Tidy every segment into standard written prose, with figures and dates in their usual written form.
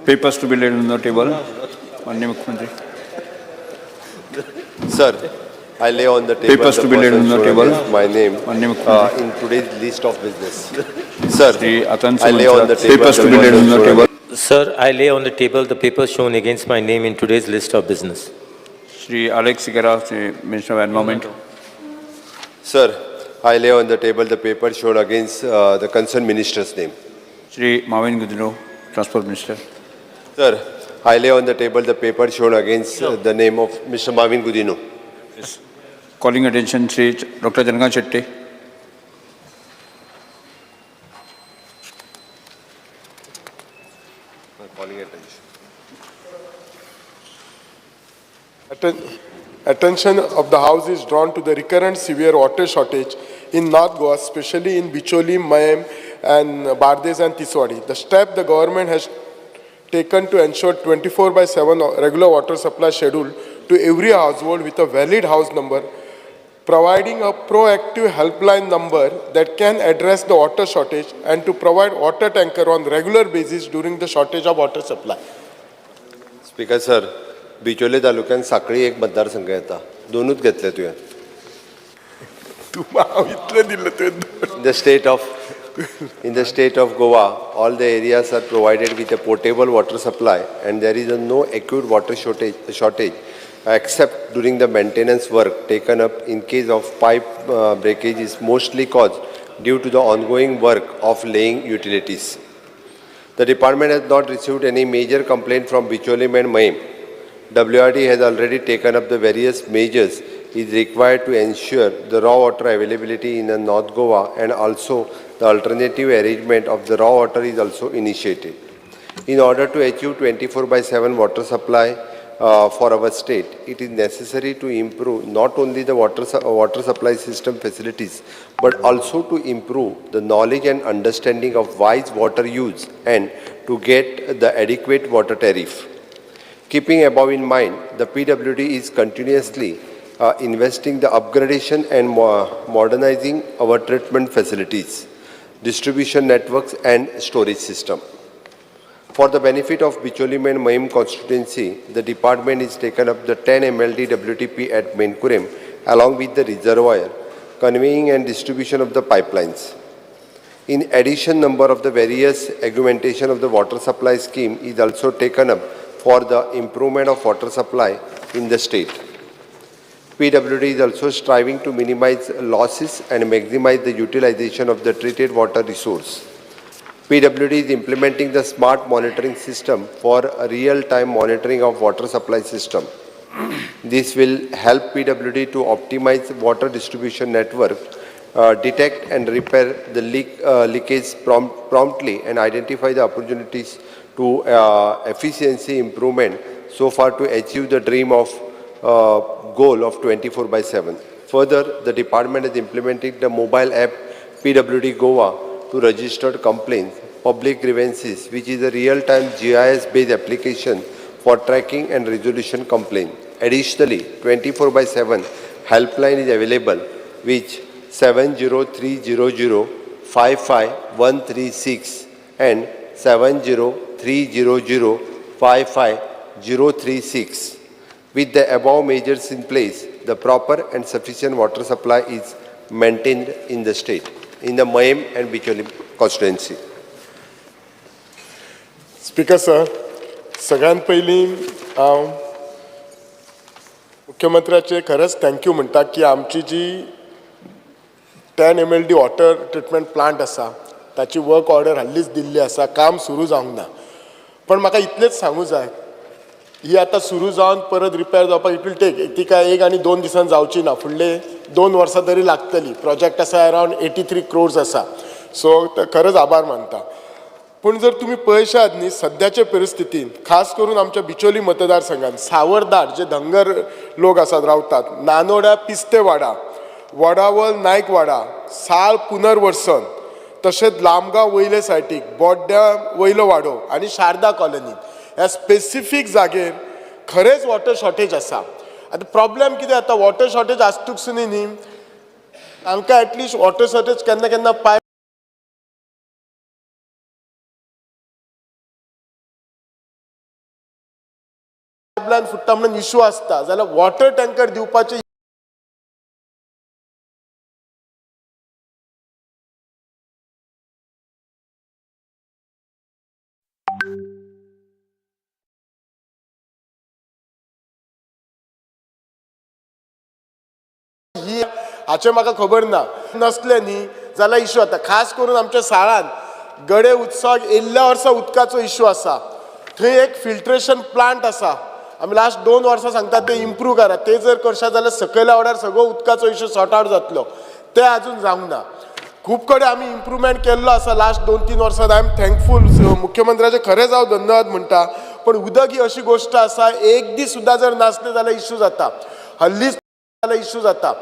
Papers to be laid on the table. माननीय मुख्यमंत्री. Sir, I lay on the table Papers the to be laid on person the shown table. against my name माननीय मुख्यमंत्री. In today's list of business. Sir, Shri Atansu I lay on the Monserrate. table Papers the to be laid person on the shown table. against Sir, I lay on the table the papers shown against my name in today's list of business. Shri Alex Sequeira, Shri Minister of Environment. Sir, I lay on the table the paper shown against the concerned minister's name. Shri Mauvin Godinho, Transport Minister. Sir, I lay on the table the paper shown against the name of Mr. Marvin Gudino. Calling attention Shri Dr. Chandrakant Shetty. Calling attention. Attention of the House is drawn to the recurrent severe water shortage in North Goa, especially in Bicholim, Mayem, and Bardez and Tiswadi. The step the government has taken to ensure 24/7 regular water supply schedule to every household with a valid house number, providing a proactive helpline number that can address the water shortage and to provide water tanker on regular basis during the shortage of water supply. Speaker sir, Bicholim तालुक्यान साखळी एक मतदारसंघ येता, दोनूच घेतले तुवें. तूं हांव इतलें दिल्लें तुवें. In the state of Goa, all the areas are provided with a potable water supply and there is a no acute water shortage except during the maintenance work taken up in case of pipe breakage is mostly caused due to the ongoing work of laying utilities. The department has not received any major complaint from Bicholim and Mahim. WRD has already taken up the various measures is required to ensure the raw water availability in the North Goa, and also the alternative arrangement of the raw water is also initiated. In order to achieve 24/7 water supply for our state, it is necessary to improve not only the water supply system facilities, but also to improve the knowledge and understanding of wise water use and to get the adequate water tariff. Keeping above in mind, the PWD is continuously investing the upgradation and modernizing our treatment facilities, distribution networks and storage system. For the benefit of Bicholim and Mahim constituency, the department is taken up the 10 MLD WTP at Mencurem along with the reservoir, conveying and distribution of the pipelines. In addition, number of the various augmentation of the water supply scheme is also taken up for the improvement of water supply in the state. PWD is also striving to minimize losses and maximize the utilization of the treated water resource. PWD is implementing the smart monitoring system for real-time monitoring of water supply system. This will help PWD to optimize water distribution network, detect and repair the leakage promptly and identify the opportunities to efficiency improvement so far to achieve the dream of goal of 24/7. Further, the department is implementing the mobile app PWD Goa to register complaints, public grievances, which is a real-time GIS-based application for tracking and resolution complaint. Additionally, 24/7 helpline is available, which 70300 55136 and 70300 55036. With the above measures in place, the proper and sufficient water supply is maintained in the state, in the Mahim and Bicholim constituency. Speaker sir, सगळ्यात पयलीं हांव मुख्यमंत्र्याचे खरेंच thank you म्हणटा की आमची जी 10 MLD water treatment plant आसा ताची वर्क ऑर्डर हाल्लीच दिल्ली आसा, काम सुरू जावंक ना. पण म्हाका इतलेंच सांगूं जाय, ही आतां सुरू जावन परत रिपेर जावपाक it will take, ती काय एक आनी दोन दिसान जावची ना, फुडले 2 वर्सां तरी लागतली. प्रोजेक्ट आसा अरावंड 83 क्रोर्स आसा, सो खरेंच आभार मानता. पूण जर तुमी पळयशात न्ही सद्याचे परिस्थितीन, खास करून आमच्या बिचोली मतदारसंघात सावरदार जे धंगर लोक आसात रावतात, नानोडा पिस्तेवाडा, वडावल नायकवाडा, साळ पुनर्वसन, तशेंच लामगांव वयले सायटीक, बोड्ड्या वयलो वाडो आनी शारदा कॉलनी ह्या स्पेसिफीक जागेर खरेंच वॉटर शॉर्टेज आसा. आतां प्रॉब्लेम कितें जाता, वॉटर शॉर्टेज आसतूच न्ही तांकां एटलिस्ट वॉटर शॉर्टेज केन्ना केन्ना पायप पायपलायन फुट्टा म्हणून इशू आसता जाल्यार वॉटर टँकर दिवपाचे ही हाचें म्हाका खबर ना. नासलें न्ही जाल्यार इशू जाता. खास करून आमच्या साळान गडे उत्सवाक येयल्ल्या वर्सा उदकाचो इशू आसा. थंय एक फिल्ट्रेशन प्लांट आसा. आमी लास्ट 2 वर्सां सांगतात ते इम्प्रूव करा. ते जर करशात जाल्यार सकयल्या वाड्यार सगळो उदकाचो इशू सॉर्ट आवट जातलो. ते आजून जावंक ना. खूब कडेन आमी इम्प्रूवमेंट केल्लो आसा लास्ट 2-3 वर्सां. I am thankful मुख्यमंत्र्याचे खरेंच हांव धन्यवाद म्हणटा. पण उदक ही अशी गोश्ट आसा, एक दीस सुद्दां जर नासलें जाल्यार इशू जाता. हल्लीच जाल्यार इशू जाता.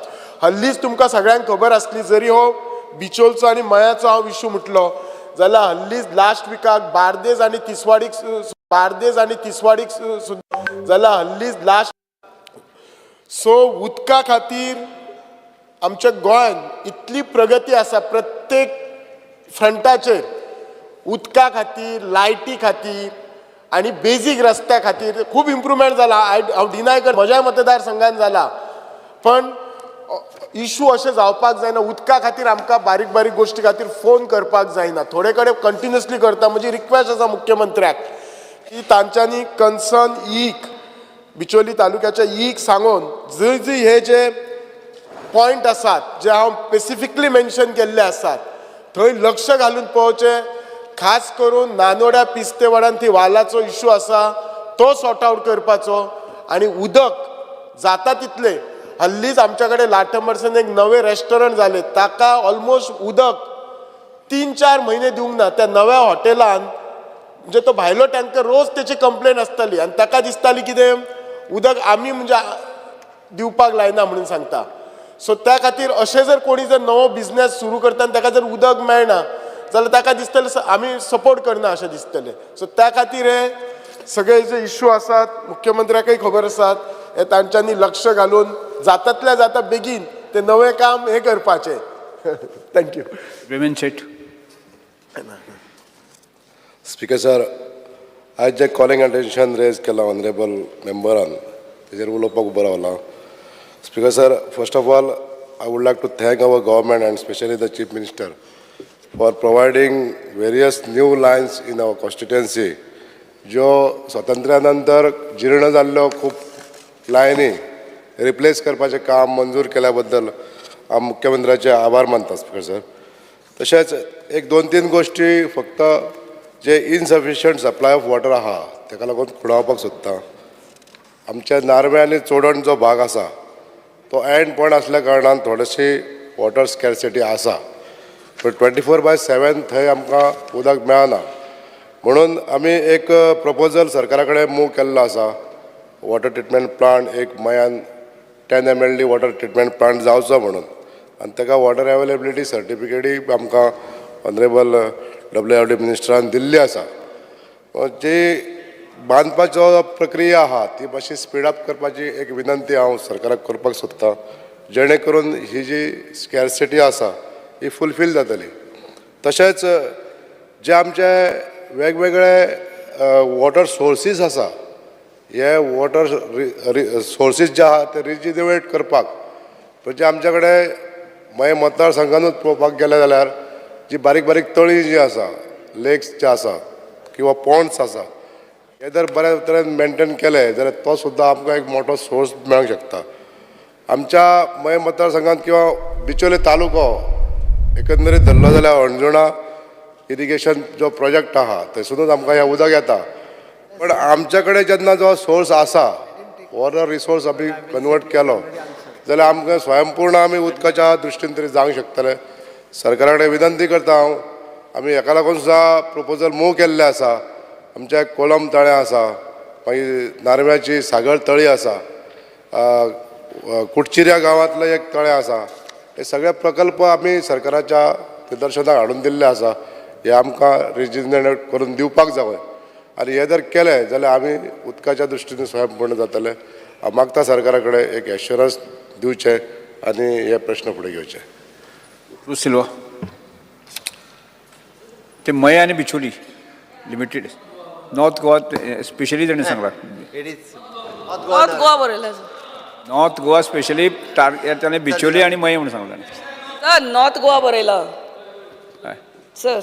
हल्लीच तुमकां सगळ्यांक खबर आसली, जरी हो बिचोलचो आनी मयाचो हांव इशू म्हटलो जाल्यार हल्लीच लास्ट विकाक बार्देज आनी तिसवाडीक बार्देज आनी तिसवाडीक सुद्दां जाल्यार हल्लीच लास्ट. सो उदका खातीर आमच्या गोंयांत इतली प्रगती आसा प्रत्येक फ्रंटाचेर, उदका खातीर, लायटी खातीर आनी बेजीक रस्त्या खातीर खूब इम्प्रूवमेंट जाला. हांव डिनाय कर, म्हज्या मतदारसंघान जाला, पण इशू अशें जावपाक जायना. उदका खातीर आमकां बारीक बारीक गोश्टी खातीर फोन करपाक जायना, थोडे कडेन कंटिन्युअसली करता. म्हजी रिक्वेस्ट आसा मुख्यमंत्र्याक की तांच्यांनी कन्सर्न ईक बिचोली तालुक्याच्या ईक सांगून जंय जंय हे जे पॉयंट आसात जे हांव स्पेसिफिकली मेन्शन केल्ले आसात थंय लक्ष घालून पळोवचें. खास करून नानोड्या पिस्तेवाडान ती वालाचो इशू आसा तो सॉर्ट आवट करपाचो आनी उदक जाता तितलें. हल्लीच आमच्या कडेन लाटंबरसन एक नवें रेस्टॉरंट जालें, ताका ऑलमोस्ट उदक 3-4 म्हयने दिवंक ना. त्या नव्या हॉटेलान म्हणजे तो भायलो टँकर रोज तेची कंप्लेन आसताली आनी ताका दिसताली कितें उदक आमी म्हणजे दिवपाक लायना म्हणून सांगता. सो त्या खातीर अशें जर कोणी जर नवो बिजनेस सुरू करता आनी ताका जर उदक मेळना जाल्यार ताका दिसतलें आमी सपोर्ट करना अशें दिसतलें. सो त्या खातीर हे सगळे जे इशू आसात मुख्यमंत्र्याकय खबर आसात, हे तांच्यांनी लक्ष घालून जातातल्या जाता बेगीन ते नवें काम हें करपाचें. Thank you. Raymond Shet. Speaker sir, आयज जे कॉलिंग अटेन्शन रेज केलां ऑनरेबल मेंबरान तेजेर उलोवपाक उबो रावलां. Speaker sir, first of all I would like to thank our government and specially the chief minister for providing various new lines in our constituency. ज्यो स्वातंत्र्या नंतर जीर्ण जाल्ल्यो खूब लायनी रिप्लेस करपाचें काम मंजूर केल्या बद्दल हांव मुख्यमंत्र्याचे आभार मानता. स्पीकर सर, तशेंच एक 2-3 गोश्टी फक्त जे इनसफिशियंट सप्लाय ऑफ वॉटर आहा तेका लागून खुणावपाक सोदता. आमच्या नार्वे आनी चोडण जो भाग आसा तो एंड पॉयंट आसल्या कारणान थोडेशी वॉटर स्कॅर्सिटी आसा, पूण 24/7 थंय आमकां उदक मेळना. म्हणून आमी एक प्रपोजल सरकारा कडेन मूव केल्लो आसा, वॉटर ट्रिटमेंट प्लांट एक मयान 10 MLD water treatment plant जावचो म्हणून, आनी ताका वॉटर एवेलेबिलिटी सर्टिफिकेटूय आमकां ऑनरेबल WRD मिनिस्टरान दिल्ली आसा. जी बांदपाचो प्रक्रिया आहा ती मातशी स्पीड अप करपाची एक विनंती हांव सरकाराक करपाक सोदतां, जेणे करून ही जी स्कॅर्सिटी आसा ही फुलफील जातली. तशेंच जे आमचे वेगवेगळे वॉटर सोर्सीस आसा, हे वॉटर सोर्सीस जे आहा ते रिजिनरेट करपाक, म्हणजे आमच्या कडेन मये मतदारसंघानूच पळोवपाक गेले जाल्यार जी बारीक बारीक तळी जी आसा, लेक्स जे आसा किंवा पॉन्ड्स आसा, हे जर बऱ्या तरेन मेनटेन केले जाल्यार तो सुद्दां आमकां एक मोठो सोर्स मेळूंक शकता. आमच्या मये मतदारसंघात किंवा बिचोले तालुको एकंदरीत धरलो जाल्यार अंजुणा इरिगेशन जो प्रोजेक्ट आहा थंयसुनूच आमकां हें उदक येता, पण आमच्या कडेन जेन्ना जो सोर्स आसा वॉटर रिसोर्स आमी कन्वर्ट केलो जाल्यार आमकां स्वयंपूर्ण आमी उदकाच्या दृश्टीन तरी जावंक शकतले. सरकारा कडेन विनंती करता हांव, आमी हेका लागून सुद्दां प्रपोजल मूव केल्लें आसा. आमच्या कोलम तळें आसा, मागीर नार्व्याची सागर तळी आसा, कुडचिऱ्या गांवांतलें एक तळें आसा. हे सगळे प्रकल्प आमी सरकाराच्या निदर्शनाक हाडून दिल्ले आसा. हे आमकां रिजिनरेट करून दिवपाक जाय आनी हे जर केलें जाल्यार आमी उदकाच्या दृश्टीन स्वयंपूर्ण जातले. हांव मागता सरकारा कडेन एक एश्योरन्स दिवचें आनी हे प्रश्न फुडें घेवचे. Cruz Silva. ते मये आनी Bicholim limited north Goa specially ताणें सांगलां. It is नॉर्थ गोवा बरयला सर. नॉर्थ गोवा स्पेशली ताणें बिचोली आनी मये म्हणून सांगला. सर, नॉर्थ गोवा बरयला. हय. Sir,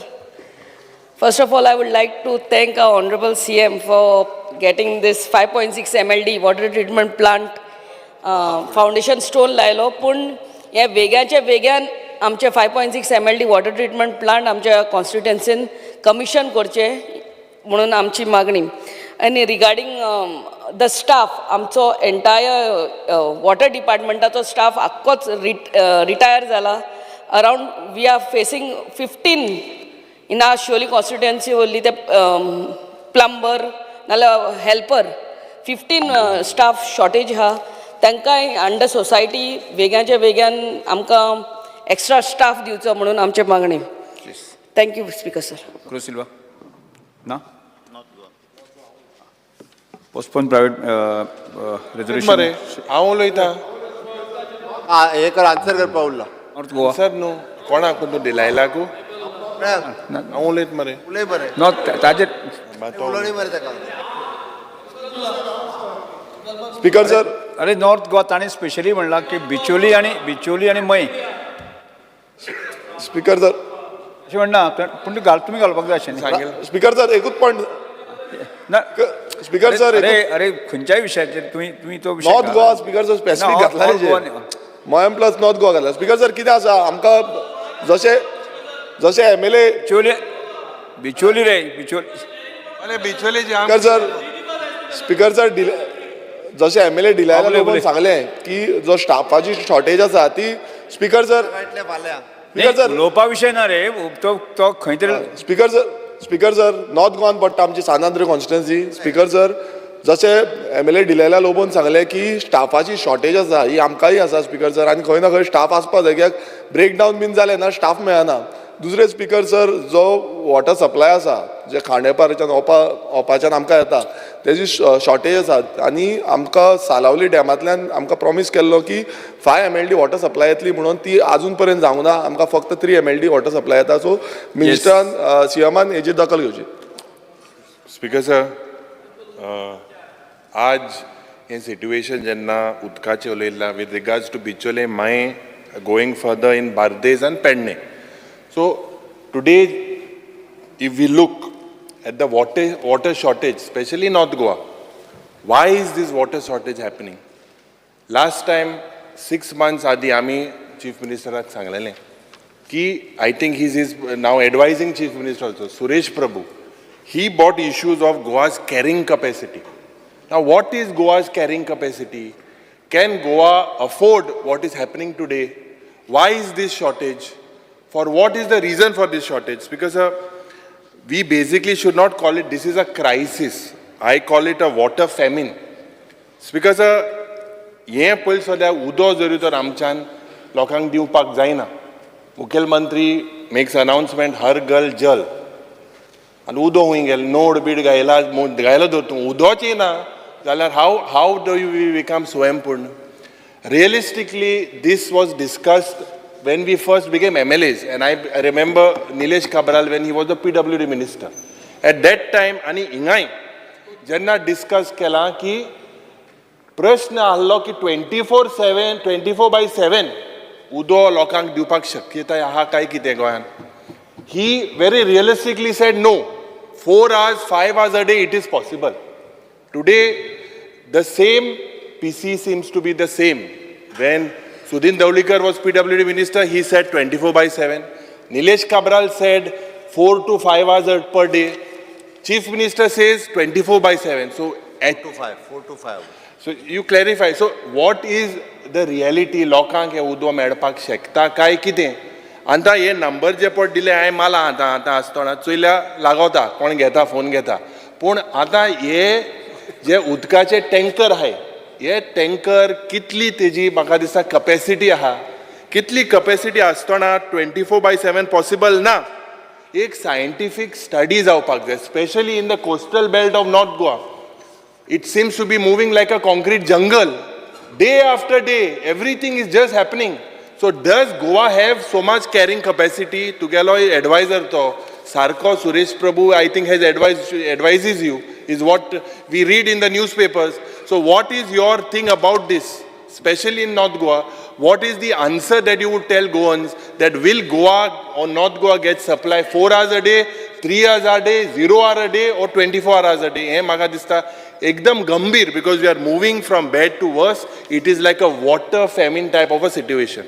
first of all, I would like to thank our Honorable CM for getting this 5.6 MLD water treatment plant foundation stone लायलो. पूण हे वेग्याच्या वेग्यान आमचे 5.6 MLD water treatment plant आमच्या कॉन्स्टिट्युएन्सीन कमिशन करचें म्हणून आमची मागणी. आनी रिगार्डींग the staff, आमचो एंटायर वॉटर डिपार्टमेंटाचो स्टाफ आख्खोच रिटायर जाला. Around we are facing 15 in our Siolim constituency only, ते प्लंबर नाल्यार हेल्पर, 15 स्टाफ शॉर्टेज आहा. तांकांय अंडर सोसायटी वेग्याच्या वेग्यान आमकां एक्स्ट्रा स्टाफ दिवचो म्हणून आमचें मागणें. Thank you, speaker sir. Cruz Silva ना. Postpone private resolution. मरे, हांव उलयतां. आ, हे कर, आन्सर करपा उरला. नॉर्थ गोवा. सर, न्हू कोणाक तूं डिलायलाकू? हांव उलयत मरे. उलय बरें. नॉर्थ ताजेर. उलोवणी मरे ताका. Speaker sir. अरे, नॉर्थ गोवा ताणें स्पेशली म्हणलां की बिचोली आनी मये. Speaker sir. अशें म्हणना, पूण घाल, तुमी घालपाक जाय आशिल्लें. सांगेल. स्पीकर सर, एकूच पॉयंट. ना. Speaker sir. अरे अरे, खंयच्याय विशयाचेर तुमी तो विशय नॉर्थ घाला. गोवा, स्पीकर सर, स्पेसिफीक ना, घातला. North Goa. Mayem plus north Goa घातला. स्पीकर सर, कितें आसा, आमकां जशें जशें एमएलए बिचोली, बिचोली रे, बिचोली. अरे, बिचोले. स्पीकर सर, स्पीकर सर, जशें एमएलए डिलायला उलय, लोबोन उलय. सांगलें की जो स्टाफाची शॉर्टेज आसा ती, स्पीकर सर. फाल्यां. Speaker sir. उलोवपा विशय ना रे तो, तो खंय तरी. Speaker sir, speaker sir, north गोवान पडटा आमची सांत आंद्रे कॉन्स्टिट्युएन्सी. स्पीकर सर, जशें एमएलए डिलायला लोबोन सांगलें की स्टाफाची शॉर्टेज आसा, ही आमकांय आसा स्पीकर सर. आनी खंय ना खंय स्टाफ आसपा जाय, कित्याक ब्रेक डावन बीन जालें ना स्टाफ मेळना. दुसरें स्पीकर सर, जो वॉटर सप्लाय आसा, जे खांडेपारच्यान, ओपाच्यान आमकां येता, तेजी शॉर्टेज आसा. आनी आमकां सालावली डॅमांतल्यान आमकां प्रॉमीस केल्लो की 5 MLD water supply येतली म्हणून, ती आजून पर्यंत जावंक ना. आमकां फक्त 3 MLD water supply येता. सो मिनिस्टरान, सीएमान हेजी दखल घेवची. स्पीकर सर, आज हें सिट्युएशन जेन्ना उदकाचें उलयलां with regards to Bicholim, Mayem, going further in Bardez आनी Pedne, so today if we look at the water shortage, specially North Goa, why is this water shortage happening? Last time 6 months आदी आमी chief मिनिस्टराक सांगलेलें की I think he is now advising chief minister also, Suresh Prabhu, he brought issues of Goa's carrying capacity. Now, what is Goa's carrying capacity? Can Goa afford what is happening today? Why is this shortage? For what is the reason for this shortage? Because we basically should not call it, this is a crisis. I call it a water famine. It's because हें पयलीं सद्या उदो जरी तर आमच्यान लोकांक दिवपाक जायना. मुखेलमंत्री मेक्स अनाउन्समेंट, हर घर जल, आनी उदो खूंय गेलें? नोड बीड घायला, घायला धर तूं, उदोच येना जाल्यार how do you we become स्वयंपूर्ण? Realistically, this was discussed when we first became MLAs, and I remember Nilesh Cabral when he was the PWD minister. At that time, आनी हिंगाय जेन्ना डिस्कस केलां की प्रश्न आहलो की 24/7, 24/7 उदो लोकांक दिवपाक शक्यताय आहा काय कितें गोंयांत, he very realistically said no, 4 hours, 5 hours a day it is possible. Today the same PC seems to be the same. When Sudin Dhavalikar was PWD minister, he said 24/7. Nilesh Cabral said 4 to 5 hours per day. Chief Minister says 24/7. So, at, To 5, 4 to 5. So you clarify. So what is the reality? लोकांक हें उदक मेळपाक शकता काय कितें? आतां हे number जे पळय दिले हांवें माला, आतां आसतना चोयल्या लागोता, कोण घेता फोन घेता. पूण आतां हे जे उदकाचे टँकर आहाय, हे टँकर कितली तेजी म्हाका दिसता कपॅसिटी आहा? कितली कपॅसिटी आसतना 24/7 पॉसिबल ना. एक सायंटिफीक स्टडी जावपाक जाय, specially in the coastal belt of North Goa. It seems to be moving like a concrete jungle. Day after day, everything is just happening. So does Goa have so much carrying capacity? तुगेलो advisor तो सारको Suresh Prabhu, I think, has advised, advises you, is what we read in the newspapers. So what is your thing about this, specially in North Goa? What is the answer that you would tell Goans that will Goa or North Goa get supply 4 hours a day, 3 hours a day, 0 hour a day or 24 hours a day? हें म्हाका दिसता एकदम गंभीर, because we are moving from bad to worse. It is like a water famine type of a situation.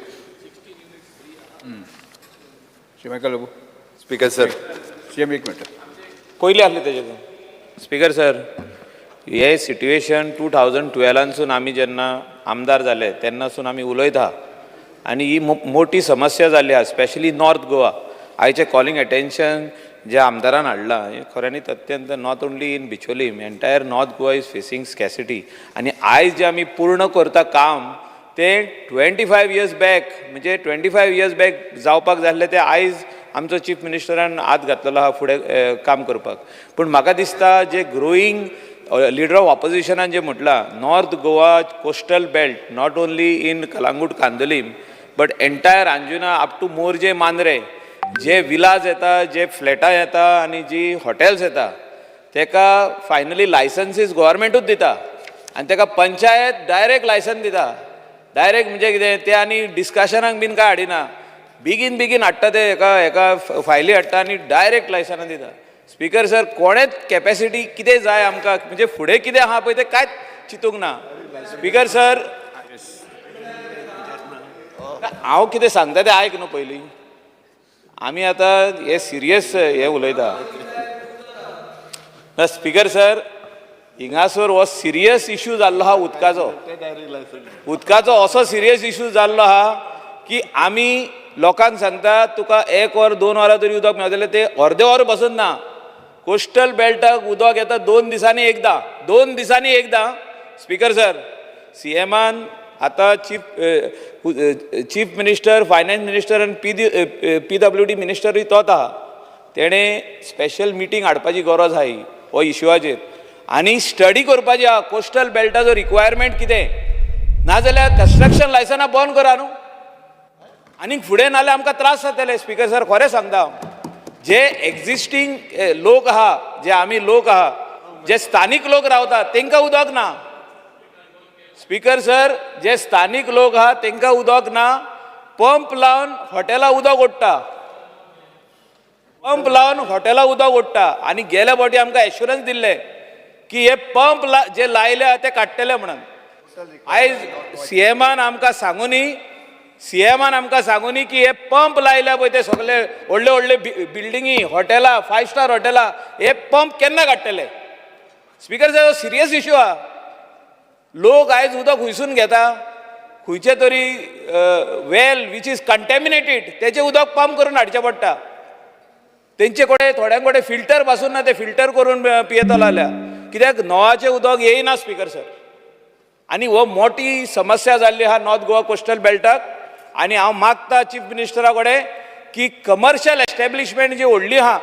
Shri Michael Lobo. Speaker sir. CM, एक minute. पयली आसले तेजे. Speaker sir, हे सिट्युएशन 2012सून, आमी जेन्ना आमदार जाले तेन्नासून आमी उलयता आनी ही मोठी समस्या जाल्ली आहा, स्पेशली नॉर्थ गोवा. आयचें कॉलिंग एटेन्शन जे आमदारान हाडलां हें खऱ्यांनीच अत्यंत, not only in Bicholim, entire North Goa is facing scarcity. आनी आयज जें आमी पूर्ण करता काम तें 25 इयर्स बॅक, म्हणजे 25 इयर्स बॅक जावपाक जाय आसलें, तें आयज आमचो चीफ मिनिस्टरान हात घातलेलो आहा फुडें काम करपाक. पूण म्हाका दिसता, जे ग्रोईंग लिडर ऑफ ऑपोजिशनान जें म्हटलां, North Goa coastal belt, not only in Calangute, Candolim, but entire Anjuna up to Morjim, Mandrem, जे विलाज येता, जे फ्लॅटां येता आनी जी हॉटेल्स येता, तेका फायनली लायसन्सीस गोवोरमेंटूच दिता आनी तेका पंचायत डायरेक्ट लायसन दिता. डायरेक्ट म्हणजे कितें, ते आनी डिस्कशनाक बीन काय हाडिना. बेगीन बेगीन हाडटा ते, हेका हेका फायली हाडटा आनी डायरेक्ट लायसनां दिता. स्पीकर सर, कोणेच कॅपेसिटी कितें जाय आमकां, म्हणजे फुडें कितें आहा पळय तें कांयच चिंतूंक ना. स्पीकर सर, हांव कितें सांगता तें आयक न्हू पयलीं. आमी आतां हे सिरियस हे उलयता ना. स्पीकर सर, हिंगासर हो सिरियस इशू जाल्लो आहा उदकाचो. उदकाचो असो सिरियस इशू जाल्लो आहा की आमी लोकांक सांगता, तुका एक वर, 2 वरां तरी उदक मेळतलें, ते अर्दे वर बसून ना. कोस्टल बेल्टाक उदक येता 2 दिसांनी एकदां, 2 दिसांनी एकदां. स्पीकर सर, सीएमान आतां chief minister, finance minister आनी पीडब्ल्यूडी मिनिस्टरूय तोच आहा. तेणें स्पेशल मिटींग हाडपाची गरज आहा ही हो इशुआचेर आनी स्टडी करपाची आहा, कोस्टल बेल्टाचो रिक्वायरमेंट कितें. नाजाल्यार कन्स्ट्रक्शन लायसनां बंद करा न्हू आनीक फुडें, नाल्यार आमकां त्रास जातले. स्पीकर सर, खरें सांगता हांव, जे एक्झिस्टींग लोक आहा, जे आमी लोक आहा, जे स्थानीक लोक रावता, तांकां उदक ना. स्पीकर सर, जे स्थानीक लोक आहा तांकां उदक ना. पंप लावन हॉटेलां उदक ओडटा, पंप लावन हॉटेलां उदक ओडटा. आनी गेल्या फावटी आमकां एश्युरन्स दिल्ले की हे पंप जे लायले ते काडटले म्हणून. आयज सीएमान आमकां सांगुनी, सीएमान आमकां सांगुनी की हे पंप लायल्या पळय ते सगळे व्हडले व्हडले बिल्डिंगी, हॉटेलां, फायव स्टार हॉटेलां, हे पंप केन्ना काडटले? स्पीकर साहेब, सिरियस इशू आहा. लोक आयज उदक खंयसून घेता? खंयचे तरी वेल which is contaminated, तेजें उदक पंप करून हाडचें पडटा. तेंचे कडेन, थोड्यां कडेन फिल्टर पासून ना. ते फिल्टर करून पियेतलो जाल्यार कित्याक नळाचें उदक येयना. स्पीकर सर, आनी हो मोठी समस्या जाल्ली आहा नॉर्थ गोवा कोस्टल बेल्टाक. आनी हांव मागता चीफ मिनिस्टरा कडेन की कमर्शियल एस्टेब्लिशमेंट जी व्हडली आहा,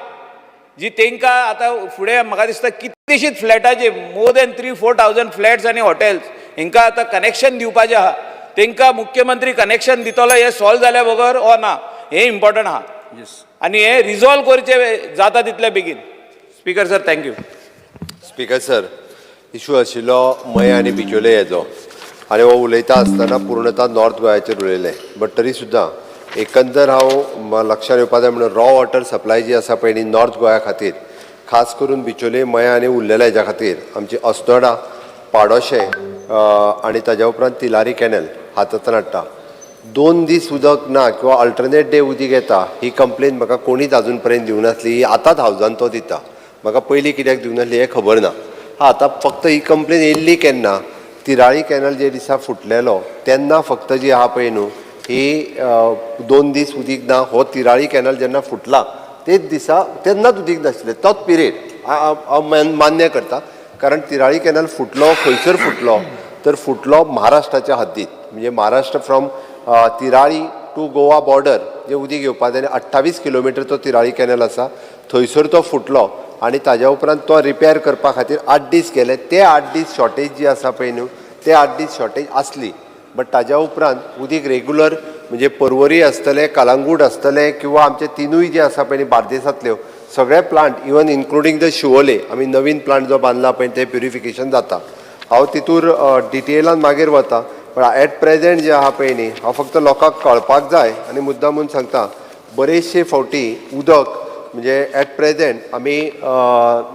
जी तांकां आतां फुडें म्हाका दिसता कितलीशींच फ्लॅटाची, more than 3-4 thousand flats आनी हॉटेल्स, हांकां आतां कनेक्शन दिवपाचें आहा. तांकां मुख्यमंत्री कनेक्शन दितलो हें सॉल्व जाल्या बगर ओ ना, हें इम्पॉर्टंट आहा. आनी हें रिजॉल्व करचें जाता तितले बेगीन. Speaker sir, thank you. Speaker sir, issue आशिल्लो मये आनी बिचोले हेजो आनी हो उलयता आसतना पूर्णता नॉर्थ गोवाचेर उलयलें, बट तरी सुद्दां एकंदर हांव लक्षात येवपा जाय म्हणून रॉ वॉटर सप्लाय जी आसा पळय न्ही नॉर्थ गोंया खातीर, खास करून बिचोले, मये आनी उरलेल्या हेज्या खातीर, आमची अस्नोडा, पाडोशें आनी ताज्या उपरांत तिलारी कॅनल हातांतल्यान हाडटा. 2 दीस उदक ना किंवा अल्टरनेट डे उदीक येता, ही कंप्लेन म्हाका कोणीच अजून पर्यंत दिवं नासली. ही आतांच हावजान तो दिता. म्हाका पयलीं कित्याक दिवं नासली हें खबर ना. हा, आतां फक्त ही कंप्लेन येयल्ली केन्ना? तिराळी कॅनल जे दिसा फुटलेलो तेन्ना फक्त जी आहा पळय न्हू ही 2 दीस उदीक ना. हो तिराळी कॅनल जेन्ना फुटला तेच दिसा, तेन्नाच उदीक नासलें तोच पिरियड हांव मान्य करता, कारण तिराळी कॅनल फुटलो खंयसर फुटलो तर फुटलो महाराष्ट्राच्या हद्दीत, म्हणजे Maharashtra from Tirali to Goa border जे उदीक येवपा जाय आनी 28 किलोमिटर तो तिराळी कॅनल आसा, थंयसर तो फुटलो आनी ताज्या उपरांत तो रिपेर करपा खातीर 8 दीस गेले. ते 8 दीस शॉर्टेज जी आसा पळय न्हू, ते 8 दीस शॉर्टेज आसली, बट ताज्या उपरांत उदीक रेगुलर, म्हणजे परवरी आसतलें, कलांगूट आसतलें किंवा आमचे तिनूय जे आसा पळय न्ही बार्देसांतल्यो सगळे plant, even including the Siolim, आमी नवीन प्लांट जो बांदला पळय, ते प्युरिफिकेशन जाता. हांव तितूर डिटेलान मागीर वता, पण एट प्रेझेंट जे आहा पळय न्ही, हांव फक्त लोकांक कळपाक जाय आनी मुद्दाम म्हूण सांगता. बरेचशे फावटी उदक म्हणजे एट प्रेझेंट आमी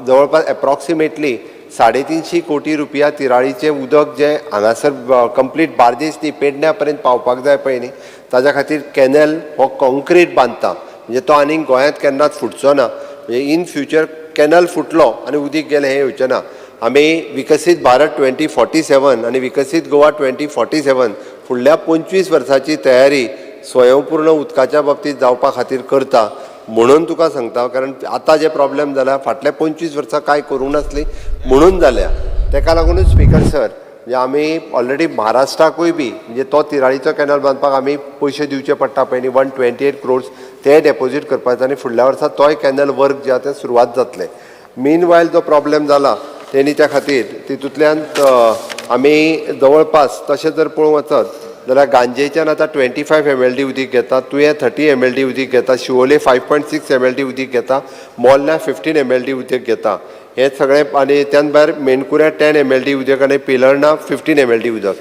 जवळपास एप्रॉक्सिमेटली 350 कोटी रुपया तिराळीचें उदक जें हांगासर कंप्लीट बार्देस न्ही, पेडण्या पर्यंत पावपाक जाय पळय न्ही, ताज्या खातीर कॅनल हो कॉन्क्रीट बांदता, म्हणजे तो आनीक गोंयांत केन्नाच फुटचो ना. म्हणजे इन फ्युचर कॅनल फुटलो आनी उदीक गेलें हें येवचें ना. आमी विकसीत भारत 2047 आनी विकसीत गोवा 2047, फुडल्या 25 वर्साची तयारी स्वयंपूर्ण उदकाच्या बाबतींत जावपा खातीर करता म्हणून तुका सांगता, कारण आतां जे प्रॉब्लेम जाला, फाटल्या 25 वर्सां कांय करूंक नासली म्हणून जाल्या. तेका लागुनूच स्पीकर सर, म्हणजे आमी ऑलरेडी महाराष्ट्राकूय बी, म्हणजे तो तिराळीचो कॅनल बांदपाक आमी पयशे दिवचे पडटा पळय न्ही, 128 क्रोर्स, ते डेपोजीट करपाचे आनी फुडल्या वर्सा तोय कॅनल वर्क जे आहा तें सुरवात जातलें. मीन वायल जो प्रॉब्लेम जाला तेणी त्या खातीर तितूंतल्यान आमी जवळपास तशें जर पळोवंक वचत जाल्यार गांजेच्यान आतां 25 MLD उदीक घेता, तुयें 30 MLD उदीक घेता, शिवोले 5.6 MLD उदीक घेता, मोर्ला 15 MLD उदीक घेता. हें सगळें आनी त्यान भायर मेणकुऱ्या 10 MLD उदक आनी पिलर्णा 15 MLD उदक.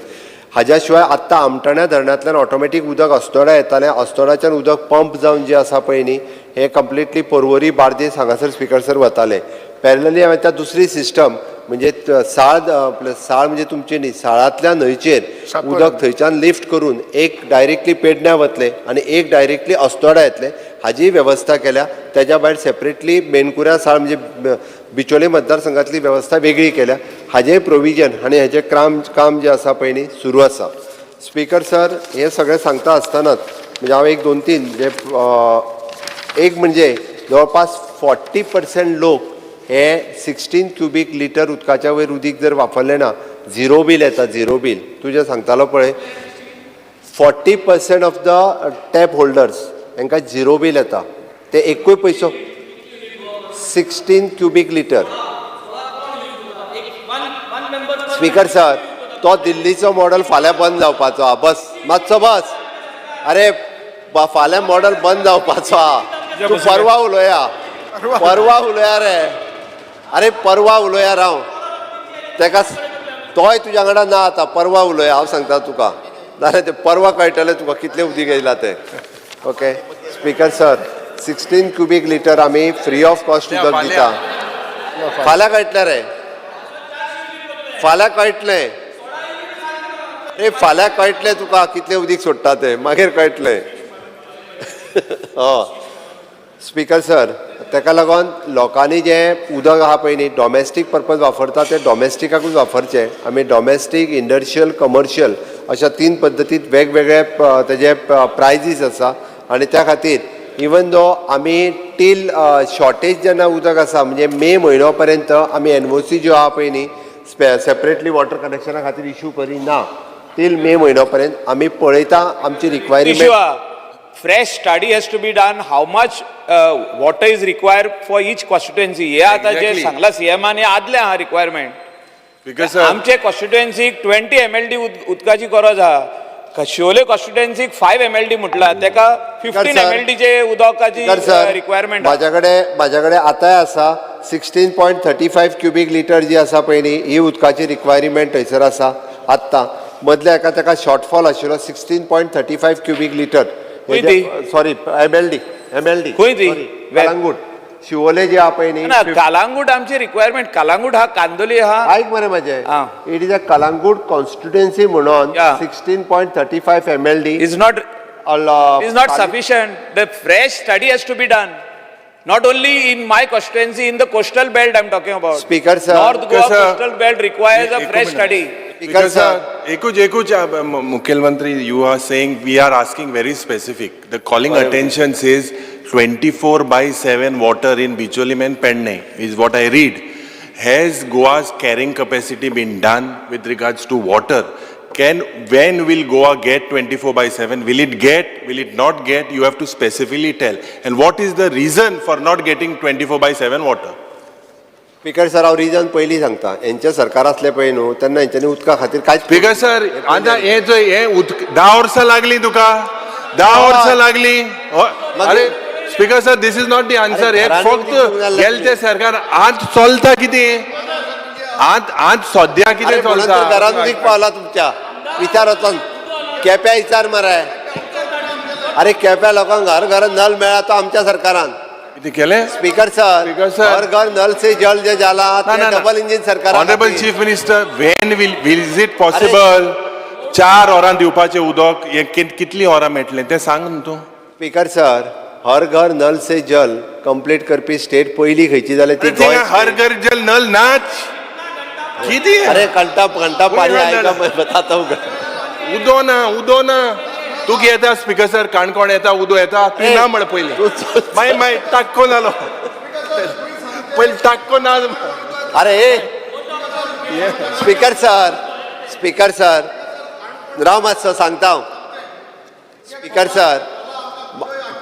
हाज्या शिवाय आत्तां आमठाण्या धरणांतल्यान ऑटोमॅटीक उदक अस्नोडा येतालें. अस्नोडाच्यान उदक पंप जावन जें आसा पळय न्ही, हें कंप्लिटली पर्वरी, बार्देस हांगासर, स्पिकर सर, वतालें. पॅरलली हांवें त्या दुसरी सिस्टम म्हणजे साळ, आपलं साळ म्हणजे तुमची न्ही, साळांतल्या न्हंयचेर उदक थंयच्यान लिफ्ट करून एक डायरेक्टली पेडण्या वतलें आनी एक डायरेक्टली अस्नोडा येतलें, हाजी वेवस्था केल्या. तेज्या भायर सेपरेटली मेणकुऱ्या साळ म्हणजे बिचोले मतदारसंघातली वेवस्था वेगळी केल्या. हाजें प्रोविजन आनी हाजें काम जें आसा पळय न्ही, सुरू आसा. स्पीकर सर, हें सगळें सांगता आसतनाच म्हणजे हांव एक दोन तीन जे एक म्हणजे जवळपास 40% लोक हे 16 क्युबीक लिटर उदकाच्या वयर उदीक जर वापरलें ना, झिरो बील येता. झिरो बील तुजें सांगतालो पळय, 40% of the tap holders हांकां झिरो बील येता, ते एकूय पयसो. 16 cubic litre, speaker sir. तो दिल्लीचो मॉडल फाल्यां बंद जावपाचो आहा. बस, मातसो बस. अरे फाल्यां मॉडल बंद जावपाचो आहा. तूं परवा उलोया, परवा उलोया रे. अरे, परवा उलोया. राव, तेका तोय तुज्या वांगडा ना आतां. परवा उलोया, हांव सांगता तुका. नाल्यार ते परवा कळटलें तुका कितलें उदीक येयला तें. Okay speaker sir, 16 cubic litre आमी फ्री ऑफ कॉस्ट उदक दिता. फाल्यां कळटलें रे, फाल्यां कळटलें रे, फाल्यां कळटलें तुका कितलें उदीक सोडटा तें, मागीर कळटलें. हय स्पीकर सर, तेका लागून लोकांनी जें उदक आहा पळय न्ही, डॉमेस्टीक पर्पज वापरता तें डॉमेस्टिकाकूच वापरचें. आमी डॉमेस्टीक, इंडस्ट्रियल, कमर्शियल अशा तीन पद्दतीत वेगवेगळे तेजे प्रायजीस आसा आनी त्या खातीर इवन दो आमी टील शॉर्टेज जेन्ना उदक आसा, म्हणजे मे म्हयनो पर्यंत आमी एनओसी ज्यो आहा पळय न्ही, सेपरेटली वॉटर कनेक्शना खातीर इशू करिना. टील मे म्हयनो पर्यंत आमी पळयता आमची Issue requirement. Fresh study has to be done, how much water is required for each constituency. हे आता जे सांगला सीएमान, हे आदले आहा रिक्वायरमेंट. Because आमचे कॉन्स्टिट्युएन्सीक 20 MLD उदकाची गरज आहा. शिवोले कॉन्स्टिट्युएन्सीक 5 MLD म्हटला, तेका 15 MLD चे उदकाची सर, रिक्वायरमेंट. माझ्याकडे आतांय आसा, 16.35 cubic litre जी आसा पळय न्ही, ही उदकाची रिक्वायरमेंट थंयसर आसा. आत्तां मदल्या एका ताका शॉर्टफॉल आशिल्लो 16.35 cubic litre. खंय ती? Sorry, MLD, MLD. खंय ती? कलांगूट, शिवोले जे आहा पळय न्ही. ना, कालांगूट आमची रिक्वायरमेंट, कालांगूट हा, कांदोली हा. आयक मरे म्हजें. आं. It is a Calangute constituency म्हणून 16.35 MLD. Is not sufficient. The fresh study has to be done. Not only in my constituency, in the coastal belt I'm talking about. Speaker sir. North Goa Speaker sir. Coastal belt requires a fresh study. Speaker sir. एकूच एकूच मुख्यमंत्री, you are saying, we are asking very specific. The calling attention says 24/7 water in Bicholim and Pernem is what I read. Has Goa's carrying capacity been done with regards to water? Can when will Goa get 24/7? Will it get? Will it not get? You have to specifically tell. And what is the reason for not getting 24/7 water? Speaker sir, हांव reason पयलीं सांगता. हेंचें सरकार आसलें पळय न्हू, तेन्ना हेंच्यांनी उदका खातीर कांयच स्पीकर सर, आतां हे चोय, हे उदक 10 वर्सां लागली तुका, 10 वर्सां लागली. अरे speaker sir, this is not the answer. हे घरांनी फक्त उदीक दिवंक जाय. गेले ते सरकार, आज चलता कितें? आज आज सद्या अरे कितें म्हणून चलता तर घरान उदीक पावला तुमच्या विचार वचोन केप्या विचार मरे. अरे केप्या लोकांक घर घर नल मेळ्ळा तो आमच्या सरकारान. कितें केलें? Speaker sir, speaker sir. हर घर नल से जल जे जाला ना, ते ना, ना. डबल इंजीन सरकार. Honourable chief minister, when will is it possible 4 वरां दिवपाचें उदक हें कितलीं वरां मेळटलें तें सांग न्हू तूं. स्पीकर सर, हर घर नल से जल कंप्लीट करपी स्टेट पयली खंयची जाल्यार ती गोंय. हर घर जल नल नाच कितें? अरे कंटा कंटा पाणी आएगा, मैं बताता हूँ. उदो ना, उदो ना. तूं येता स्पीकर सर, काणकोण येता, उदो येता, तूं ना म्हण पयलीं. मागीर मागीर टाक्को जालो पयलीं, टाक्को ना. अरे स्पीकर सर, स्पीकर सर, राव मातसो सांगता हांव. स्पीकर सर,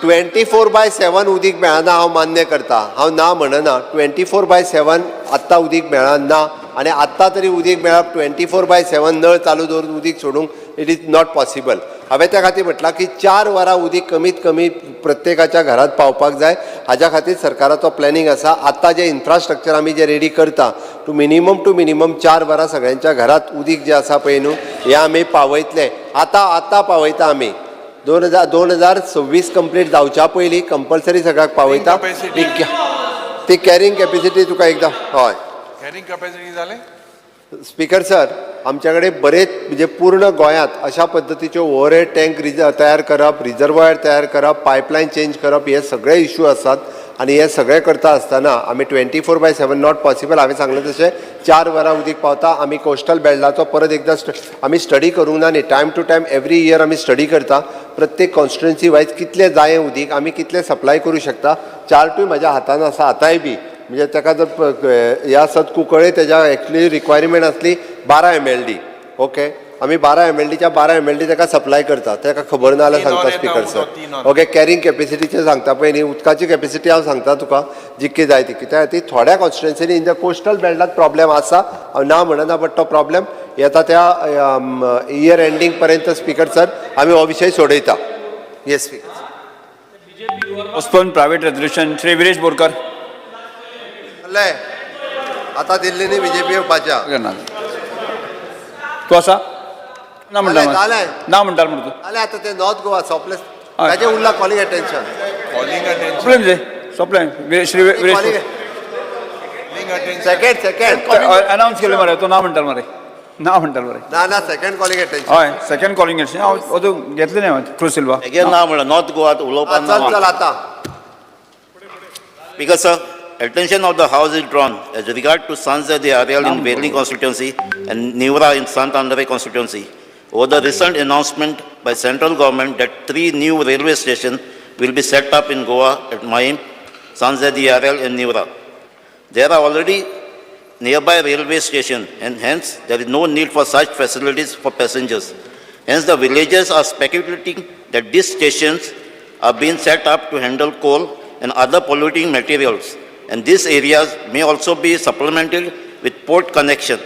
24/7 उदीक मेळना हांव मान्य करता, हांव ना म्हणना. 24/7 आत्तां उदीक मेळना आनी आत्तां तरी उदीक मेळप, 24/7 नळ चालू दवरून उदीक सोडूंक it is not possible. हांवें त्या खातीर म्हटलां की 4 वरां उदीक कमीत कमी प्रत्येकाच्या घरांत पावपाक जाय. हाज्या खातीर सरकाराचो प्लॅनिंग आसा. आत्तां जें इन्फ्रास्ट्रक्चर आमी जें रेडी करता टू मिनिमम 4 वरां सगळ्यांच्या घरात उदीक जें आसा पळय न्हू, हें आमी पावयतले. आतां आतां पावयता आमी. 2026 कंप्लीट जावच्या पयलीं कंपल्सरी सगळ्याक पावयता. Capacity. ती कॅरिंग कॅपेसिटी तुका एकदां हय. कॅरिंग कॅपॅसिटी जालें. स्पीकर सर, आमच्या कडेन बरेच म्हणजे पूर्ण गोंयांत अशा पद्दतीच्यो ओवरहेड टँक तयार करप, रिजर्वायर तयार करप, पायपलायन चेंज करप, हे सगळे इशू आसात. आनी हे सगळे करता आसतना आमी 24/7 not possible. हांवें सांगलें तशें 4 वरां उदीक पावता. आमी कोस्टल बेल्टाचो परत एकदां आमी स्टडी करूंक ना न्ही. Time to time every year आमी स्टडी करता, प्रत्येक कॉन्स्टिट्युएन्सी वायज कितलें जायें उदीक, आमी कितलें सप्लाय करूं शकता. चार्टूय म्हाज्या हातान आसा आतांय बी. म्हणजे ताका जर हे आसत कुंकळे तेज्या एक्चुली रिक्वायरमेंट आसली 12 MLD. Okay, आमी 12 MLDच्या 12 MLD ताका सप्लाय करता. ताका खबर ना जाल्यार तीन सांगता वर येता स्पीकर उदक, सर. 3 वर. ओके, कॅरिंग कॅपेसिटीचें सांगता पळय न्ही, उदकाची कॅपेसिटी हांव सांगता तुका जितकी जाय तितकी. त्या खातीर थोड्या कॉन्स्टिट्युएन्सीनी इन the coastal बेल्टात प्रॉब्लेम आसा, हांव ना म्हणना, बट तो प्रॉब्लेम येता त्या इयर एंडींग पर्यंत स्पीकर सर आमी हो विशय सोडयता. Yes speaker. Postpone private resolution, Shri Viresh Borkar. जालें, आतां दिल्ली न्ही बीजेपी येवपाच्या. तूं आसा ना म्हणटा? जालें, जालें. ना म्हणटा म्हणटा तूं. जालें आतां तें नॉर्थ गोवा सोंपलें. हय. ताजें उरलां कॉलिंग अटेन्शन. Calling attention. सोंपलें म्हणजे सोंपलें. Shri Viresh calling second second. Announce केलें मरे, तूं ना म्हणटालो मरे, ना म्हणटालो मरे. ना ना, सेकंड कॉलिंग अटेन्शन. हय, सेकंड कॉलिंग अटेन्शन हांव अजून घेतलें न्ही हांवें क्रूज सिल्वा. हेगेर ना म्हणलं नॉर्थ गोवात उलोवपाक. चल चल आतां. Because sir, attention of the house is drawn as regard to Sanza de Areal in Veli constituency and Nivra in Sant Andre constituency over the recent announcement by central government that 3 new railway stations will be set up in Goa at Mahim, Sanza de Areal and Nivra. There are already nearby railway station and hence there is no need for such facilities for passengers. Hence the villagers are speculating that these stations are being set up to handle coal and other polluting materials, and these areas may also be supplemented with port connection,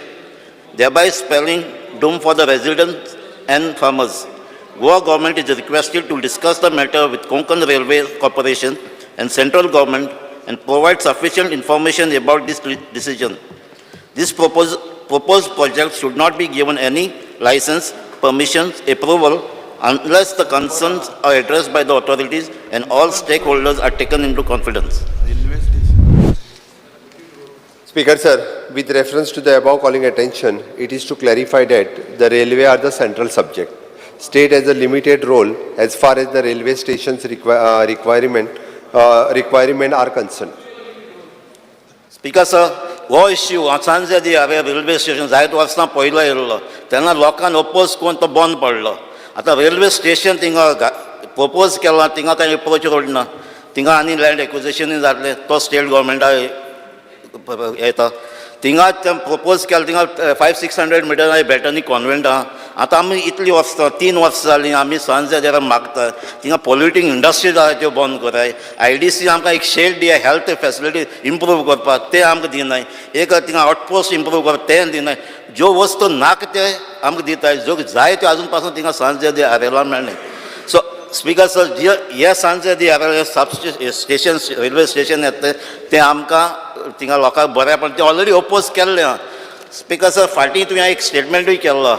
thereby spelling doom for the residents and farmers. Goa government is requested to discuss the matter with Konkan Railway Corporation and central government and provide sufficient information about this decision. This proposed project should not be given any license, permissions, approval unless the concerns are addressed by the authorities and all stakeholders are taken into confidence. Speaker sir, with reference to the above calling attention, it is to clarify that the railway are the central subject. State has a limited role as far as the railway stations requirement are concerned. Speaker sir, हो issue सांजे दी हांवें railway station जायत वर्सां पयलो येयल्लो तेन्ना लोकांक oppose करून तो बंद पडलो. आतां रेल्वे स्टेशन थिंगा प्रपोज केलां, थिंगा कांय एप्रोच रोड ना, थिंगा आनी लँड एक्विजिशनूय जातलें, तो स्टेट गोवोरमेंटा येता. थिंगा ते प्रपोज केलें, थिंगा 500-600 मिटर बेटनी कॉन्वेंट आहा. आतां आमी इतलीं वर्सां, 3 वर्सां जालीं आमी सांजे जरा मागता, थिंगा पोल्युटींग इंडस्ट्री आहा त्यो बंद कराय. IDC आमकां एक शेड दिया, हेल्थ फेसिलिटी इम्प्रूव करपाक तें आमकां दिनाय. एक थिंगा आउटपोस्ट इम्प्रूव करपाक तें दिनाय. ज्यो वस्तू नाका ते आमकां दिताय, ज्यो जाय त्यो आजून पासून थिंगा सांजे दी आरेला मेळनाय. सो स्पीकर सर, जे हे सांजे दी आरेला सब स्टेशन रेल्वे स्टेशन येतलें तें आमकां थिंगा लोकांक बरें, पण तें ऑलरेडी ओपोज केल्लें आहा. स्पीकर सर, फाटीं तुवें एक स्टेटमेंटूय केल्लो.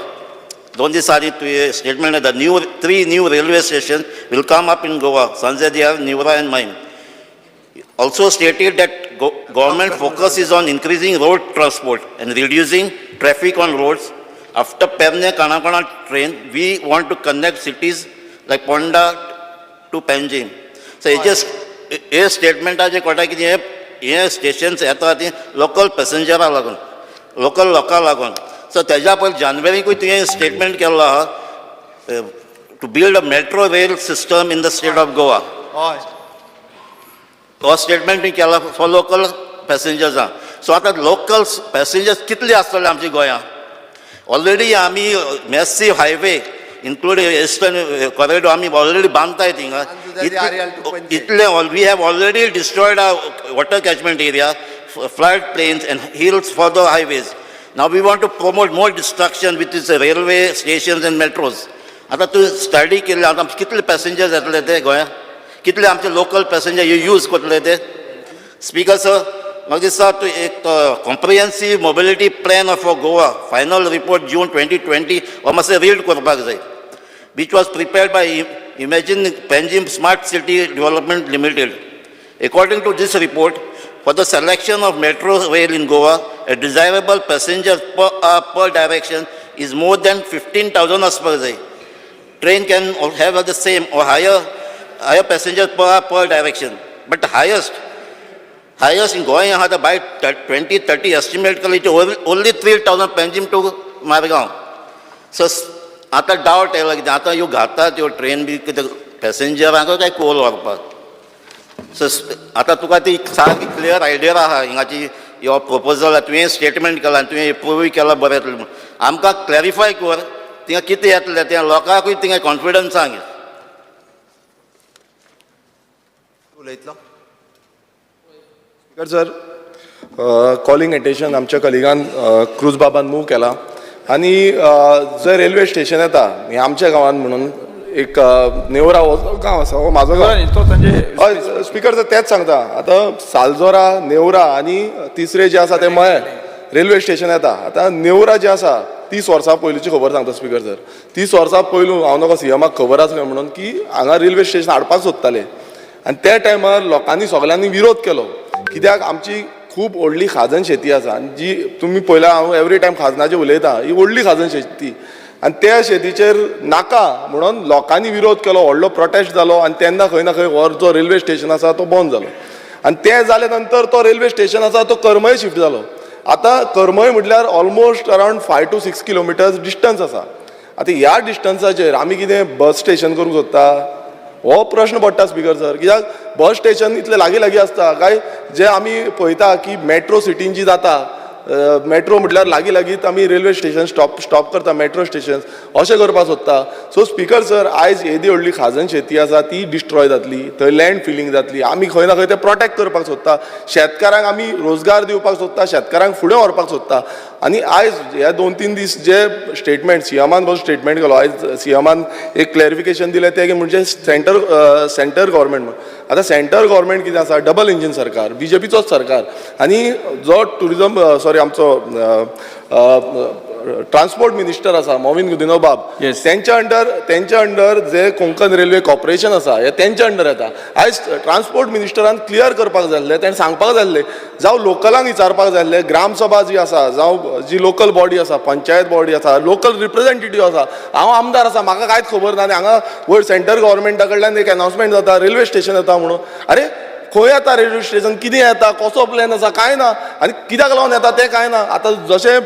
2 दिसां आदीं तुवें statement, the new three new railway station will come up in Goa, Sanzia, Neora and Mahim. Also stated that government focus is on increasing road transport and reducing traffic on roads. After Perne Canacona train, we want to connect cities like Ponda to Panjim. So it just हे स्टेटमेंटाचे कळटा की हे हे stations येता ती local पॅसेंजरा लागून, local लोकां लागून. सो तेज्या पयलीं जानेवारीकूय तुवें स्टेटमेंट केल्लो आहा to build a metro rail system in the state of Goa. हो स्टेटमेंट तुवें केला फॉर लोकल पॅसेंजर्सां. सो आतां लोकल पॅसेंजर्स कितले आसतले आमच्या गोंयांत? ऑलरेडी आमी massive highway including eastern corridor आमी ऑलरेडी बांदताय थिंगा. इतले we have already destroyed our water catchment area, flood plains and hills for the highways. Now we want to promote more destruction with this railway stations and metros. आतां तूं study केल्ले, आतां कितले passengers येतले ते गोंयांत, कितले आमचे लोकल पॅसेंजर यूज करतले ते? स्पीकर सर, म्हाका दिसता तूं एक comprehensive mobility plan of Goa final report June 2020 हो मातसो रीड करपाक जाय, which was prepared by Imagine Panjim Smart City Development Limited. According to this report, for the selection of metro rail in Goa, a desirable passenger per direction is more than 15,000 as per day. Train can have the same or higher passenger per direction. But the highest in Goa आहा by 2030 estimate केली only 3,000 Panjim to Margao. So आतां डावट येयला कितें आतां ह्यो घातात ह्यो train बी कितें पॅसेंजरांक काय कोल व्हरपाक. सो आतां तुका ती सारकी क्लियर आयडिया आहा हिंगाची. हो प्रपोजल तुवें स्टेटमेंट केला, तुवें एप्रुवूय केला, बरें येतलें म्हूण. आमकां क्लॅरिफाय कर, थिंगा कितें येतलें तें, लोकांकूय थिंगा कॉन्फिडन्स सांग. उलयतलो. स्पीकर सर, कॉलिंग एटेन्शन आमच्या कलिगान क्रूज बाबान मूव केला आनी जंय रेल्वे स्टेशन येता हे आमच्या गांवांत म्हणून एक नेवरा हो जो गांव आसा, हो म्हाजो गांव. तो तांचे. हय स्पीकर सर, तेच सांगता. आतां सालजोरा, नेवरा आनी तिसरे जे आसा ते मये रेल्वे स्टेशन येता. आतां नेवरा जे आसा, 30 वर्सां पयलूची खबर सांगता स्पीकर सर. 30 वर्सां पयलू हांव नको सीएमाक खबर आसा काय म्हणून की हांगा रेल्वे स्टेशन हाडपाक सोदताले आनी त्या टायमार लोकांनी सगल्यांनी विरोध केलो, कित्याक आमची खूब व्हडली खाजन शेती आसा आनी जी तुमी पळयला, हांव एवरी टायम खाजनाचेर उलयता, ही व्हडली खाजन शेती आनी त्या शेतीचेर नाका म्हणून लोकांनी विरोध केलो, व्हडलो प्रोटेस्ट जालो आनी तेन्ना खंय ना खंय हो जो रेल्वे स्टेशन आसा तो बंद जालो. आनी तें जाले नंतर तो रेल्वे स्टेशन आसा तो करमय शिफ्ट जालो. आतां करमय म्हटल्यार almost around 5 to 6 kilometers distance आसा. आतां ह्या डिस्टन्साचेर आमी कितें बस स्टेशन करूंक सोदता, हो प्रश्न पडटा स्पीकर सर. कित्याक बस स्टेशन इतलें लागीं लागीं आसता काय जे आमी पळयता की मेट्रो सिटीन जी जाता, मेट्रो म्हटल्यार लागीं लागींच आमी रेल्वे स्टेशन स्टॉप करता, मेट्रो स्टेशन अशें करपाक सोदता. सो स्पीकर सर, आयज येदी व्हडली खाजन शेती आसा ती डिस्ट्रॉय जातली, थंय लँड फिलींग जातली. आमी खंय ना खंय तें प्रोटेक्ट करपाक सोदता, शेतकारांक आमी रोजगार दिवपाक सोदता, शेतकारांक फुडें व्हरपाक सोदता. आनी आयज हे 2-3 दीस जे स्टेटमेंट सीएमान बरो स्टेटमेंट केलो, आयज सीएमान एक क्लॅरिफिकेशन दिलें तें की म्हणजे सेंटर गव्हर्मेंट म्हणून. आतां सेंटर गव्हर्मेंट कितें आसा, डबल इंजीन सरकार, बीजेपीचोच सरकार आनी जो टुरिजम, सॉरी, आमचो ट्रान्सपोर्ट मिनिस्टर आसा मॉविन गुदिन्हो बाब, तेंच्या अंडर जे कोंकण रेल्वे कॉर्पोरेशन आसा हे तेंच्या अंडर येता. आयज ट्रान्सपोर्ट मिनिस्टरान क्लियर करपाक जाय आसलें, तेणें सांगपाक जाय आसलें, जावं लोकलांक विचारपाक जाय आसलें, ग्रामसभा जी आसा, जावं जी लोकल बॉडी आसा, पंचायत बॉडी आसा, लोकल रिप्रेझेंटेटीव आसा. हांव आमदार आसा, म्हाका कांयच खबर ना आनी हांगा वयर सेंटर गव्हर्मेंटा कडल्यान एक अनाउन्समेंट जाता, रेल्वे स्टेशन येता म्हणून. अरे, खंय येता रेल्वे स्टेशन, कितें येता, कसो प्लॅन आसा, कांय ना आनी कित्याक लागून येता तें कांय ना. आतां जशें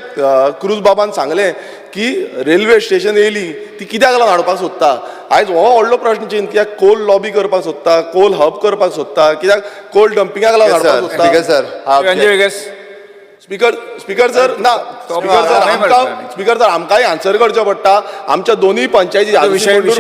क्रूज बाबान सांगलें की रेल्वे स्टेशन येयली ती कित्याक लागून हाडपाक सोदता, आयज हो व्हडलो प्रश्न चिन्न. कित्याक कोल लॉबी करपाक सोदता, कोल हब करपाक सोदता, कित्याक कोल डंपिंगाक लागून हाडपाक सोदता? स्पीकर सर, हा. Sanjay Vegas. Speaker speaker sir, ना, स्पीकर सर, आमकां, स्पीकर सर, आमकांय आन्सर करचें पडटा. आमच्या दोनूय पंचायती, विषय वेगळो,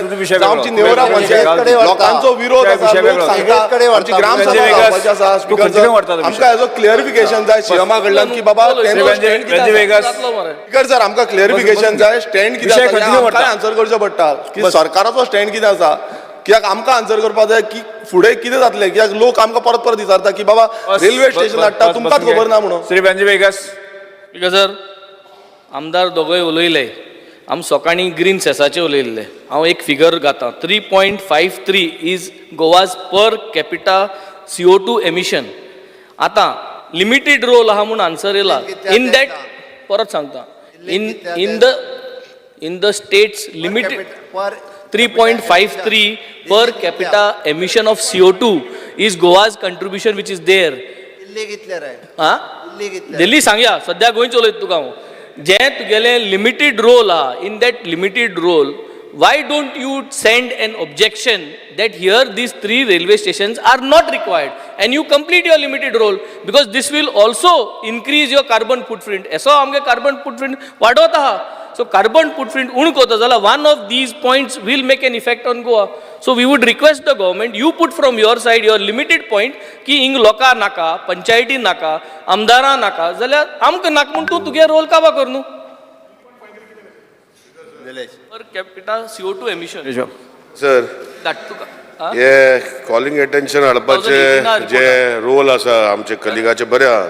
तुजो विषय जावं आमची वेगळो. नेवरा विषय पंचायत, लोकांचो विरोध विषय आसा, लोक वेगळो. सांगता आमची ग्रामसभा संजय वेगस, जावपाची आसा. तूं स्पीकर खंयचे सर, व्हरता तो विषय? आमकां हेजो क्लियरिफिकेशन जाय सीएमा कडल्यान की बाबा तेंचो स्टँड कितें संजय आसा. वेगस. स्पीकर सर, आमकां क्लियरिफिकेशन जाय, स्टँड कितें विषय आसा खंयचे आमकांय व्हरता? आन्सर करचें पडटा की सरकाराचो स्टँड कितें आसा. कित्याक आमकां आन्सर करपाक जाय की फुडें कितें जातलें, कित्याक लोक आमकां परत परत विचारता की बाबा बस, रेल्वे बस, स्टेशन बस, हाडटा, बस, तुमकांच बस, खबर ना म्हणून. Shri Sanjay Vegas. Speaker sir, आमदार दोगूय उलयले. आमी सकाळीं ग्रीन सेसाचे उलयल्ले. हांव एक फिगर घातां. 3.53 is Goa's per capita CO2 emission. आतां लिमिटेड रोल आहा म्हूण आन्सर येयला. इन that, परत सांगता, in the states limited 3.53 per capita emission of CO2 is Goa's contribution which is there. हा, दिल्ली सांगया, सद्या गोंयचो उलयता तुका हांव. जें तुगेलें लिमिटेड रोल आहा, in that limited roll, why don't you send an objection that here these three railway stations are not required and you complete your limited role, because this will also increase your carbon footprint? असो आमगे carbon footprint वाडत आहा. So carbon footprint उण करता जाल्यार one of these points will make an effect on Goa. So we would request the government, you put from your side your limited point की हिंग लोकां नाका, पंचायती नाका, आमदारां नाका, जाल्यार आमकां नाका म्हूण तूं तुगे रोल काबा कर न्हू. Per capita CO2 emission. Sir. धाड तुका, आ? हे कॉलिंग एटेन्शन हाडपाचे 2018 जे रोल आसा आमचे कलिगाचे, बरे आहा,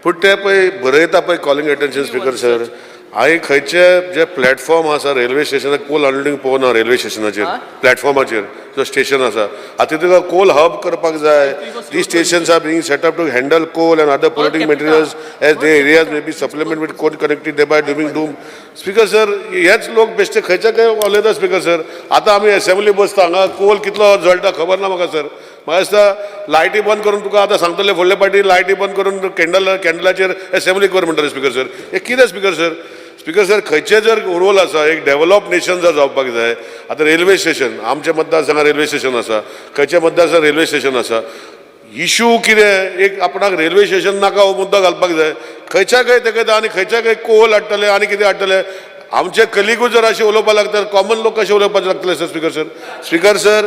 पूण ते पळय बरयता पळय कॉलिंग एटेन्शन, स्पीकर सर, हांवें खंयचे जे प्लॅटफॉर्म आसा रेल्वे स्टेशनार कोल अनलोडींग पळोवना. रेल्वे स्टेशनाचेर प्लॅटफॉर्माचेर जो स्टेशन आसा, आतां तुका कोल हब करपाक जाय. The stations are being set up to handle coal and other polluting materials as the areas may be supplement with coal connected by doing doom. Speaker sir, हेच लोक बेश्टे खंयच्या खंय उलयता. स्पीकर सर, आतां आमी एसेंब्ली बसता, हांगा कोल कितलो जळटा खबर ना म्हाका. सर, म्हाका दिसता लायटी बंद करून तुका आतां सांगतले, फुडले पाटी लायटी बंद करून कॅन्डलाचेर एसेंब्ली कर म्हणटले. स्पीकर सर, हे कितें? स्पीकर सर, स्पीकर सर, खंयचे जर रोल आसा, एक डेव्हलप नेशन जर जावपाक जाय, आतां रेल्वे स्टेशन, आमच्या मतदारसंघात रेल्वे स्टेशन आसा, खंयच्या मतदारसंघात रेल्वे स्टेशन आसा? इशू कितें, एक आपणाक रेल्वे स्टेशन नाका हो मुद्दो घालपाक जाय. खंयच्या खंय तेका आनी खंयच्या खंय कोल हाडटले आनी कितें हाडटले. आमचे कलिगूच जर अशें उलोवपाक लागता, कॉमन लोक कशे उलोवपाक लागतले sir? Speaker sir, speaker sir,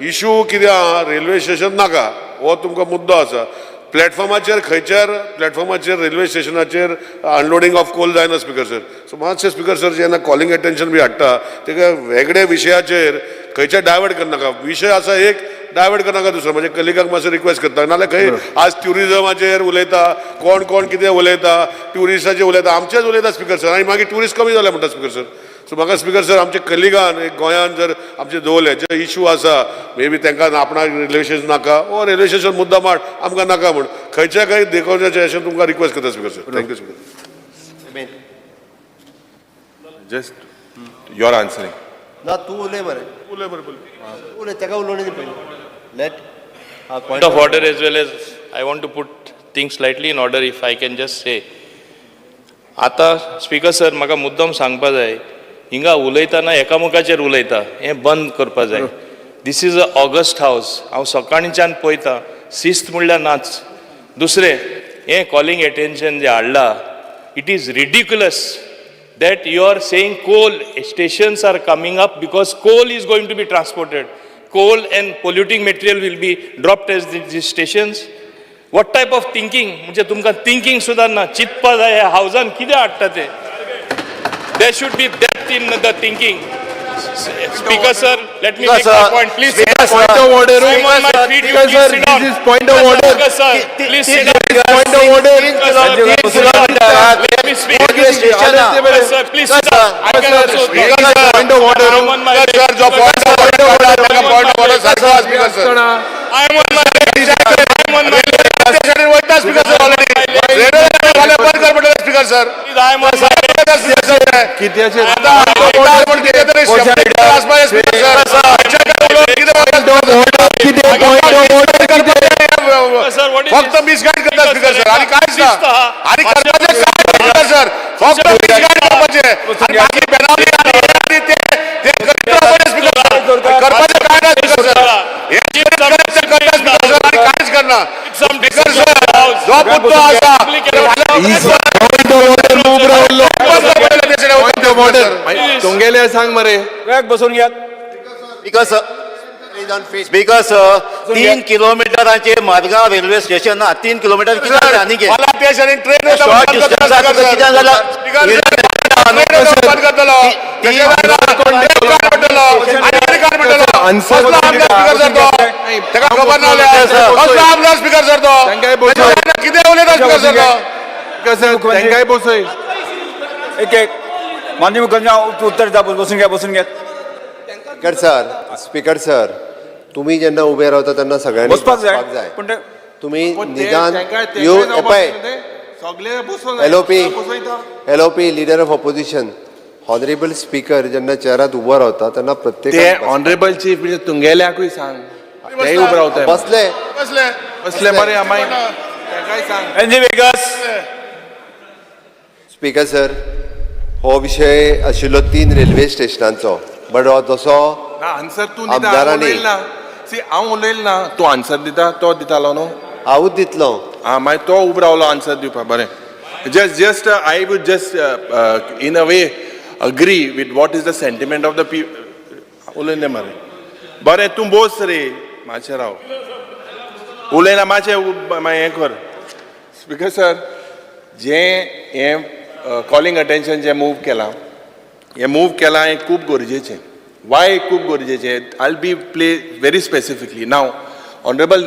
issue कितें आहा, रेल्वे स्टेशन नाका हो तुमकां मुद्दो आसा. प्लॅटफॉर्माचेर, खंयच्यार प्लॅटफॉर्माचेर रेल्वे स्टेशनाचेर अनलोडींग ऑफ कोल जायना. स्पीकर सर, सो मातशें स्पीकर सर, जेन्ना कॉलिंग एटेन्शन बी हाडटा, तेका वेगळे विशयाचेर खंयच्या डायवर्ट करनाका. विशय आसा एक, डायवर्ट करनाका दुसरो. म्हणजे कलिगाक मातसो रिक्वेस्ट करता. नाल्यार खंय आज ट्युरिजमाचेर उलयता, कोण कोण कितें उलयता, ट्युरिस्टाचेर उलयता, आमचेच उलयता स्पीकर सर, आनी मागीर ट्युरिस्ट कमी जाले म्हणटा स्पीकर सर. सो म्हाका स्पीकर सर, आमचे कलिगान एक गोंयान जर आमचे दवरले, जे इशू आसा, मे बी तांकां आपणाक रेल्वे स्टेशन नाका, ओ रेल्वे स्टेशन मुद्दा माड आमकां नाका म्हूण खंयच्या खंय देखोवचें अशें तुमकां रिक्वेस्ट करता, speaker sir. Thank you, speaker. Just your answering. ना, तूं उलय मरे. उलय मरे पयलीं. उलय, ताका उलोवणी दी पयलीं. Let Point of order, as well as I want to put things slightly in order, if I can just say. आतां स्पीकर सर, म्हाका मुद्दम सांगपा जाय, हिंगा उलयतना एकामेकाचेर उलयता, हें बंद करपा जाय. This is a august house. हांव सकाळींच्यान पळयता, शिस्त म्हणल्यार नाच. दुसरें, हें कॉलिंग एटेन्शन जें हाडलां, it is ridiculous that you are saying coal stations are coming up because coal is going to be transported. Coal and polluting material will be dropped as these stations. What type of thinking? म्हणजे तुमकां thinking सुद्दां ना. चिंतपा जाय, ह्या हावजान कितें हाडटा ते. There should be depth in the thinking. Speaker sir, let me make my point, please. Point of order. I'm on my feet, you Speaker please sir, sit down. this is point of order. Speaker sir, please sit down. Point of order. Speaker sir, please sit down. Let me speak. Speaker sir, please sit down. I can also talk. Point of order. I'm on my way. Sir, जो point of order, ताका point of order सारको आसा, speaker sir. I'm on my way. I'm on my way. वयता speaker sir, already railway फाल्यां बंद कर म्हणटले speaker sir. Please, I'm on my way. Speaker sir, कित्याचेर? आतां म्हण कितें तरी आसपाक स्पीकर सर, कितें? कितें पॉयंट ऑफ ऑर्डर कितें? Sir, what is फक्त this? Misguide करता स्पीकर सर, आणि कांयच ना. शिस्त आहा. आणि करपाचें काय स्पीकर सर? फक्त मिसगायड करपाचें आणि बाकी बेनावली आणि हे आणि ते ते करीत रावपाचें. स्पीकर सर, करपाचें काय ना स्पीकर सर. हे करता स्पीकर सर आणि कांयच करना. स्पीकर सर, जो मुद्दो आसा पॉयंट ऑफ ऑर्डर, मूव रावलो. पॉयंट ऑफ ऑर्डर तुमगेले सांग मरे. बसून घेयात. स्पीकर सर, स्पीकर सर, 3 किलोमिटराचेर मार्गांव रेल्वे स्टेशन ना. 3 किलोमिटर कितें आनी मला तेश आणि train Short distance आसा तुका कितें जालां? स्पीकर, ट्रेन बंद करतलो, आन्सर. कसलो आमदार स्पीकर सर तो? ताका खबर ना? कसलो आमदार स्पीकर सर तो? तांकांय बसोवन. कितें उलयता स्पीकर सर तो? स्पीकर सर, तांकांय बसय. एक एक माननीय मुख्यमंत्री उत्तर दिता. बसून घ्या, बसून घ्या. स्पीकर सर, स्पीकर सर, तुम्ही जेन्ना उबे रावता तेन्ना सगळ्यांनी बसपाक जाय. बसपाक जाय. पूण ते तुम्ही पण ते निदान तांकां you जावपाक पळय जाय न्हू ते. सगळे बसून LOP. बसयता. LOP, leader of opposition, honourable speaker जेन्ना चेअरात उबो रावता तेन्ना ते प्रत्येकान ऑनरेबल चीफ मिनिस्टर तुंगेल्याकूय सांग, तेय उबे रावताय. बसले. बसले. बसले, बरें. मागीर तांकांय सांग. NG vagus. स्पीकर सर, हो विशय आशिल्लो तीन रेल्वे स्टेशनांचो, बट हो तसो ना, आन्सर तूं दिता, हांव आमदारांनी उलयल ना. सी, हांव उलयल ना, तूं आन्सर दिता, तो दितालो न्हू. हांवूच दितलो. आं, मागीर तो उबो रावलो आन्सर दिवपाक. बरें, just I would just in a way agree with what is the sentiment of the people. उलयले मरे. बरें, तूं बोस रे, मातशें राव. उलयना मातशें, मागीर हें कर. स्पीकर सर, जें हें कॉलिंग अटेन्शन जें मूव केलां, हें मूव केलां हें खूब गरजेचें. वाय खूब गरजेचें? I be play very specifically now. Honourable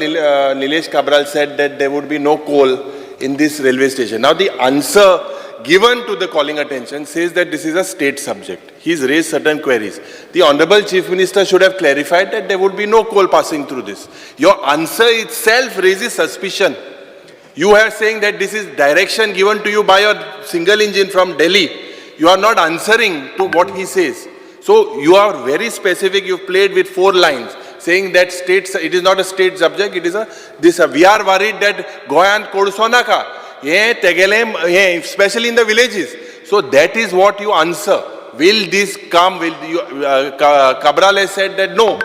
Nilesh Cabral said that there would be no coal in this railway station. Now the answer given to the calling attention says that this is a state subject. He's raised certain queries. The Honorable Chief Minister should have clarified that there would be no coal passing through this. Your answer itself raises suspicion. You are saying that this is direction given to you by your single engine from Delhi. You are not answering to what he says. So you are very specific. You've played with four lines saying that states, it is not a state subject, it is a, this, we are worried that गोंयांत कोळसो नाका, हें तेगेलें हें, especially in the villages. So that is what you answer. Will this come? Will you, Cabral has said that no,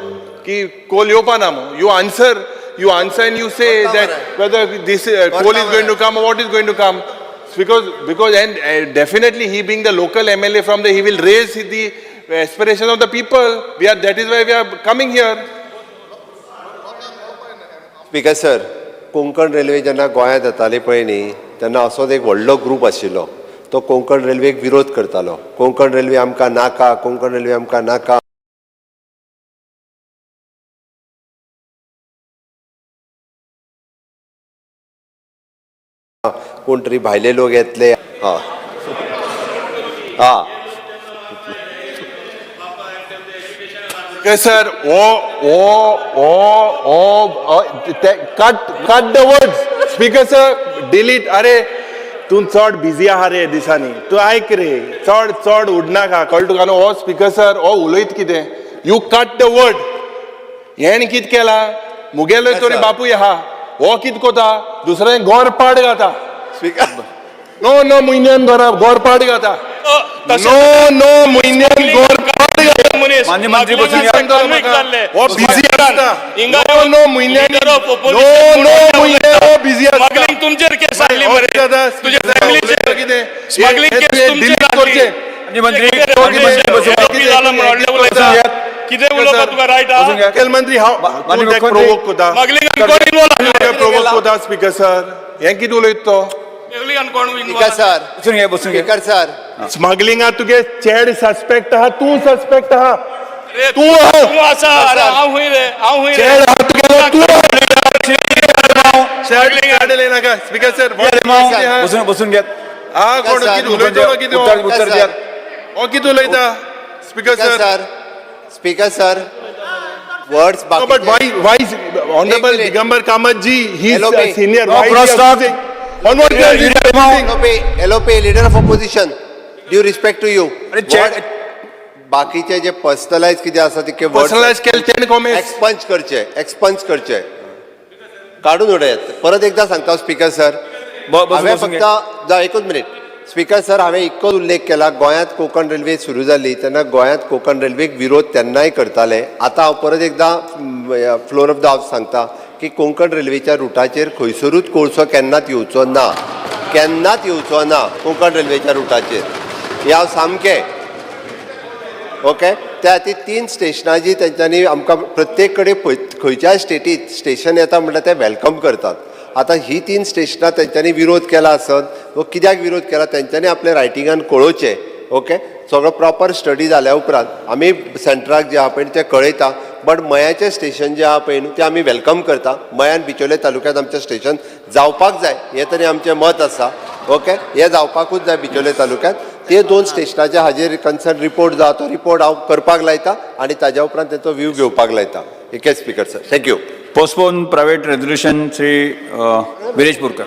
की कोल येवपा ना. You answer, you answer and you say that whether this coal is going to come or what is going to come. Because and definitely he being the local MLA from the, he will raise the aspiration of the people. We are, that is why we are coming here. Speaker sir, Konkan railway जेन्ना गोंयांत येताली पळय न्ही, तेन्ना असोच एक व्हडलो group आशिल्लो, तो कोंकण रेल्वेक विरोध करतालो. कोंकण रेल्वे आमकां नाका, कोंकण रेल्वे आमकां नाका. कोण तरी भायले लोक येतले. हा हा. Okay, sir, oh, cut the words. Speaker sir, delete. अरे, तूं चड बिजी आहा रे दिसांनी. तूं आयक रे, चड चड उडनाका. कळ्ळें तुका न्हू? हो स्पीकर सर, हो उलयत कितें, you cut the word. हेण कितें केलां? मुगेलो तरी बापूय आहा. हो कितें कोता? दुसऱ्यां गोरपाड घाता. स्पीकर नो नो म्हयन्यान घरा गोरपाड घाता. नो नो म्हयन्यान गोरपाड घाता. मनीस माननीय मंत्री बसून घ्या. हो बिझी आसता. हिंगा नो नो म्हयन्यान, नो नो म्हयन्यान हो बिझी आसता. स्मगलिंग तुमचेर केस आसली मरे, तुझ्या फॅमिलीचेर कितें स्मगलिंग केस तुमचेर आसली. माननीय मंत्री, माननीय मंत्री बसून घ्या. जालां म्हण व्हडलें उलयता. कितें उलोवपा तुका रायट बसून आहा? घ्या. मुखेलमंत्री, हांव माननीय तूं मुख्यमंत्री. प्रोवोक कोता. स्मगलिंगान कोण इन्वॉल्व? प्रोवोक कोता स्पीकर सर, हें कितें उलयत तो? स्मगलिंगान कोण स्पीकर इन्वॉल्व? सर. बसून घ्या, बसून घ्या. Speaker sir. स्मगलिंगा तुगे चेड सस्पेक्ट आहा, तूं सस्पेक्ट आहा. तूं आहा. तूं आसा. अरे, हांव खंय रे? हांव खंय रे? चेड आहा तुगेलो, तूं चेड नाका स्पीकर सर. बसून बसून घ्या. हा, कोण कितें उलयतलो? कितें? उत्तर उत्तर दियात. हो कितें उलयता speaker speaker sir? Sir, speaker sir, words. No, but why is Honorable minute. Digambar Kamath ji, he's LOP. A senior. No Why is he cross talk. accusing? On what grounds is he accusing? LOP, LOP, leader of opposition, due respect to you. अरे बाकीचे जे personalise कितें आसा तितके Personalized केले 10 comments. Expunge करचे, expunge करचे, काडून उडयात. परत एकदा सांगता स्पीकर सर. बसून हांवें बसून घे. फक्त जा एकूच मिनीट स्पीकर सर, हांवें इतकोच उल्लेख केला, गोंयांत कोंकण रेल्वे सुरू जाली तेन्ना गोंयांत कोंकण रेल्वेक विरोध तेन्नाय करताले. आतां हांव परत एकदां फ्लोर ऑफ the house सांगता की कोंकण रेल्वेच्या रुटाचेर खंयसरूच कोळसो केन्नाच येवचो ना, केन्नाच येवचो ना कोंकण रेल्वेच्या रुटाचेर. हें हांव सामकें ओके. त्या खातीर तीन स्टेशनां जी तेंच्यांनी आमकां प्रत्येक कडेन खंयच्याय स्टेटीत स्टेशन येता म्हणल्यार ते welcome करतात. आतां ही तीन स्टेशनां तेंच्यांनी विरोध केला आसत व कित्याक विरोध केला तेंच्यांनी आपल्या रायटिंगान कळोवचें. ओके, सगळो प्रॉपर स्टडी जाल्या उपरांत आमी सेंट्राक जे आहा पळय तें कळयता. बट मयाचें स्टेशन जें आहा पळय न्हू, तें आमी welcome करता. मयान बिचोले तालुक्यांत आमचें स्टेशन जावपाक जाय हें तरी आमचें मत आसा. ओके, हे जावपाकूच जाय बिचोले तालुक्यात. ते दोन स्टेशनाच्या हाजेर कन्सर्न रिपोर्ट जाता, तो रिपोर्ट हांव करपाक लायता आनी ताज्या उपरांत तेचो व्यू घेवपाक लायता. एकच speaker sir, thank you. Postpone private resolution Shri Viresh Borkar.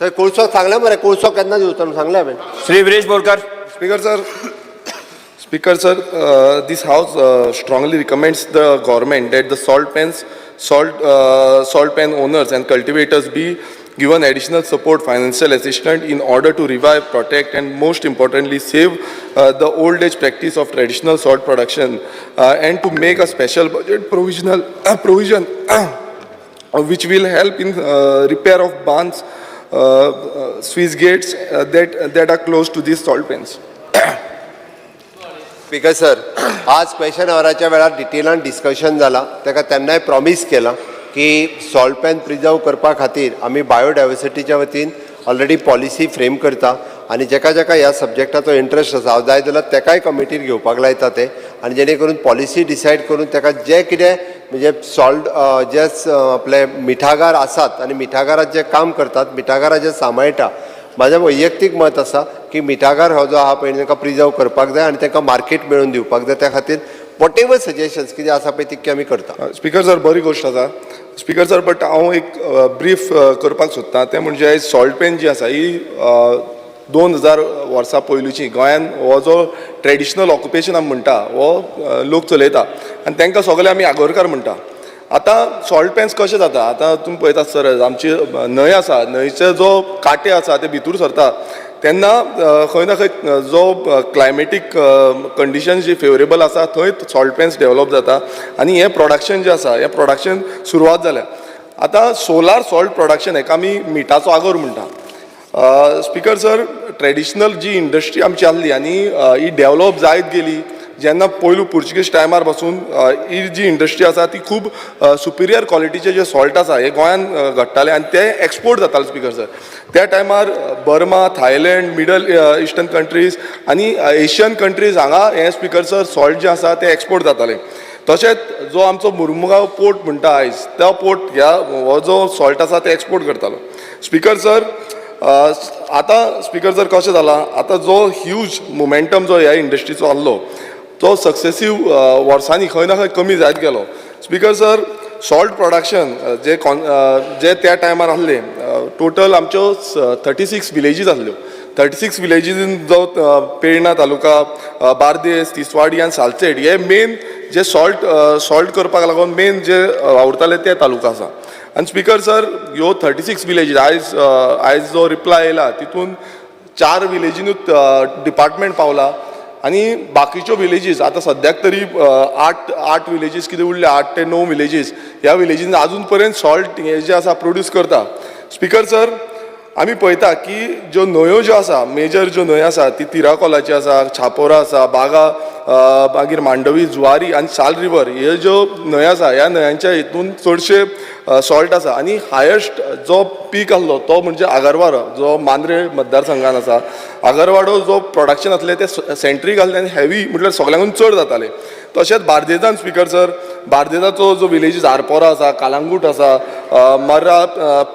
थंय कोळसो सांगल्या मरे, कोळसो केन्ना दिवचो म्हणून सांगल्या हांवें. Shri Viresh Borkar. Speaker sir, Speaker sir, this house strongly recommends the government that the salt pan owners and cultivators be given additional support, financial assistance in order to revive, protect, and most importantly, save the old age practice of traditional salt production, and to make a special budget provision which will help in repair of barns, sluice gates that are close to these salt pans. Speaker sir, आज question आवराच्या वेळार डिटेलान discussion जाला. ताका तेन्नाय promise केलां की salt pan preserve करपा खातीर आमी बायोडायवर्सिटीच्या वतीन ऑलरेडी पॉलिसी फ्रेम करता आनी जेका जेका ह्या सब्जॅक्टाचो इंट्रस्ट आसा, हांव जाय जाल्यार तेकाय कमिटीर घेवपाक लायता ते, आनी जेणे करून पॉलिसी डिसायड करून तेका जे कितें म्हणजे सॉल्ट जे आपले मिठागार आसात आनी मिठागारात जे काम करतात, मिठागारां जे सांबाळटा, म्हाजें वैयक्तीक मत आसा की मिठागार हो जो आहा पळय, तांकां प्रिजर्व करपाक जाय आनी तांकां मार्केट मेळोवन दिवपाक जाय. त्या खातीर what ever suggestions कितें आसा पळय, तितकें आमी करता. स्पीकर सर, बरी गोश्ट आसा स्पीकर सर, बट हांव एक ब्रीफ करपाक सोदतां. तें म्हणजे सॉल्ट पेन जी आसा ही 2000 वर्सां पयलूची गोंयान हो जो ट्रेडिशनल ऑक्युपेशन आमी म्हणटा हो लोक चलयता आनी तांकां सगळे आमी आगोरकार म्हणटा. आतां सॉल्ट पेन्स कशें जाता, आतां तुमी पळयतात सर, आमची न्हंय आसा, न्हंयचे जो कांटे आसा ते भितूर सरता तेन्ना खंय ना खंय जो क्लायमेटीक कंडिशन जी फेवरेबल आसा थंय सॉल्ट पेन्स डेवलप जाता आनी हें प्रोडक्शन जें आसा हें प्रोडक्शन सुरवात जाल्या. आतां सोलार सॉल्ट प्रोडक्शन हेका आमी मिठाचो आगोर म्हणटा. स्पीकर सर, ट्रेडिशनल जी इंडस्ट्री आमची आसली आनी ही डेवलप जायत गेली, जेन्ना पयलू पुर्तुगीज टायमार पासून ही जी इंडस्ट्री आसा ती खूब सुपिरियर क्वॉलिटीचे जे सॉल्ट आसा हे गोंयान घडटाले आनी ते एक्सपोर्ट जाताले. स्पीकर सर, त्या टायमार Burma, Thailand, middle eastern countries आनी एशियन कंट्रीज हांगा हे स्पीकर सर सॉल्ट जे आसा ते एक्सपोर्ट जाताले. तशेंच जो आमचो मुर्मुगांव पोर्ट म्हणटा आयज, तो पोर्ट ह्या हो जो सॉल्ट आसा ते एक्सपोर्ट करतालो. स्पीकर सर, आतां स्पीकर सर कशें जालां, आतां जो ह्यूज मोमेंटम जो ह्या इंडस्ट्रीचो आहलो तो सक्सेसीव वर्सांनी खंय ना खंय कमी जायत गेलो. स्पीकर सर, सॉल्ट प्रोडक्शन जे त्या टायमार आहले, टोटल आमच्यो 36 विलेजीस आहल्यो. 36 विलेजीन जो पेडणा तालुका, बार्देस, तिसवाडी आनी सालसेट हे मेन जे सॉल्ट करपाक लागून मेन जे वावुरताले ते तालुका आसा. आनी स्पीकर सर, ह्यो 36 विलेजीस आयज जो रिप्लाय येयला तितून चार विलेजीनूच डिपार्टमेंट पावला आनी बाकीच्यो विलेजीस आतां सद्याक तरी आठ विलेजीस कितें उरल्या, 8 ते 9 विलेजीस. ह्या विलेजीन आजून पर्यंत सॉल्ट हे जे आसा प्रोड्यूस करता. स्पीकर सर, आमी पळयता की ज्यो न्हंयो ज्यो आसा, मेजर ज्यो न्हंयो आसा ती तिराकोलाची आसा, छापोरा आसा, बागा, मागीर मांडवी, जुवारी आनी साल रिवर, ह्यो ज्यो न्हंयो आसा ह्या न्हंयांच्या हितून चडशे सॉल्ट आसा. आनी हायस्ट जो पीक आसलो तो म्हणजे आगरवाडो, जो मांद्रे मतदारसंघान आसा. आगरवाडो जो प्रोडक्शन आसलें तें सेंट्रीक आसलें आनी हेवी म्हटल्यार सगळ्यांकून चड जातालें. तशेंच बार्देजान स्पीकर सर, बार्देजाचो जो विलेजीस आरपोरा आसा, कालांगूट आसा, मर्रा,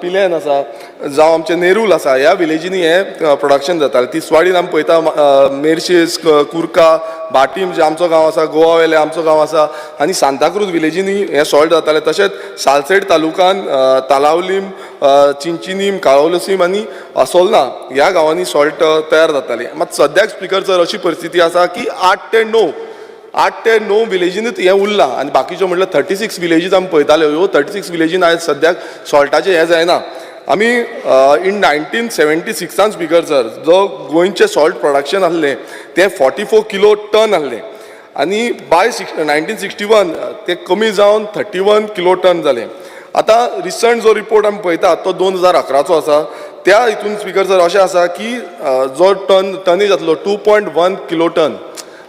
पिलेन आसा, जावं आमचें नेरूल आसा, ह्या विलेजींनी हें प्रोडक्शन जातालें. तिसवाडीन आमी पळयता मेरशेस, कुर्का, भाटीम जे आमचो गांव आसा, गोवा वेले आमचो गांव आसा आनी सांताक्रूज विलेजींनी हें सॉल्ट जातालें. तशेंच सालसेट तालुकान तालावलीम, चिंचिनीम, काळोलसीम आनी असोलना ह्या गांवांनी सॉल्ट तयार जातालें. मात सद्याक स्पीकर सर, अशी परिस्थिती आसा की 8 ते 9 विलेजीनूच हें उरलां आनी बाकीच्यो म्हटल्यार 36 विलेजीस आमी पळयताल्यो, ह्यो 36 विलेजीन आयज सद्याक सॉल्टाचें हें जायना. आमी इन 1976आन स्पीकर सर, जो गोंयचें सॉल्ट प्रोडक्शन आसलें तें 44 किलो टन आसलें आनी बाय 1961 तें कमी जावन 31 किलो टन जालें. आतां रिसंट जो रिपोर्ट आमी पळयता तो 2011चो आसा. त्या हितून स्पीकर सर अशें आसा की जो टनेज आसलो 2.1 किलो टन.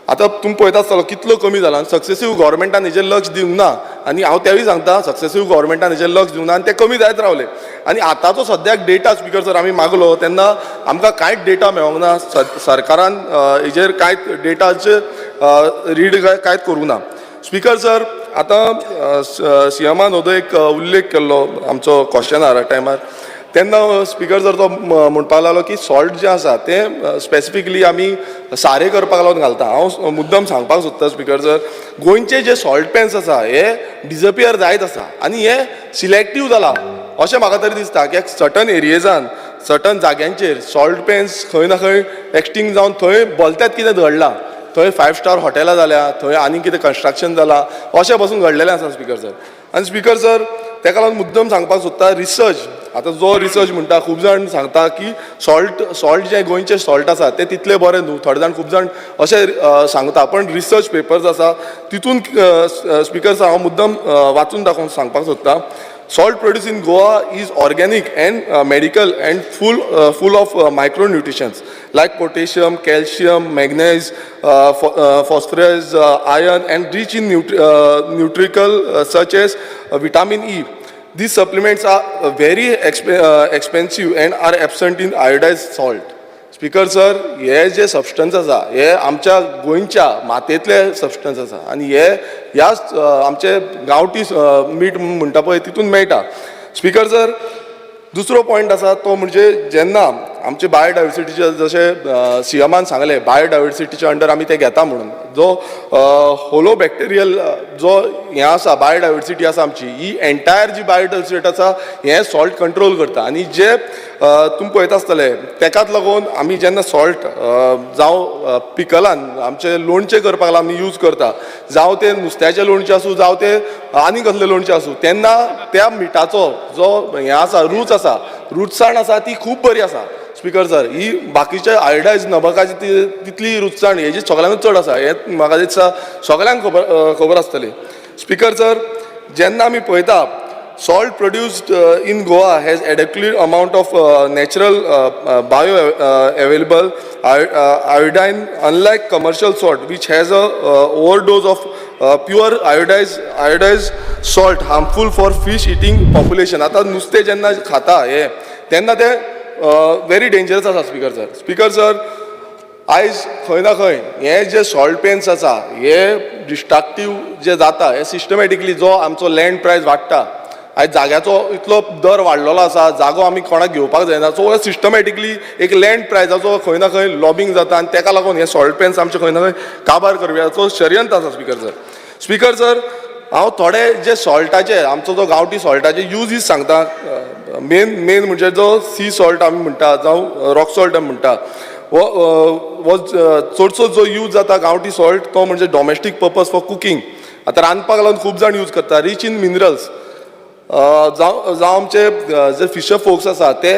आतां तुमी पळयता आसतलो कितलो कमी जाला. सक्सेसीव गव्हर्मेंटान हेजेर लक्ष दिवंक ना आनी हांव तेंवूय सांगता, सक्सेसीव गव्हर्मेंटान हेजेर लक्ष दिवंक ना आनी तें कमी जायत रावलें. आनी आतांचो सद्याक डेटा स्पीकर सर आमी मागलो तेन्ना आमकां कांयच डेटा मेळोंक ना. सरकारान हेजेर कांयच डेटाचे रीड कांयच करूंक ना. स्पीकर सर, आतां सीएमान हो एक उल्लेख केल्लो आमचो क्वेश्चनार टायमार. तेन्ना स्पिकर सर तो म्हणपाक लागलो की सॉल्ट जें आसा तें स्पेसिफिकली आमी सारें करपाक लागून घालता. हांव मुद्दम सांगपाक सोदता स्पिकर सर, गोंयचे जे सॉल्ट पॅन्स आसा हे डिजपियर जायत आसा आनी हे सिलेक्टीव जाला अशें म्हाका तरी दिसता की सर्टन एरियेजान सर्टन जाग्यांचेर सॉल्ट पॅन्स खंय ना खंय एक्सटिंग जावन थंय बोलत्यात कितें घडलां, थंय 5 स्टार हॉटेलां जाल्या, थंय आनी कितें कन्स्ट्रक्शन जालां अशें पसून घडलेलें आसा स्पिकर सर. आनी स्पिकर सर तेका लागून मुद्दम सांगपाक सोदता, रिसर्च आतां जो रिसर्च म्हणटा खूब जाण सांगता की सॉल्ट जे गोंयचे सॉल्ट आसा ते तितले बरें न्हू, थोडे जाण खूब जाण अशें सांगता, पण रिसर्च पेपर्स आसा तितून स्पिकर सर हांव मुद्दम वाचून दाखोवन सांगपाक सोदता. Salt produced in Goa is organic and medical and full of micronutrients like potassium, calcium, manganese, phosphorus, iron and rich in nutrical such as vitamin E. These supplements are very expensive and are absent in iodized salt. Speaker sir, हे जे substance आसा हे आमच्या गोंयच्या मातयेंतले substance आसा आनी हे ह्या आमचे गांवठी मीठ म्हणटा पळय तितून मेळटा. स्पिकर सर, दुसरो पॉयंट आसा तो म्हणजे जेन्ना आमचे बायोडायवर्सिटीचे जशें सीएमान सांगलें, बायोडायवर्सिटीच्या अंडर आमी ते घेता म्हणून जो होलो बॅक्टेरियल जो हें आसा बायोडायवर्सिटी आसा आमची, ही एंटायर जी बायोडायवर्सिटी आसा हें सॉल्ट कंट्रोल करता. आनी जे तुमी पळयता आसतले तेकाच लागून आमी जेन्ना सॉल्ट जावं पिकलान आमचें लोणचें करपाक आमी यूज करता, जावं तें नुस्त्याचें लोणचें आसूं जावं तें आनी कसलें लोणचें आसूं, तेन्ना त्या मिठाचो जो हें आसा रूच आसा, रुचसाण आसा ती खूब बरी आसा. स्पिकर सर, ही बाकीच्या आयोडायज नमकाची तितली रुचसाण हेजी सगळ्यांकूच चड आसा, हें म्हाका दिसता सगळ्यांक खबर आसतली. स्पिकर सर, जेन्ना आमी पळयता salt produced in Goa has adequate amount of natural bio available iodine, unlike commercial salt which has a overdose of pure iodized salt harmful for fish eating population. आतां नुस्तें जेन्ना खाता हें तेन्ना तें वेरी डेंजरस आसा. स्पिकर सर, स्पिकर सर, आयज खंय ना खंय हे जे सॉल्ट पेन्स आसा हे डिस्ट्रक्टीव जे जाता हे सिस्टमॅटिकली जो आमचो लँड प्रायस वाडटा, आयज जाग्याचो इतलो दर वाडलेलो आसा, जागो आमी कोणाक घेवपाक जायना, सो सिस्टमॅटिकली एक लँड प्रायजाचो खंय ना खंय लॉबींग जाता आनी तेका लागून हे सॉल्ट पेन्स आमचे खंय ना खंय काबार करप्याचो षडयंत्र आसा. स्पिकर सर, स्पिकर सर, हांव थोडे जे सॉल्टाचे आमचो जो गांवठी सॉल्टाचे युजीस सांगता. मेन म्हणजे जो सी सॉल्ट आमी म्हणटा जावं रॉक सॉल्ट आमी म्हणटा, हो चडसो जो यूज जाता गांवठी सॉल्ट तो म्हणजे डोमेस्टीक पर्पज फॉर कुकींग. आतां रांदपाक लागून खूब जाण यूज करता, रीच इन मिनरल्स. जावं आमचे जे फिशर फोक्स आसा ते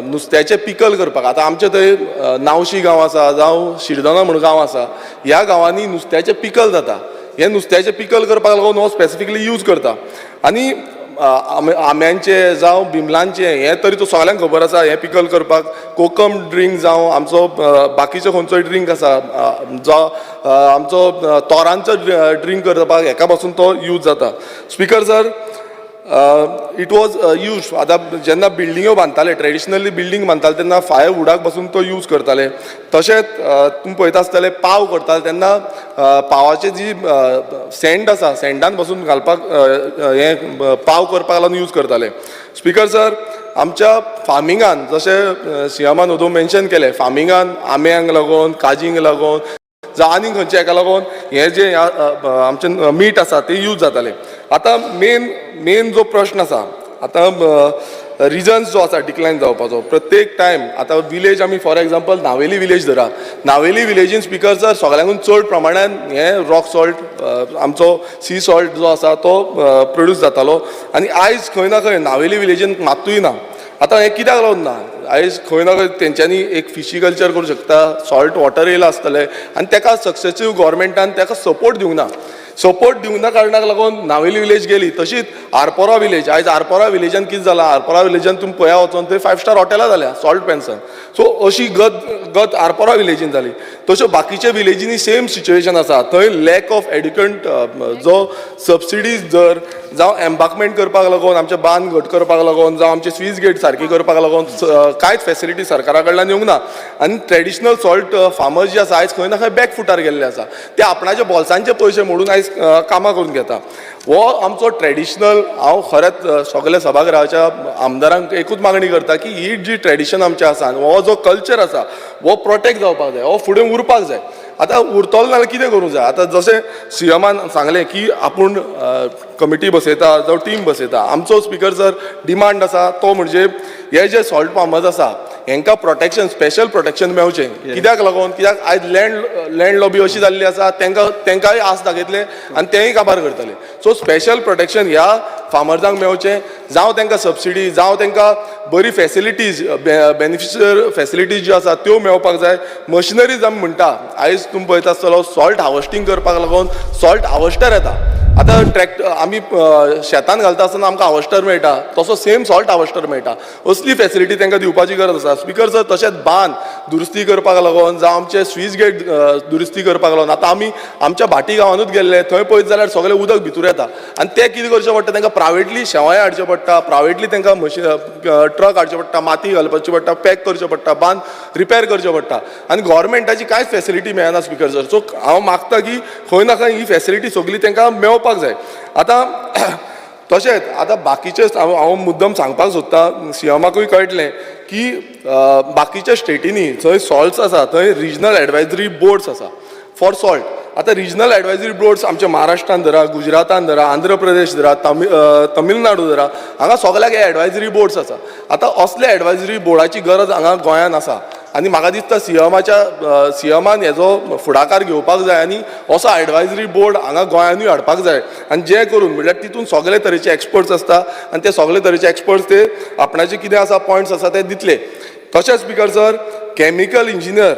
नुस्त्याचे पिकल करपाक, आतां आमचे थंय नावशी गांव आसा जावं शिरदोना म्हूण गांव आसा, ह्या गांवांनी नुस्त्याचे पिकल जाता, हे नुस्त्याचे पिकल करपाक लागून हो स्पेसिफिकली यूज करता. आनी आंब्यांचे जावं बिमलांचे हें तरी तो सगळ्यांक खबर आसा, हें पिकल करपाक कोकम ड्रिंक जावं आमचो बाकीचो खंयचोय ड्रिंक आसा जो आमचो तोरांचो ड्रिंक करपाक हेका पासून तो यूज जाता. Speaker sir, it was use आतां जेन्ना बिल्डिंग्यो बांदताले, ट्रेडिशनली बिल्डींग बांदताले तेन्ना फायर वुडाक पासून तो यूज करताले. तशेंच तुमी पळयता आसतले पाव करताले तेन्ना पावाची जी सँड आसा सँडान पासून घालपाक हें पाव करपाक लागून यूज करताले. स्पिकर सर, आमच्या फार्मिंगान जशें सीएमान ओदोव मेन्शन केलें, फार्मिंगान आंब्यांक लागून काजींक लागून जावं आनी खंयच्या हेका लागून हें जें आमचें मीठ आसा तें यूज जातालें. आतां मेन जो प्रश्न आसा आतां रिजन्स जो आसा डिक्लायन जावपाचो प्रत्येक टायम, आतां विलेज आमी फॉर एग्जाम्पल नावेली विलेज धरा, नावेली विलेजीन स्पिकर सर सगळ्यांकून चड प्रमाणान हें रॉक सॉल्ट आमचो सी सॉल्ट जो आसा तो प्रोड्यूस जातालो आनी आयज खंय ना खंय नावेली विलेजीन मात्तूय ना. आतां हें कित्याक लागून ना? आयज खंय ना खंय तेंच्यांनी एक फिशीकल्चर करूं शकता, सॉल्ट वॉटर येयलां आसतलें आनी तेका सक्सेसीव गोवोरमेंटान तेका सपोर्ट दिवंक ना. सपोर्ट दिवंक ना कारणाक लागून नावेली विलेज गेली. तशीच आरपोरा विलेज, आयज आरपोरा विलेजान कितें जालां, आरपोरा विलेजान तुमी पळया वचोन थंय 5 स्टार हॉटेलां जाल्या सॉल्ट पेन्सान. सो अशी गत आरपोरा विलेजीन जाली. तश्यो बाकीच्या विलेजींनी सेम सिच्युएशन आसा, थंय लॅक ऑफ एडिक्वेट जो सबसिडीज जर जावं एम्बाकमेंट करपाक लागून आमचे बांद घट करपाक लागून जावं आमचे स्वीस गेट सारकी करपाक लागून कांयच फेसिलिटी सरकारा कडल्यान येवंक ना. आनी ट्रेडिशनल सॉल्ट फार्मर्स जे आसा आयज खंय ना खंय बॅक फुटार गेल्ले आसा, ते आपणाच्या बोल्सांचे पयशे मोडून आयज कामां करून घेता. हो आमचो ट्रेडिशनल, हांव खरेंच सगल्या सभागृहाच्या आमदारांक एकूच मागणी करता की ही जी ट्रेडिशन आमचें आसा आनी हो जो कल्चर आसा हो प्रोटेक्ट जावपाक जाय, हो फुडें उरपाक जाय. आतां उरतलो नाल्यार कितें करूंक जाय? आतां जशें सीएमान सांगलें की आपूण कमिटी बसयता जावं टीम बसयता, आमचो स्पिकर सर डिमांड आसा तो म्हणजे हे जे सॉल्ट फार्मर्स आसा हेंकां प्रोटेक्शन, स्पेशल प्रोटेक्शन मेवचें. कित्याक लागून? कित्याक आयज लँड लॉबी अशी जाल्ली आसा, तेंकांय आस दाखयतले आनी तेंय काबार करतले. सो स्पेशल प्रोटेक्शन ह्या फार्मर्सांक मेवचें, जावं तेंकां सबसिडी, जावं तेंकां बरी फेसिलिटीज, बेनिफिशियल फेसिलिटीज ज्यो आसा त्यो मेवपाक जाय. मशिनरीज आमी म्हणटा, आयज तुमी पळयता आसतलो सॉल्ट हार्वस्टींग करपाक लागून सॉल्ट हार्वस्टर येता. आतां ट्रॅक्टर आमी शेतान घालता आसतना आमकां हार्वस्टर मेळटा, तसो सेम सॉल्ट हार्वस्टर मेळटा. असली फेसिलिटी तांकां दिवपाची गरज आसा. स्पिकर सर, तशेंच बांद दुरुस्ती करपाक लागून जावं आमचे स्वीस गेट दुरुस्ती करपाक लागून आतां आमी आमच्या भाटी गांवानूच गेल्ले, थंय पळयत जाल्यार सगळें उदक भितर येता आनी तें कितें करचें पडटा, तांकां प्रायवेटली शेवाय हाडचें पडटा, प्रायवेटली तांकां मशीन ट्रक हाडचें पडटा, माती घालपाची पडटा, पॅक करचें पडटा, बांद रिपेर करचें पडटा आनी गव्हर्मेंटाची कांयच फेसिलिटी मेळना स्पिकर सर. सो हांव मागता की खंय ना खंय ही फेसिलिटी सगळी तांकां मेवपाक जाय. आतां तशेंच आतां बाकीचे हांव मुद्दम सांगपाक सोदता, सीएमाकूय कळटलें की बाकीच्या स्टेटींनी जंय सॉल्ट्स आसा थंय रिजनल एडवायजरी बोर्ड्स आसा फॉर सॉल्ट. आतां रिजनल एडवायजरी बोर्ड्स आमच्या महाराष्ट्रान धरा, गुजरातान धरा, आंध्र प्रदेश धरा, तमिळनाडू धरा, हांगा सगल्याक हे एडवायजरी बोर्ड्स आसा. आतां असले एडवायजरी बोर्डाची गरज हांगा गोंयान आसा आनी म्हाका दिसता सीएमान हेजो फुडाकार घेवपाक जाय आनी असो एडवायजरी बोर्ड हांगा गोंयानूय हाडपाक जाय आनी जें करून म्हणल्यार तितून सगळे तरेचे एक्सपर्ट्स आसता आनी ते सगळे तरेचे एक्सपर्ट्स ते आपणाचे कितें आसा पॉयंट्स आसा ते दितले. तशेंच speaker sir, chemical engineer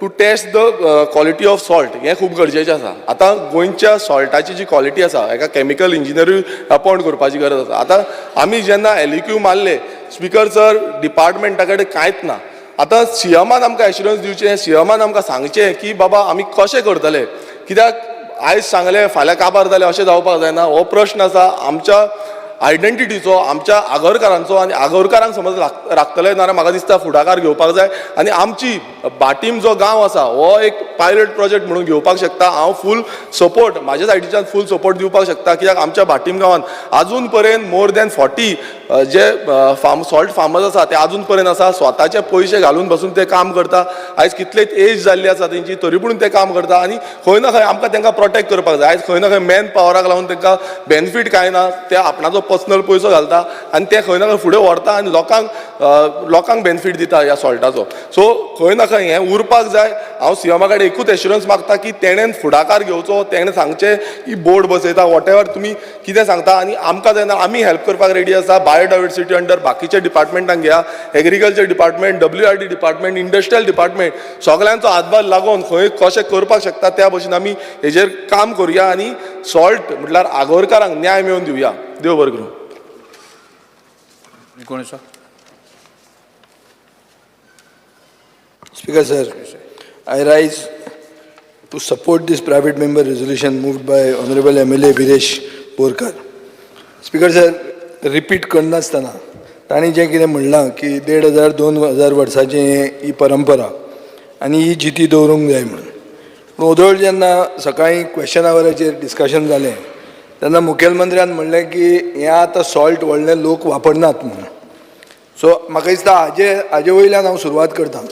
to test the quality of salt हें खूब गरजेचें आसा. आतां गोंयच्या सॉल्टाची जी क्वॉलिटी आसा हेका केमिकल इंजिनियरूय अपॉयंट करपाची गरज आसा. आतां आमी जेन्ना LEQ मारले स्पिकर सर, डिपार्टमेंटा कडेन कांयच ना. आतां सीएमान आमकां एश्युरन्स दिवचें, सीएमान आमकां सांगचें की बाबा आमी कशें करतले, कित्याक आयज सांगलें फाल्यां काबार जालें अशें जावपाक जायना. हो प्रश्न आसा आमच्या आयडेंटिटीचो, आमच्या आगोरकारांचो आनी आगोरकारांक समज राखतले नाल्यार म्हाका दिसता फुडाकार घेवपाक जाय आनी आमची बाटीम जो गांव आसा हो एक पायलट प्रोजेक्ट म्हणून घेवपाक शकता. हांव फूल सपोर्ट, म्हाज्या सायडीच्यान फूल सपोर्ट दिवपाक शकता, कित्याक आमच्या बाटीम गांवांत आजून पर्यंत मोर दॅन 40 जे सॉल्ट फार्मर्स आसा ते आजून पर्यंत आसा, स्वताचे पयशे घालून बसून ते काम करता. आयज कितलेच एज जाल्ली आसा तेंची तरी पूण ते काम करता आनी खंय ना खंय आमकां तांकां प्रोटेक्ट करपाक जाय. आयज खंय ना खंय मॅन पावराक लागून तांकां बेनिफीट कांय ना, ते आपणाचो पर्सनल पयसो घालता आनी ते खंय ना खंय फुडें व्हरता आनी लोकांक बेनिफीट दिता ह्या सॉल्टाचो. सो खंय ना खंय हें उरपाक जाय. हांव सीएमा कडेन एकूच एश्युरन्स मागता की तेणेन फुडाकार घेवचो, तेणें सांगचें की बोर्ड बसयता, what ever तुमी कितें सांगता आनी आमकां जायना आमी हेल्प करपाक रेडी आसा. बायोडायवर्सिटी अंडर बाकीच्या डिपार्टमेंटांक घेया, agriculture department, WRD department, industrial department, सगळ्यांचो हातभार लागून खंय कशें करपाक शकता त्या भशेन आमी हेजेर काम करुया आनी सॉल्ट म्हटल्यार आगोरकारांक न्याय मेळोवन दिवया. देव बरें करूं. कोण आसा? Speaker sir, I rise to support this private member resolution moved by Honorable MLA Viresh Borkar. Speaker sir, repeat करनासतना तांणी जें कितें म्हणलां की 1500 2000 वर्सांची ही परंपरा आनी ही जिती दवरूंक जाय म्हणून. पूण ओदोळ जेन्ना सकाळीं क्वेश्चन आवराचेर डिस्कशन जालें तेन्ना मुखेलमंत्र्यान म्हणलें की हें आतां सॉल्ट व्हडले लोक वापरनात म्हणून. सो म्हाका दिसता हाजे वयल्यान हांव सुरवात करता.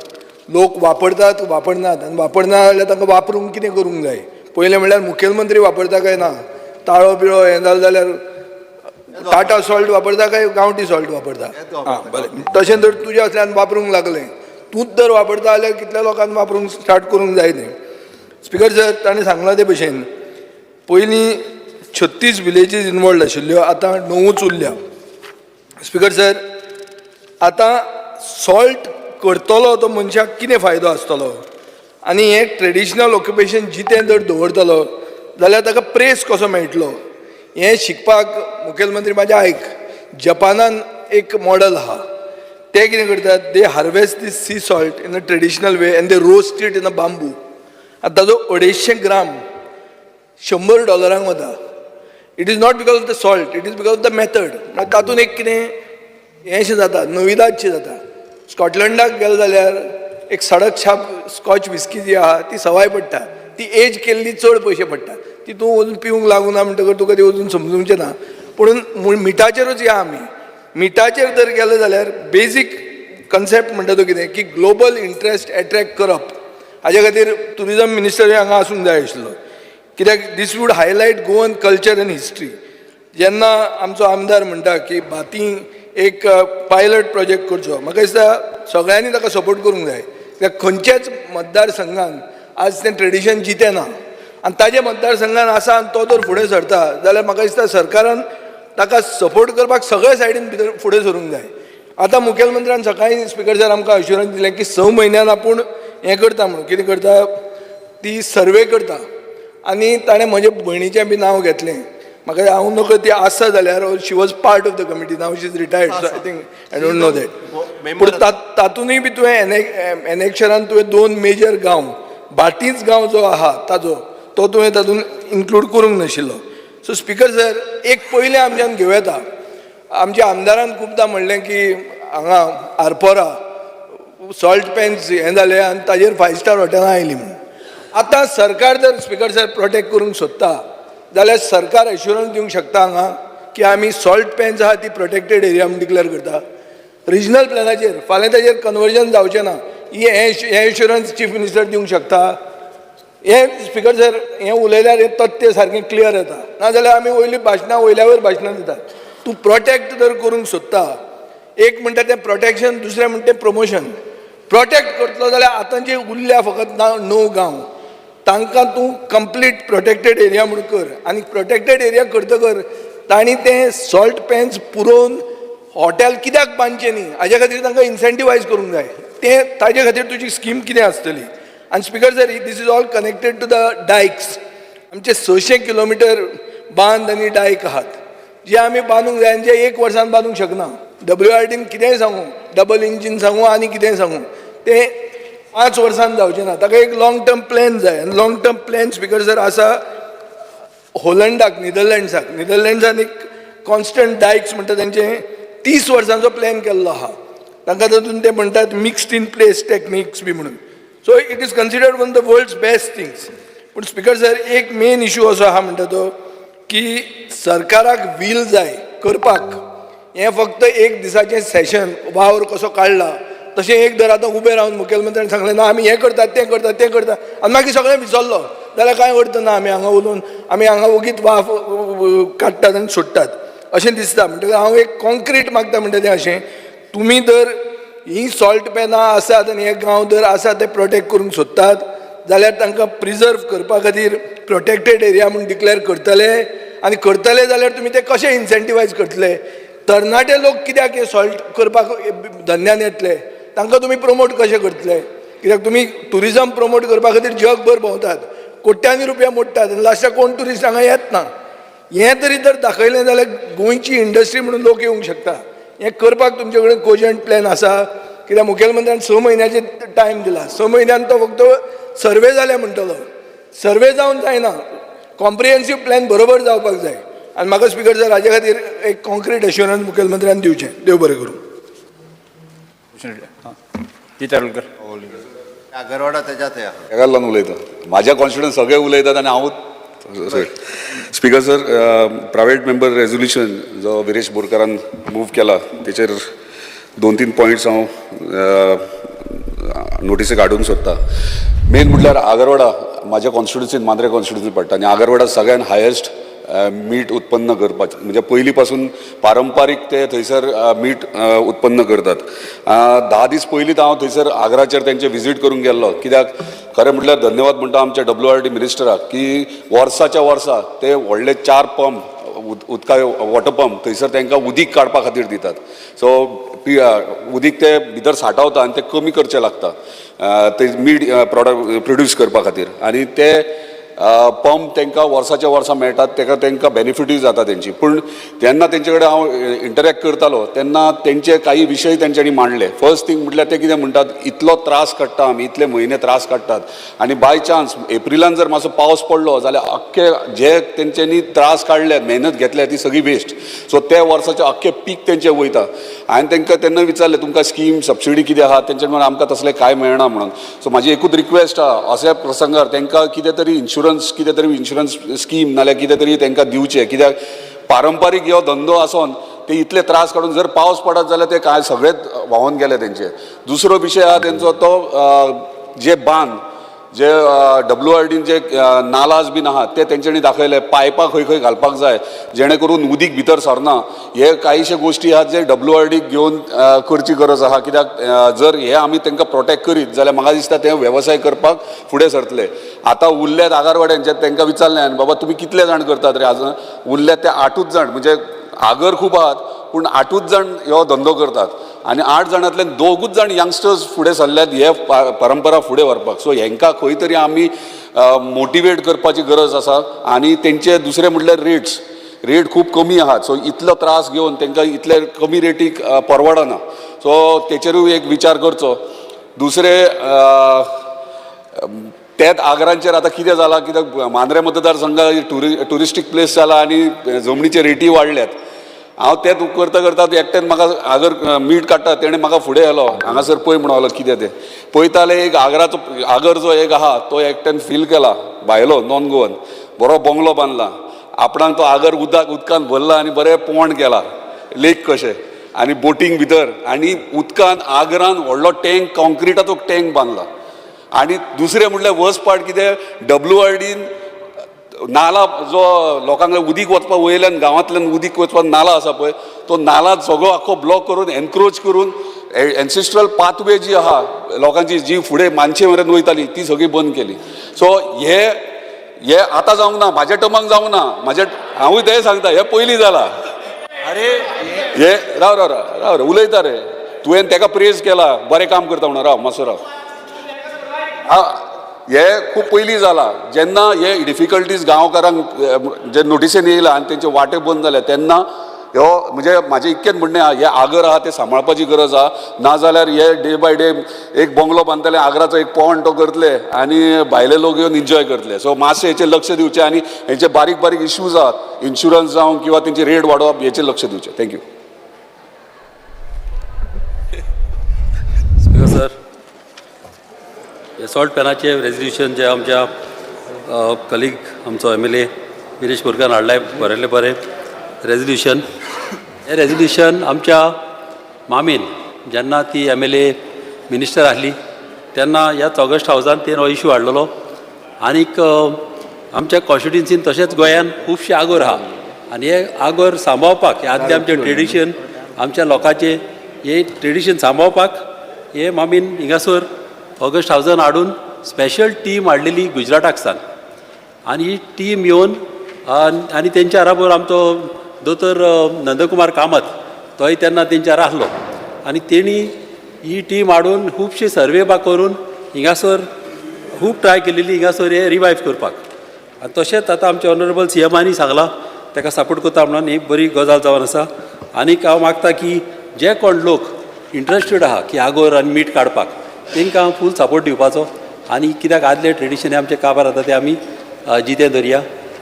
लोक वापरतात वापरनात आनी वापरना जाल्यार तांकां वापरूंक कितें करूंक जाय. पयलें म्हणल्यार मुखेलमंत्री वापरता काय ना, ताळो बिळो हें जालें जाल्यार टाटा सॉल्ट वापरता काय गांवठी सॉल्ट वापरता? आं बरें, तशें जर तुज्या असल्यान वापरूंक लागलें, तूंच जर वापरता जाल्यार कितल्या लोकांक वापरूंक स्टार्ट करूंक जाय तें. स्पिकर सर, ताणें सांगलां ते भशेन पयलीं 36 विलेजीस इनवॉल्ड आशिल्ल्यो, आतां 9 उरल्या. स्पिकर सर, आतां सॉल्ट करतलो तो मनशाक कितें फायदो आसतलो आनी हें ट्रेडिशनल ऑक्युपेशन जितें जर दवरतलो जाल्यार ताका प्रेस कसो मेळटलो हें शिकपाक मुखेलमंत्री म्हाजें आयक, जपानान एक मॉडल आहा, ते कितें करतात, they harvest this sea salt in a traditional way and they roast it in a bamboo. आतां ताजो 250 ग्राम $100 वता. It is not because of the salt, it is because of the method. म्हळ्यार तातूंत एक कितें हेंशें जाता, नविदादशें जाता. स्कॉटलंडाक गेले जाल्यार एक सडक छाप स्कॉच विस्की जी आहा ती सवाय पडटा, ती एज केल्ली चड पयशे पडटा. ती तूं वचून पिवंक लागूना म्हणटकर तुका ती वचून समजूंचें ना. पूण मिठाचेरूच या आमी. मिठाचेर जर गेले जाल्यार बेजीक कन्सेप्ट म्हणटा तो कितें की ग्लोबल इंट्रस्ट एट्रॅक्ट करप. हाजे खातीर ट्युरिजम मिनिस्टर हांगा आसूंक जाय आशिल्लो, कित्याक this would highlight Goan culture and history. जेन्ना आमचो आमदार म्हणटा की भाती एक पायलट प्रोजेक्ट करचो, म्हाका दिसता सगळ्यांनी ताका सपोर्ट करूंक जाय. कित्याक खंयच्याच मतदारसंघान आज तें ट्रेडिशन जितें ना आनी ताजे मतदारसंघान आसा आनी तो जर फुडें सरता जाल्यार म्हाका दिसता सरकारान ताका सपोर्ट करपाक सगळे सायडीन भितर फुडें सरूंक जाय. आतां मुखेलमंत्र्यान सकाळीं स्पिकर सर आमकां अश्युरन्स दिलें की 6 म्हयन्यान आपूण हें करता म्हणून. कितें करता? ती सर्वे करता. आनी ताणें म्हजे भयणीचें बी नांव घेतलें. म्हाका हांव नकळो ती आसा जाल्यार, she was part of the committee, now she is retired, so I think I don't know that. पूण तातूंतय बी तुवें एनेक्शरान तुवें 2 मेजर गांव, भाटीच गांव जो आहा ताजो तो तुवें तातूंत इन्क्लूड करूंक नाशिल्लो. सो स्पिकर सर, एक पयलें आमच्यान घेवं येता. आमच्या आमदारान खुबदां म्हणलें की हांगा आरपोरा सॉल्ट पॅन्स हें जालें आनी ताजेर 5 स्टार हॉटेलां आयलीं म्हणून. आतां सरकार जर स्पिकर सर प्रोटेक्ट करूंक सोदता जाल्यार सरकार एश्युरन्स दिवंक शकता हांगा की आमी सॉल्ट पॅन्स आहा ती प्रोटेक्टेड एरिया म्हूण डिक्लेअर करता रिजनल प्लॅनाचेर. फाल्यां ताजेर कन्वर्जन जावचें ना, हें एश्युरन्स चीफ मिनिस्टर दिवंक शकता. हें स्पिकर सर हें उलयल्यार हें तथ्य सारकें क्लियर येता. नाजाल्यार आमी वयलीं भाशणां वयल्या वयर भाशणां दितात. तूं प्रोटेक्ट जर करूंक सोदता, एक म्हणटा तें प्रोटेक्शन, दुसरें म्हणटा तें प्रमोशन. प्रोटेक्ट करतलो जाल्यार आतां जे उरल्या फकत 9 गांव, तांकां तूं कंप्लीट प्रोटेक्टेड एरिया म्हूण कर. आनी प्रोटेक्टेड एरिया करतकर तांणी तें सॉल्ट पॅन्स पुरोवन हॉटेल कित्याक बांदचें न्ही हाज्या खातीर तांकां इन्सेंटिवायज करूंक जाय. तें ताजे खातीर तुजी स्कीम कितें आसतली. आनी speaker sir, this is all connected to the dikes. आमचे 600 किलोमिटर बांद आनी डायक आहात जे आमी बांदूंक जाय आनी जे एक वर्सान बांदूंक शकना. WRDन कितेंय सांगू, डबल इंजीन सांगू आनी कितेंय सांगू, तें 5 वर्सान जावचें ना. ताका एक लाँग टर्म प्लॅन जाय. आनी long term plan speaker sir आसा होलंडाक, निदरलँड्साक. निदरलँड्सान एक कॉन्स्टंट डायक्स म्हणटा तेंचें 30 वर्सांचो प्लॅन केल्लो आहा. तांकां तातूंत ते म्हणटात मिक्स्ड इन प्लेस टॅक्निक्स बी म्हणून. So it is considered one the world's best things. पूण स्पिकर सर, एक मेन इशू असो आहा म्हणटा तो की सरकाराक व्हील जाय करपाक. हें फक्त एक दिसाचें सेशन वावर कसो काडला तशें एक दर आतां उबें रावन मुखेलमंत्र्यान सांगलें ना आमी हें करतात तें करतात तें करतात आनी मागीर सगळें विसरलो जाल्यार कांय अर्थ ना. आमी हांगा उलोवन आमी हांगा ओगीत वाफ काडटात आनी सोडटात अशें दिसता. म्हणटकच हांव एक कॉन्क्रीट मागता म्हणटा तें अशें, तुमी जर ही सॉल्ट पॅनां आसात आनी हे गांव जर आसा ते प्रोटेक्ट करूंक सोदतात जाल्यार तांकां प्रिजर्व करपा खातीर प्रोटेक्टेड एरिया म्हूण डिक्लेअर करतले. आनी करतले जाल्यार तुमी ते कशे इन्सेंटिवायज करतले? तरणाटे लोक कित्याक हे सॉल्ट करपाक धंद्यान येतले? तांकां तुमी प्रमोट कशें करतले? कित्याक तुमी ट्युरिजम प्रमोट करपा खातीर जगभर भोंवतात, कोट्यांनी रुपया मोडटात आनी लास्टाक कोण ट्युरिस्ट हांगा येत ना. हें तरी जर दाखयलें जाल्यार गोंयची इंडस्ट्री म्हणून लोक येवंक शकता. हें करपाक तुमचे कडेन कोजंट प्लॅन आसा? कित्याक मुखेलमंत्र्यान 6 म्हयन्याचे टायम दिला. 6 म्हयन्यान तो फक्त सर्वे जाल्या म्हणटलो. सर्वे जावन जायना, कॉम्प्रिहेन्सीव प्लॅन बरोबर जावपाक जाय. आनी म्हाका स्पिकर सर हाजे खातीर एक कॉन्क्रीट एश्युरन्स मुखेलमंत्र्यान दिवचें. देव बरें करूं. आगरवाडा तेज्यात हेका लागून उलयता, म्हाज्या कॉन्स्टिट्युएंट सगळे उलयतात आनी हांवूच. Speaker sir, private member resolution जो विरेश बोरकारान मूव केला तेचेर 2-3 पॉयंट्स हांव नोटिसीक हाडूंक सोदता. मेन म्हटल्यार आगरवाडा म्हाज्या कॉन्स्टिट्युन्सीन, मांद्रे कॉन्स्टिट्युन्सी पडटा आनी आगरवाडा सगळ्यान हायेस्ट मीठ उत्पन्न करपाचें, म्हणजे पयलीं पासून पारंपारीक ते थंयसर मीठ उत्पन्न करतात. 10 दीस पयलींच हांव थंयसर आग्राचेर तेंचे विजीट करूंक गेल्लो. कित्याक खरें म्हटल्यार धन्यवाद म्हणटा आमच्या WRD मिनिस्टराक की वर्साच्या वर्सा ते व्हडले 4 पंप उदका वॉटर पंप थंयसर तांकां उदीक काडपा खातीर दितात. सो उदीक ते भितर साठावता आनी ते कमी करचें लागता ते मीठ प्रोडक्ट प्रोड्यूस करपा खातीर. आनी ते पंप तांकां वर्साच्या वर्सां मेळटात, ताका तांकां बेनिफिटूय जाता तेंची. पूण तेन्ना तेंचे कडेन हांव इंटरॅक्ट करतालो तेन्ना तेंचे काही विशय तेंच्यांनी मांडले. फर्स्ट थींग म्हटल्यार ते कितें म्हणटात, इतलो त्रास काडटा आमी, इतले म्हयने त्रास काडटात आनी बाय चान्स एप्रिलान जर मातसो पावस पडलो जाल्यार अख्खे जे तेंच्यांनी त्रास काडले, मेहनत घेतल्या ती सगळी वेस्ट. सो ते वर्साचे अख्खे पीक तेंचे वयता. हांवें तांकां तेन्ना विचारलें तुमकां स्कीम सबसिडी कितें आहा, तेंच्यांनी म्हणलें आमकां तसलें कांय मेळना म्हणून. सो म्हाजी एकूच रिक्वेस्ट आहा, अशा प्रसंगार तांकां कितें तरी इन्शुरन्स, कितें तरी इन्शुरन्स स्कीम नाल्यार कितें तरी तांकां दिवचें, कित्याक पारंपारीक हो धंदो आसोन ते इतले त्रास काडून जर पावस पडत जाल्यार ते कांय सगळेच व्हांवोन गेले तेंचे. दुसरो विशय आहा तेंचो तो जे बांद जे WRDन जे नालाज बीन आहा ते तेंच्यांनी दाखयले, पायपां खंय खंय घालपाक जाय जेणे करून उदीक भितर सरना, हे कांयशे गोश्टी आहात जे WRDक घेवन करची गरज आहा. कित्याक जर हे आमी तांकां प्रोटेक्ट करीत जाल्यार म्हाका दिसता ते वेवसाय करपाक फुडें सरतले. आतां उरल्यात आगारवाड्यांचे, तांकां विचारलें हांवें बाबा तुमी कितले जाण करतात रे, आजून उरल्यात ते 8ूच जाण, म्हणजे आगर खूब आहात पूण 8ूच जाण हो धंदो करतात आनी 8 जाणांतल्यान 2ूच जाण यंगस्टर्स फुडें सरल्यात हे परंपरा फुडें व्हरपाक. सो हेंकां खंय तरी आमी मोटिवेट करपाची गरज आसा. आनी तेंचे दुसरें म्हटल्यार रेट खूब कमी आहात. सो इतलो त्रास घेवन तेंकां इतले कमी रेटीक परवडना. सो तेचेरूय एक विचार करचो. दुसरें त्याच आगरांचेर आतां कितें जालां, कित्याक मांद्रे मतदारसंघ ट्युरिस्टीक प्लेस जाला आनी जमनीचे रेटी वाडल्यात. हांव तें करता करता एकट्यान म्हाका आगर मीठ काडटा तेणें म्हाका फुडें व्हेलो, हांगासर पळय म्हणून कितें तें पळयताले. एक आगराचो आगर जो एक आहा तो एकट्यान फील केला, भायलो नॉन गोवन, बरो बंगलो बांदला आपणाक, तो आगर उदकान भरला आनी बरें पोंड केला लेक कशें आनी बोटींग भितर आनी उदकान आगरान व्हडलो टँक, कॉन्क्रिटाचो टँक बांदला. आनी दुसरें म्हटल्यार वर्स पार्ट कितें, WRDन नाला जो लोकांक उदीक वचपा वयल्यान गांवांतल्यान उदीक वचपाक नाला आसा पळय, तो नाला सगळो आख्खो ब्लॉक करून एनक्रोच करून एन्सिस्ट्रल पाथवे जी आहा लोकांची जी फुडें मानशे मेरेन वयताली ती सगळी बंद केली. सो हे हे आतां जावंक ना, म्हाज्या टर्माक जावंक ना, म्हाज्या हांवूय तें सांगता, हें पयलीं जाला. अरे हे राव राव राव राव रे उलयता रे, तुवें तेका प्रेज केला बरें काम करता म्हणून, राव मातसो राव. हे खूब पयलीं जाला जेन्ना हे डिफिकल्टीज गांवकारांक जे नोटिसेन येयला आनी तेंचे वाटे बंद जाले तेन्ना ह्यो म्हणजे म्हाजें इतकेंच म्हणणें आहा, हे आगर आहा ते सांबाळपाची गरज आहा, नाजाल्यार हे डे बाय डे एक बंगलो बांदतले आगराचो एक पोंड तो करतले आनी भायले लोक येवन एन्जॉय करतले. सो मातशें हेचेर लक्ष दिवचें आनी हेचे बारीक बारीक इश्यूज आहात इन्शुरन्स जावं किंवा तेंची रेट वाडोवप हेचेर लक्ष दिवचें. Thank you. Speaker sir, salt पॅनाचें रेजल्युशन जे आमच्या कलीग आमचो MLA Viresh बोरकारान हाडलाय, बरयल्लें बरें रेजल्युशन. हें रेजल्युशन आमच्या मामीन जेन्ना ती MLA minister आहली तेन्ना ह्याच ऑगस्ट हावजान तेणें हो इशू हाडलेलो. आनीक आमच्या कॉन्स्टिट्युन्सीन तशेंच गोंयान खुबशे आगोर आहा आनी हे आगोर सांबाळपाक हे आदलें आमचें ट्रेडिशन आमच्या लोकांचें हें ट्रेडिशन सांबाळपाक हे मामीन हिंगासर ऑगस्ट हावजान हाडून स्पेशल टीम हाडलेली गुजराताक सान आनी ही टीम येवन आनी तेंच्या बराबर आमचो दोतोर नंदकुमार कामत तोय तेन्ना तेंच्या आहलो आनी तेणी ही टीम हाडून खुबशी सर्वे बा करून हिंगासर खूब ट्राय केलेली हिंगासर हे रिवायव करपाक. आनी तशेंच आतां आमचे ऑनरेबल CMांनी सांगलां ताका सपोर्ट करता म्हणून ही बरी गजाल जावन आसा. आनीक हांव मागता की जे कोण लोक इंट्रस्टेड आहा की आगोर आनी मीठ काडपाक तांकां हांव फूल सपोर्ट दिवपाचो आनी कित्याक आदलें ट्रेडिशन आमचें काबार जाता तें आमी जितें धरया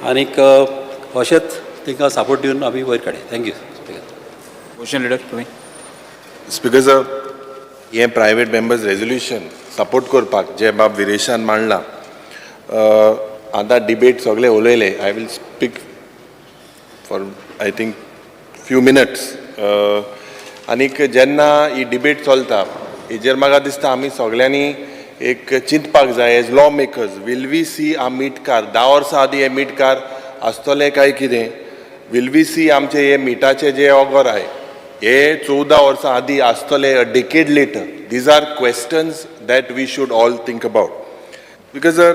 आनीक अशेंच तांकां सपोर्ट दिवन आमी वयर काडया. Thank you. Opposition leader तुमी. स्पिकर सर, हें प्रायवेट मेंबर्स रेजोल्युशन सपोर्ट करपाक जे बाब विरेशान मांडलां, आतां डिबेट सगळे उलयले, I will speak for I think few minutes. आनीक जेन्ना ही डिबेट चलता हेजेर म्हाका दिसता आमी सगल्यांनी एक चिंतपाक जाय as law makers, will we see a मिटकार 10 वर्सां आदीं हे मिटकार आसतले काय कितें, will we सी आमचे हे मिठाचे जे ऑगर आहाय हे 14 वर्सां आदीं आसतले, a decade later. These are questions that we should all think about. Because sir,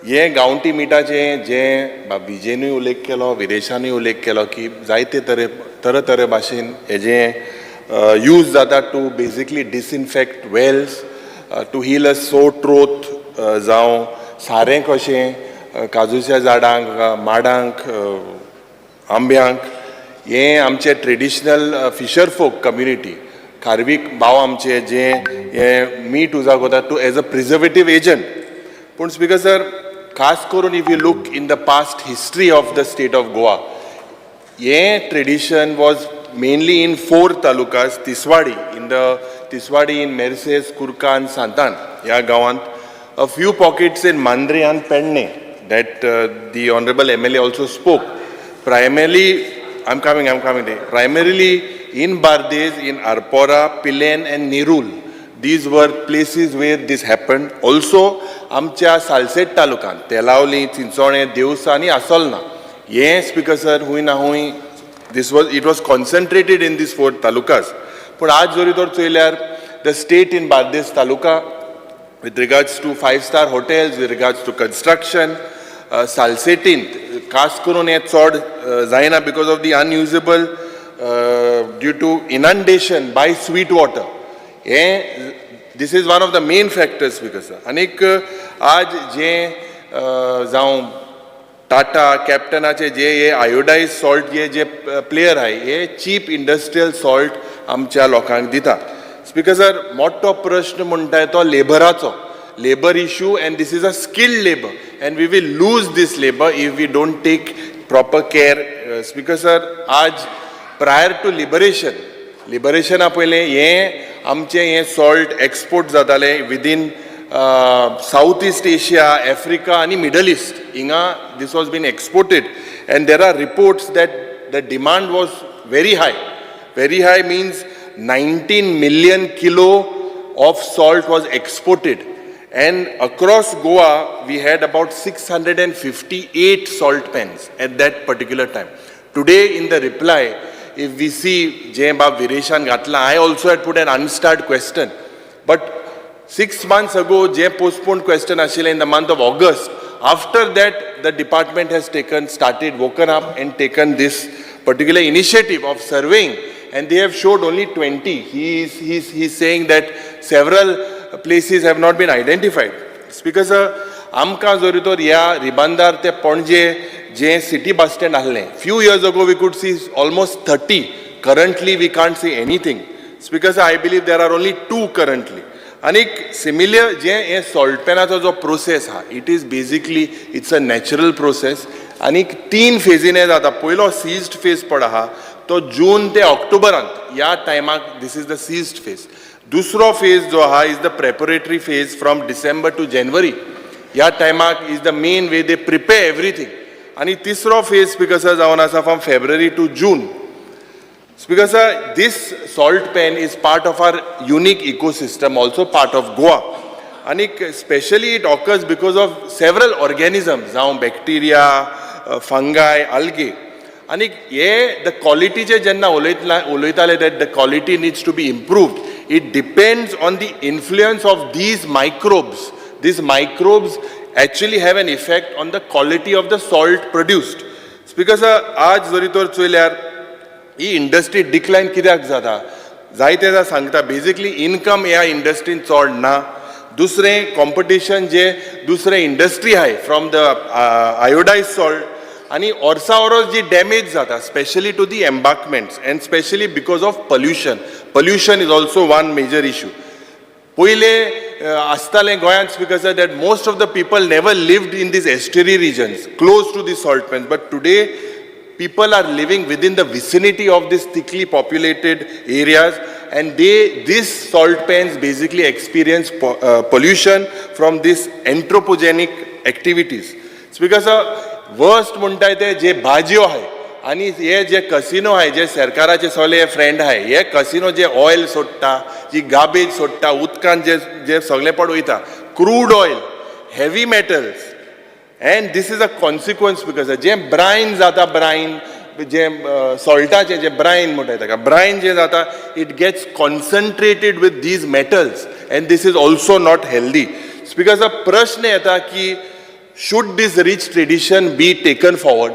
हें गांवठी मिठाचें जें विजयनूय उल्लेख केलो, विरेशानूय उल्लेख केलो की जायते तरे तरे भाशेन हेजें यूज जाता to basically disinfect wells, to heal a sore throat, जावं सारें कशें काजूच्या झाडांक, माडांक, आंब्यांक. हें आमचें ट्रेडिशनल फिशर फोक कम्युनिटी, खारवीक भाव आमचे जे हें मीठ उजाक वता to as a preservative agent. पूण स्पीकर सर, खास करून if you look in the past history of the state of Goa, हें tradition was mainly in four talukas, Tiswadi in the Tiswadi in Merces, Curca, Santan ह्या गांवांत, a few pockets in Mandrem and Pernem that the honourable MLA also spoke. Primarily, I'm coming, I'm coming. Primarily in Bardez, in Arpora, Pilerne and Nerul. These were places where this happened. Also, आमच्या सालसेट तालुक्यांत तेलावली, चिंचोणे, देवसा आनी आसोलना हें, speaker sir, हूंय ना हूंय this was it was concentrated in these four talukas. पूण आज जरी तर चोयल्यार the state in Bardez taluka with regards to five star hotels, with regards to construction, सालसेटींत खास करून हें चड जायना because of the unusable due to inundation by sweet water. हें this is one of the main factors because आनीक आज जे जावं टाटा कॅप्टनाचे जे हे आयोडायज सॉल्ट जे जे प्लेयर आहाय, हे चीप इंडस्ट्रियल सॉल्ट आमच्या लोकांक दिता. स्पीकर सर, मोठो प्रश्न म्हणटा तो लेबराचो, labour issue, and this is a skilled labour and we will lose this labour if we don't take proper care. Speaker sir, आज प्रायर टू लिबरेशन, लिबरेशना पयलें हें आमचें हें सॉल्ट एक्सपोर्ट जातालें within South East Asia, Africa आनी middle east. हिंगा this was been exported and there are reports that the demand was very high. Very high means 19 million kilo of salt was exported, and across Goa we had about 658 salt pans at that particular time. Today in the reply, if we see जे बाब विरेशान घातला, I also had put an unstarred question, but 6 months ago J postponed question आशिल्लें in the month of August, after that the department has taken started, woken up and taken this particular initiative of surveying, and they have showed only 20. He's saying that several places have not been identified. Speaker sir, आमकां जरी तर ह्या रिबांदार ते पणजे जे city bus stand आहलें, few years ago we could see almost 30. Currently we can't see anything. Speaker sir, I believe there are only two currently. आनीक similar जे हे salt पॅनाचो जो process आहा, it is basically, it's a natural process. आनीक तीन फेजीन जाता. पयलो seized phase पड आहा तो जून ते ऑक्टोबरांत ह्या टायमाक, this is the seized phase. दुसरो फेज जो आहा is the preparatory phase from December to January. ह्या टायमाक is the main way they prepare everything. आनी तिसरो फेज, स्पीकर सर, जावन आसा from February to June. Speaker sir, this salt pan is part of our unique ecosystem, also part of Goa. And especially it occurs because of several organisms, जावं bacteria, fungi, algae. आनी हे the क्वॉलिटीचे जेन्ना उलयतला उलयताले that the quality needs to be improved, it depends on the influence of these microbes. These microbes actually have an effect on the quality of the salt produced. Speaker sir, आज जरी तर चोयल्यार ही industry डिक्लायन कित्याक जाता, जायते जाण सांगता basically income ह्या इंडस्ट्रीन चड ना. दुसरें कॉम्पिटिशन जे दुसरे इंडस्ट्री आहाय फ्रॉम the iodise salt, आनी वर्सा वरोस जी डॅमेज जाता, specially to the embankments and specially because of pollution. Pollution is also one major issue. पयले आसतालें गोंयांत, speaker sir, that most of the people never lived in these estuary regions close to the salt pans, but today people are living within the vicinity of these thickly populated areas, and they these salt pans basically experience pollution from these anthropogenic activities. Speaker sir, worst म्हणटाय ते जे भाजयो आहाय आनी हे जे casino आहाय, जे सरकाराचे सगळे friend आहाय, हे कसिनो जे ऑयल सोडटा, जी गार्बेज सोडटा उदकान, जे जे सगळें पड वयता, crude oil, heavy metals, and this is a consequence because J Brian जाता, ब्रायन जे सॉल्टाचें जे ब्रायन म्हणटा ताका, ब्रायन जें जाता, it gets concentrated with these metals and this is also not healthy. Speaker, प्रश्न येता की should this rich tradition be taken forward?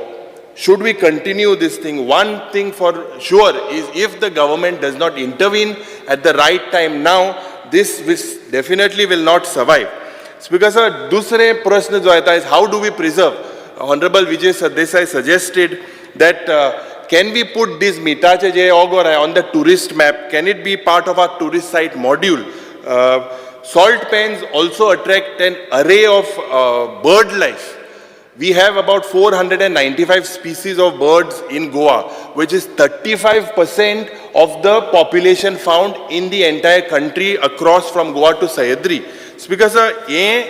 Should we continue this thing? One thing for sure is if the government does not intervene at the right time now, this definitely will not survive. Speaker sir, दुसरे प्रश्न जो येता is how do we preserve. Honourable Vijay Sardesai suggested that can we put this मिठाचे जे ओगोर आहे on the tourist map, can it be part of our tourist site module? Salt pans also attract an array of bird life. We have about 495 species of birds in Goa, which is 35% of the population found in the entire country across from Goa to Sahyadri. Speaker sir, हे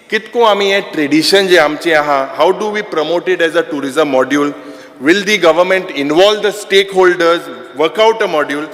कितको आमी हें tradition जे आमचें आहा, how do we promote it as a tourism module? Will the government involve the stakeholders, work out a module?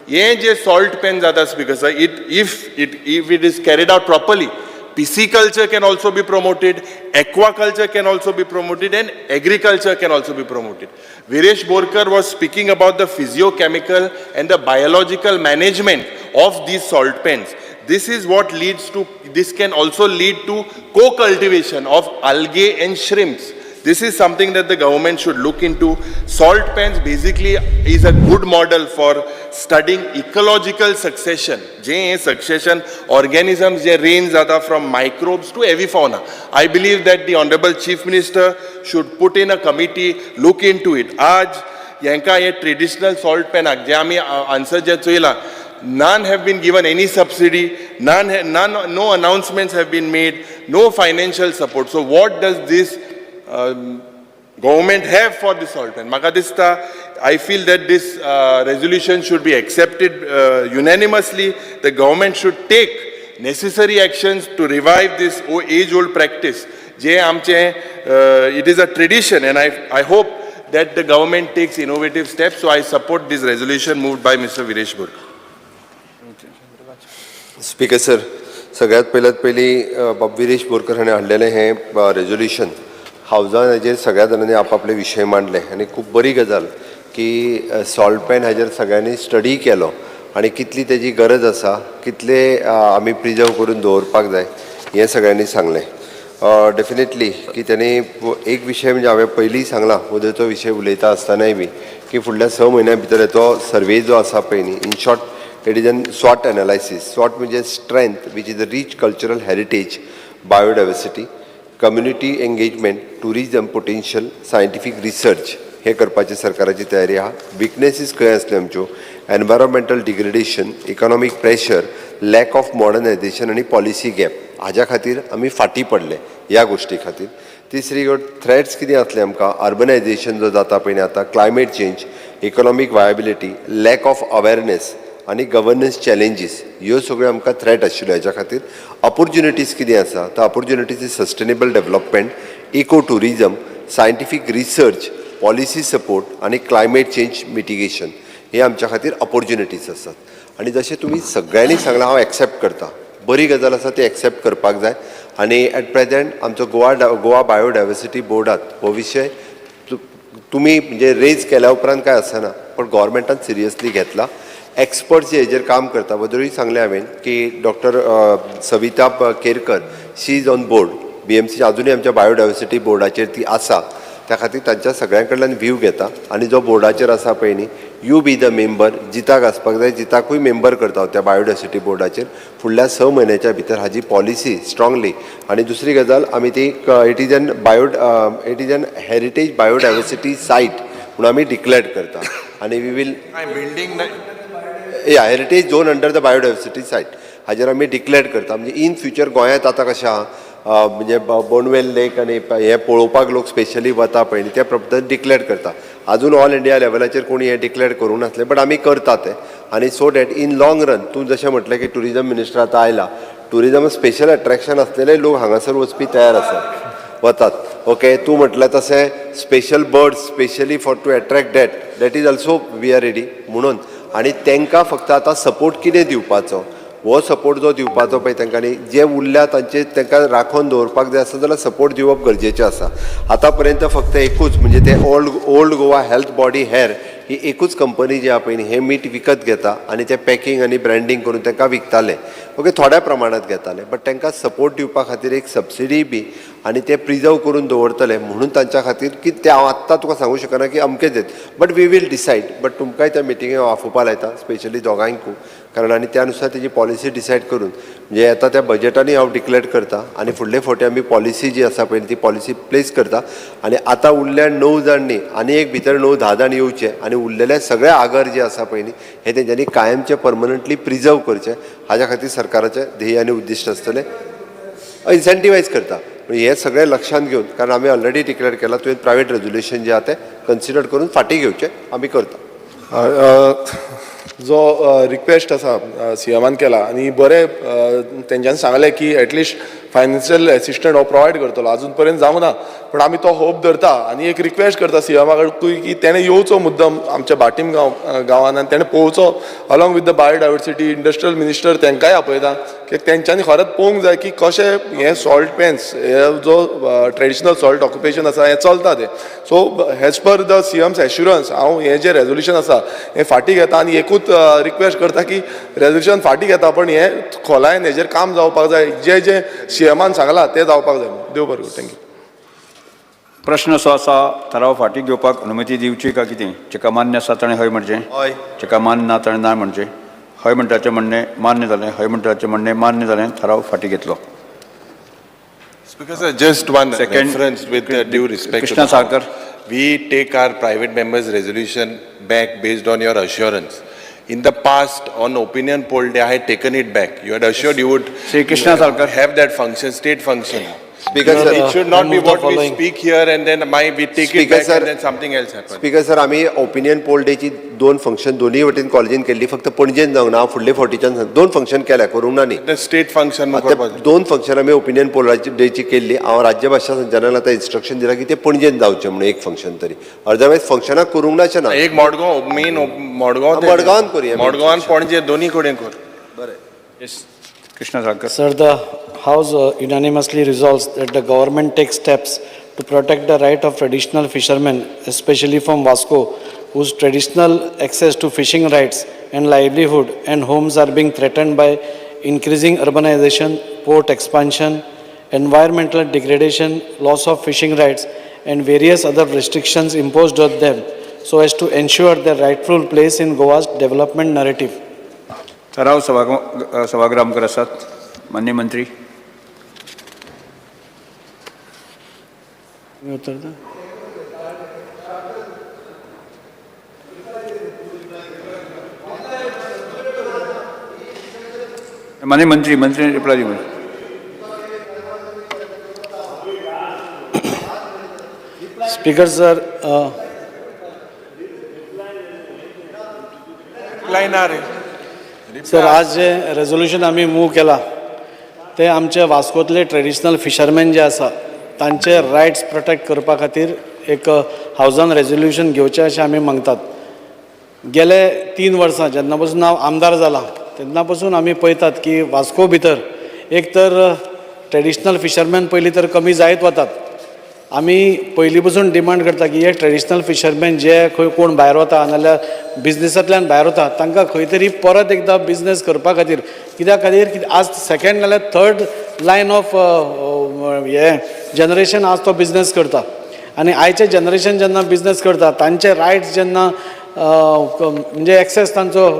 हें जे salt pan जाता, Speaker sir, it if it is carried out properly, pisciculture can also be promoted, aquaculture can also be promoted, and agriculture can also be promoted. Viresh Borkar was speaking about the physiochemical and the biological management of these salt pans. This is what leads to, this can also lead to co-cultivation of algae and shrimps. This is something that the government should look into. Salt pans basically is a good model for studying ecological succession. जे हे succession organisms जे range जाता from microbes to avifauna. I believe that the Honorable Chief Minister should put in a committee, look into it. आज हेंका हे traditional salt पॅनाक जे आमी answer जे चोयला, none have been given any subsidy, none, no announcements have been made, no financial support. So what does this government have for the salt pan? म्हाका दिसता, I feel that this resolution should be accepted unanimously. The government should take necessary actions to revive this age old practice जे आमचे, it is a tradition, and I hope that the government takes innovative steps. So I support this resolution moved by Mr. Viresh Borkar. Speaker sir, सगळ्यात पयल्यात पयलीं बाब विरेश बोरकर हाणें हाडलेलें हें resolution हावजान हाजेर सगळ्या जाणांनी आपआपले विशय मांडले आनी खूब बरी गजाल की सॉल्ट पॅन हाजेर सगळ्यांनी स्टडी केलो आनी कितली तेजी गरज आसा, कितले आमी प्रिजर्व करून दवरपाक जाय हें सगळ्यांनी सांगलें. डेफिनेटली की तेणी एक विशय म्हणजे हांवें पयलीं सांगला उदयचो विशय उलयता आसतनाय बी की फुडल्या 6 म्हयन्या भितर तो सर्वे जो आसा पळय न्ही, in short it is an SWOT analysis. SWOT म्हणजे strength, which is a rich cultural heritage, biodiversity, community engagement, tourism potential, scientific research हे करपाची सरकाराची तयारी आहा. विकनेसीस खंय आसल्यो आमच्यो? Environmental degradation, economic pressure, lack of modernization आनी पॉलिसी गॅप. हाज्या खातीर आमी फाटीं पडले ह्या गोश्टी खातीर. तिसरी गोश्ट, थ्रेट्स कितें आसले आमकां? अर्बनायझेशन जो जाता पळय न्ही आतां, climate change, economic viability, lack of awareness आनी गवर्नन्स चॅलेंजीस, ह्यो सगळ्यो आमकां थ्रेट आशिल्ल्यो. हेच्या खातीर ऑपोर्च्युनिटीज कितें आसा? तर opportunities is sustainable development, eco tourism, scientific research, policy support आनी क्लायमेट चेंज मिटिगेशन हे आमच्या खातीर ऑपोर्च्युनिटीज आसात. आनी जशें तुमी सगळ्यांनी सांगलां, हांव एक्सेप्ट करता. बरी गजाल आसा ती, एक्सेप्ट करपाक जाय. आनी एट प्रेजेंट आमचो गोवा बायोडायवर्सिटी बोर्डात हो विशय तुमी म्हणजे रेज केल्या उपरांत काय आसना, पण गोवोरमेंटान सिरियसली घेतला. एक्सपर्ट जे हेजेर काम करता, वदरूय सांगलें हांवें की doctor Savita Kerkar, she is on board BMC. अजुनूय आमच्या बायोडायवर्सिटी बोर्डाचेर ती आसा. त्या खातीर तांच्या सगळ्यां कडल्यान व्यू घेता आनी जो बोर्डाचेर आसा पळय न्ही, you be the member. जिताक आसपाक जाय, जिताकूय मेंबर करता हांव त्या बायोडायवर्सिटी बोर्डाचेर. फुडल्या 6 म्हयन्याच्या भितर हाजी पॉलिसी स्ट्रांगली. आनी दुसरी गजाल, आमी ती it is an heritage biodiversity site म्हणून आमी डिक्लेअर करता आनी we will building या heritage zone under the biodiversity site हाजेर आमी डिक्लेअर करता. म्हणजे इन फ्युचर गोंयांत आतां कशें आहा, म्हणजे बोंडवेल लेक आनी हें पळोवपाक लोक स्पेशली वता पळय न्ही, त्या पद्दतीन डिक्लेअर करता. अजून ऑल इंडिया लेवलाचेर कोणी हें डिक्लेअर करूंक नासलें, बट आमी करता तें. आनी so that in long run, तूं जशें म्हटलें की ट्युरिजम मिनिस्टर आतां आयला, ट्युरिजम स्पेशल अट्रॅक्शन आसलेले लोक हांगासर वचपी तयार आसात, वतात. ओके, तूं म्हटलें तशें special birds, specially for to attract that, that is also we are ready म्हणून. आनी तांकां फक्त आतां सपोर्ट कितें दिवपाचो, हो सपोर्ट जो दिवपाचो पळय तांकां, जे उरल्या तांचे तांकां राखोवन दवरपाक जाय आसा जाल्यार सपोर्ट दिवप गरजेचें आसा. आतां पर्यंत फक्त एकूच म्हणजे ते ओल्ड गोवा हेल्थ बॉडी हेर ही एकूच कंपनी जी आहा पळय न्ही, हें मीठ विकत घेता आनी तें पॅकींग आनी ब्रँडींग करून तांकां विकताले. ओके, थोड्या प्रमाणांत घेताले, बट तांकां सपोर्ट दिवपा खातीर एक सबसिडी बी आनी ते प्रिजर्व करून दवरतले म्हणून तांच्या खातीर की ते हांव आत्तां तुका सांगूं शकना की अमकेच येत, but we will decide. But तुमकांय त्या मिटिंगेक हांव आफोवपा लायता, स्पेशली दोगांयकू. कारण आनी त्या नुसार तेजी पॉलिसी डिसायड करून म्हणजे येता त्या बजेटानूय हांव डिक्लेर करता आनी फुडले फावटी आमी पॉलिसी जी आसा पळय ती पॉलिसी प्लेस करता आनी आतां उरल्या 9 जाण न्ही आनी एक भितर 9-10 जाण येवचे आनी उरलेले सगळे आगर जे आसा पळय न्ही हे तेंच्यांनी कायमचे परमनंटली प्रिजर्व करचे हाज्या खातीर सरकाराचें ध्येय आनी उद्दिश्ट आसतलें. इन्सेंटिवायज करता हे सगळें लक्षांत घेवन, कारण आमी ऑलरेडी डिक्लेर केला, तुवें प्रायवेट रेजोल्युशन जें आहा तें कन्सिडर करून फाटीं घेवचें आमी करता. जो रिक्वेस्ट आसा सीएमान केला आनी बरें तेंच्यांनी सांगलें की एटलिस्ट फायनान्शियल एसिस्टंट हो प्रोवायड करतलो, आजून पर्यंत जावंक ना, पूण आमी तो होप धरता आनी एक रिक्वेस्ट करता सीएमा कडेन की तेणें येवचो मुद्दम आमच्या भाटीम गांवान आनी तेणें पळोवचो along with the biodiversity industrial minister तेंकांय आपयता की तेंच्यांनी खरेंच पळोवंक जाय की कशें हें सॉल्ट पॅन्स हे जो ट्रेडिशनल सॉल्ट ऑक्युपेशन आसा हें चलता तें. So as per the CM's assurance हांव हें जें रेजोल्युशन आसा हें फाटीं घेता आनी एकूच रिक्वेस्ट करता की रेजोल्युशन फाटीं घेता पण हें खोलायेन हेजेर काम जावपाक जाय, जे जे सीएमान सांगलां तें जावपाक जाय. देव बरें करूं. Thank you. प्रश्न असो आसा, थाराव फाटीं घेवपाक अनुमती दिवची काय कितें? जेका मान्य आसा ताणें हय म्हणचें, हय. जेका मान्य ना ताणें ना म्हणचें. हय म्हणटाचें म्हणणें मान्य जालें, हय म्हणटाचें म्हणणें मान्य जालें, थाराव फाटीं घेतलो. Speaker sir, just one Second, reference with due respect. Krishna Salkar. We take our private members resolution back based on your assurance. In the past, on opinion poll day, I had taken it back. You had assured you would Shri Krishna Salkar. have that function, state function. Speaker sir, It should not be what we speak here and then we take it back sir, and then something else happens. Speaker sir, आमी opinion poll डेची 2 function दोन्ही वटेन कॉलेजीन केल्ली, फक्त पणजेन जावंक ना. हांव फुडले फावटीच्यान 2 फंक्शन केल्या, करूंक ना न्ही. The state function 2 function आमी ओपिनियन पोल डेची केल्ली. हांव राज्य भाशा संचालनाक आतां इन्स्ट्रक्शन दिलां की ते पणजेन जावचें म्हणून एक फंक्शन तरी, अदरवायज फंक्शनाक करूंक ना अशें ना. एक मडगांव मेन मडगांव, मडगांवान करुया. मडगांवान पणजे दोन्ही कडेन कर. बरें. Krishna Salkar. Sir, the House unanimously resolves that the government takes steps to protect the right of traditional fishermen, especially from Vasco, whose traditional access to fishing rights and livelihood and homes are being threatened by increasing urbanization, port expansion, environmental degradation, loss of fishing rights, and various other restrictions imposed on them, so as to ensure their rightful place in Goa's development narrative. थाराव सभागृह आमकां आसात. मान्य मंत्री. मान्य मंत्री, मंत्री reply दिवं. Speaker sir, reply ना रे. सर, आज जे रेजोल्युशन आमी मूव केला ते आमचे वास्कोतले ट्रेडिशनल फिशरमॅन जे आसा तांचे रायट्स प्रोटेक्ट करपा खातीर एक हावजान रेजोल्युशन घेवचें अशें आमी मागतात. गेले 3 वर्सां जेन्ना पसून हांव आमदार जाला तेन्ना पसून आमी पळयतात की वास्को भितर एक तर ट्रेडिशनल फिशरमॅन पयलीं तर कमी जायत वतात. आमी पयलीं पसून डिमांड करता की हे ट्रेडिशनल फिशरमॅन जे खंय कोण भायर वता नाल्यार बिजनेसांतल्यान भायर वता तांकां खंय तरी परत एकदां बिजनेस करपा खातीर, कित्या खातीर की आज सेकेंड नाल्यार थर्ड लायन ऑफ हे जनरेशन आज तो बिजनेस करता आनी आयचें जनरेशन जेन्ना बिजनेस करता तांचे रायट्स जेन्ना म्हणजे एक्सेस तांचो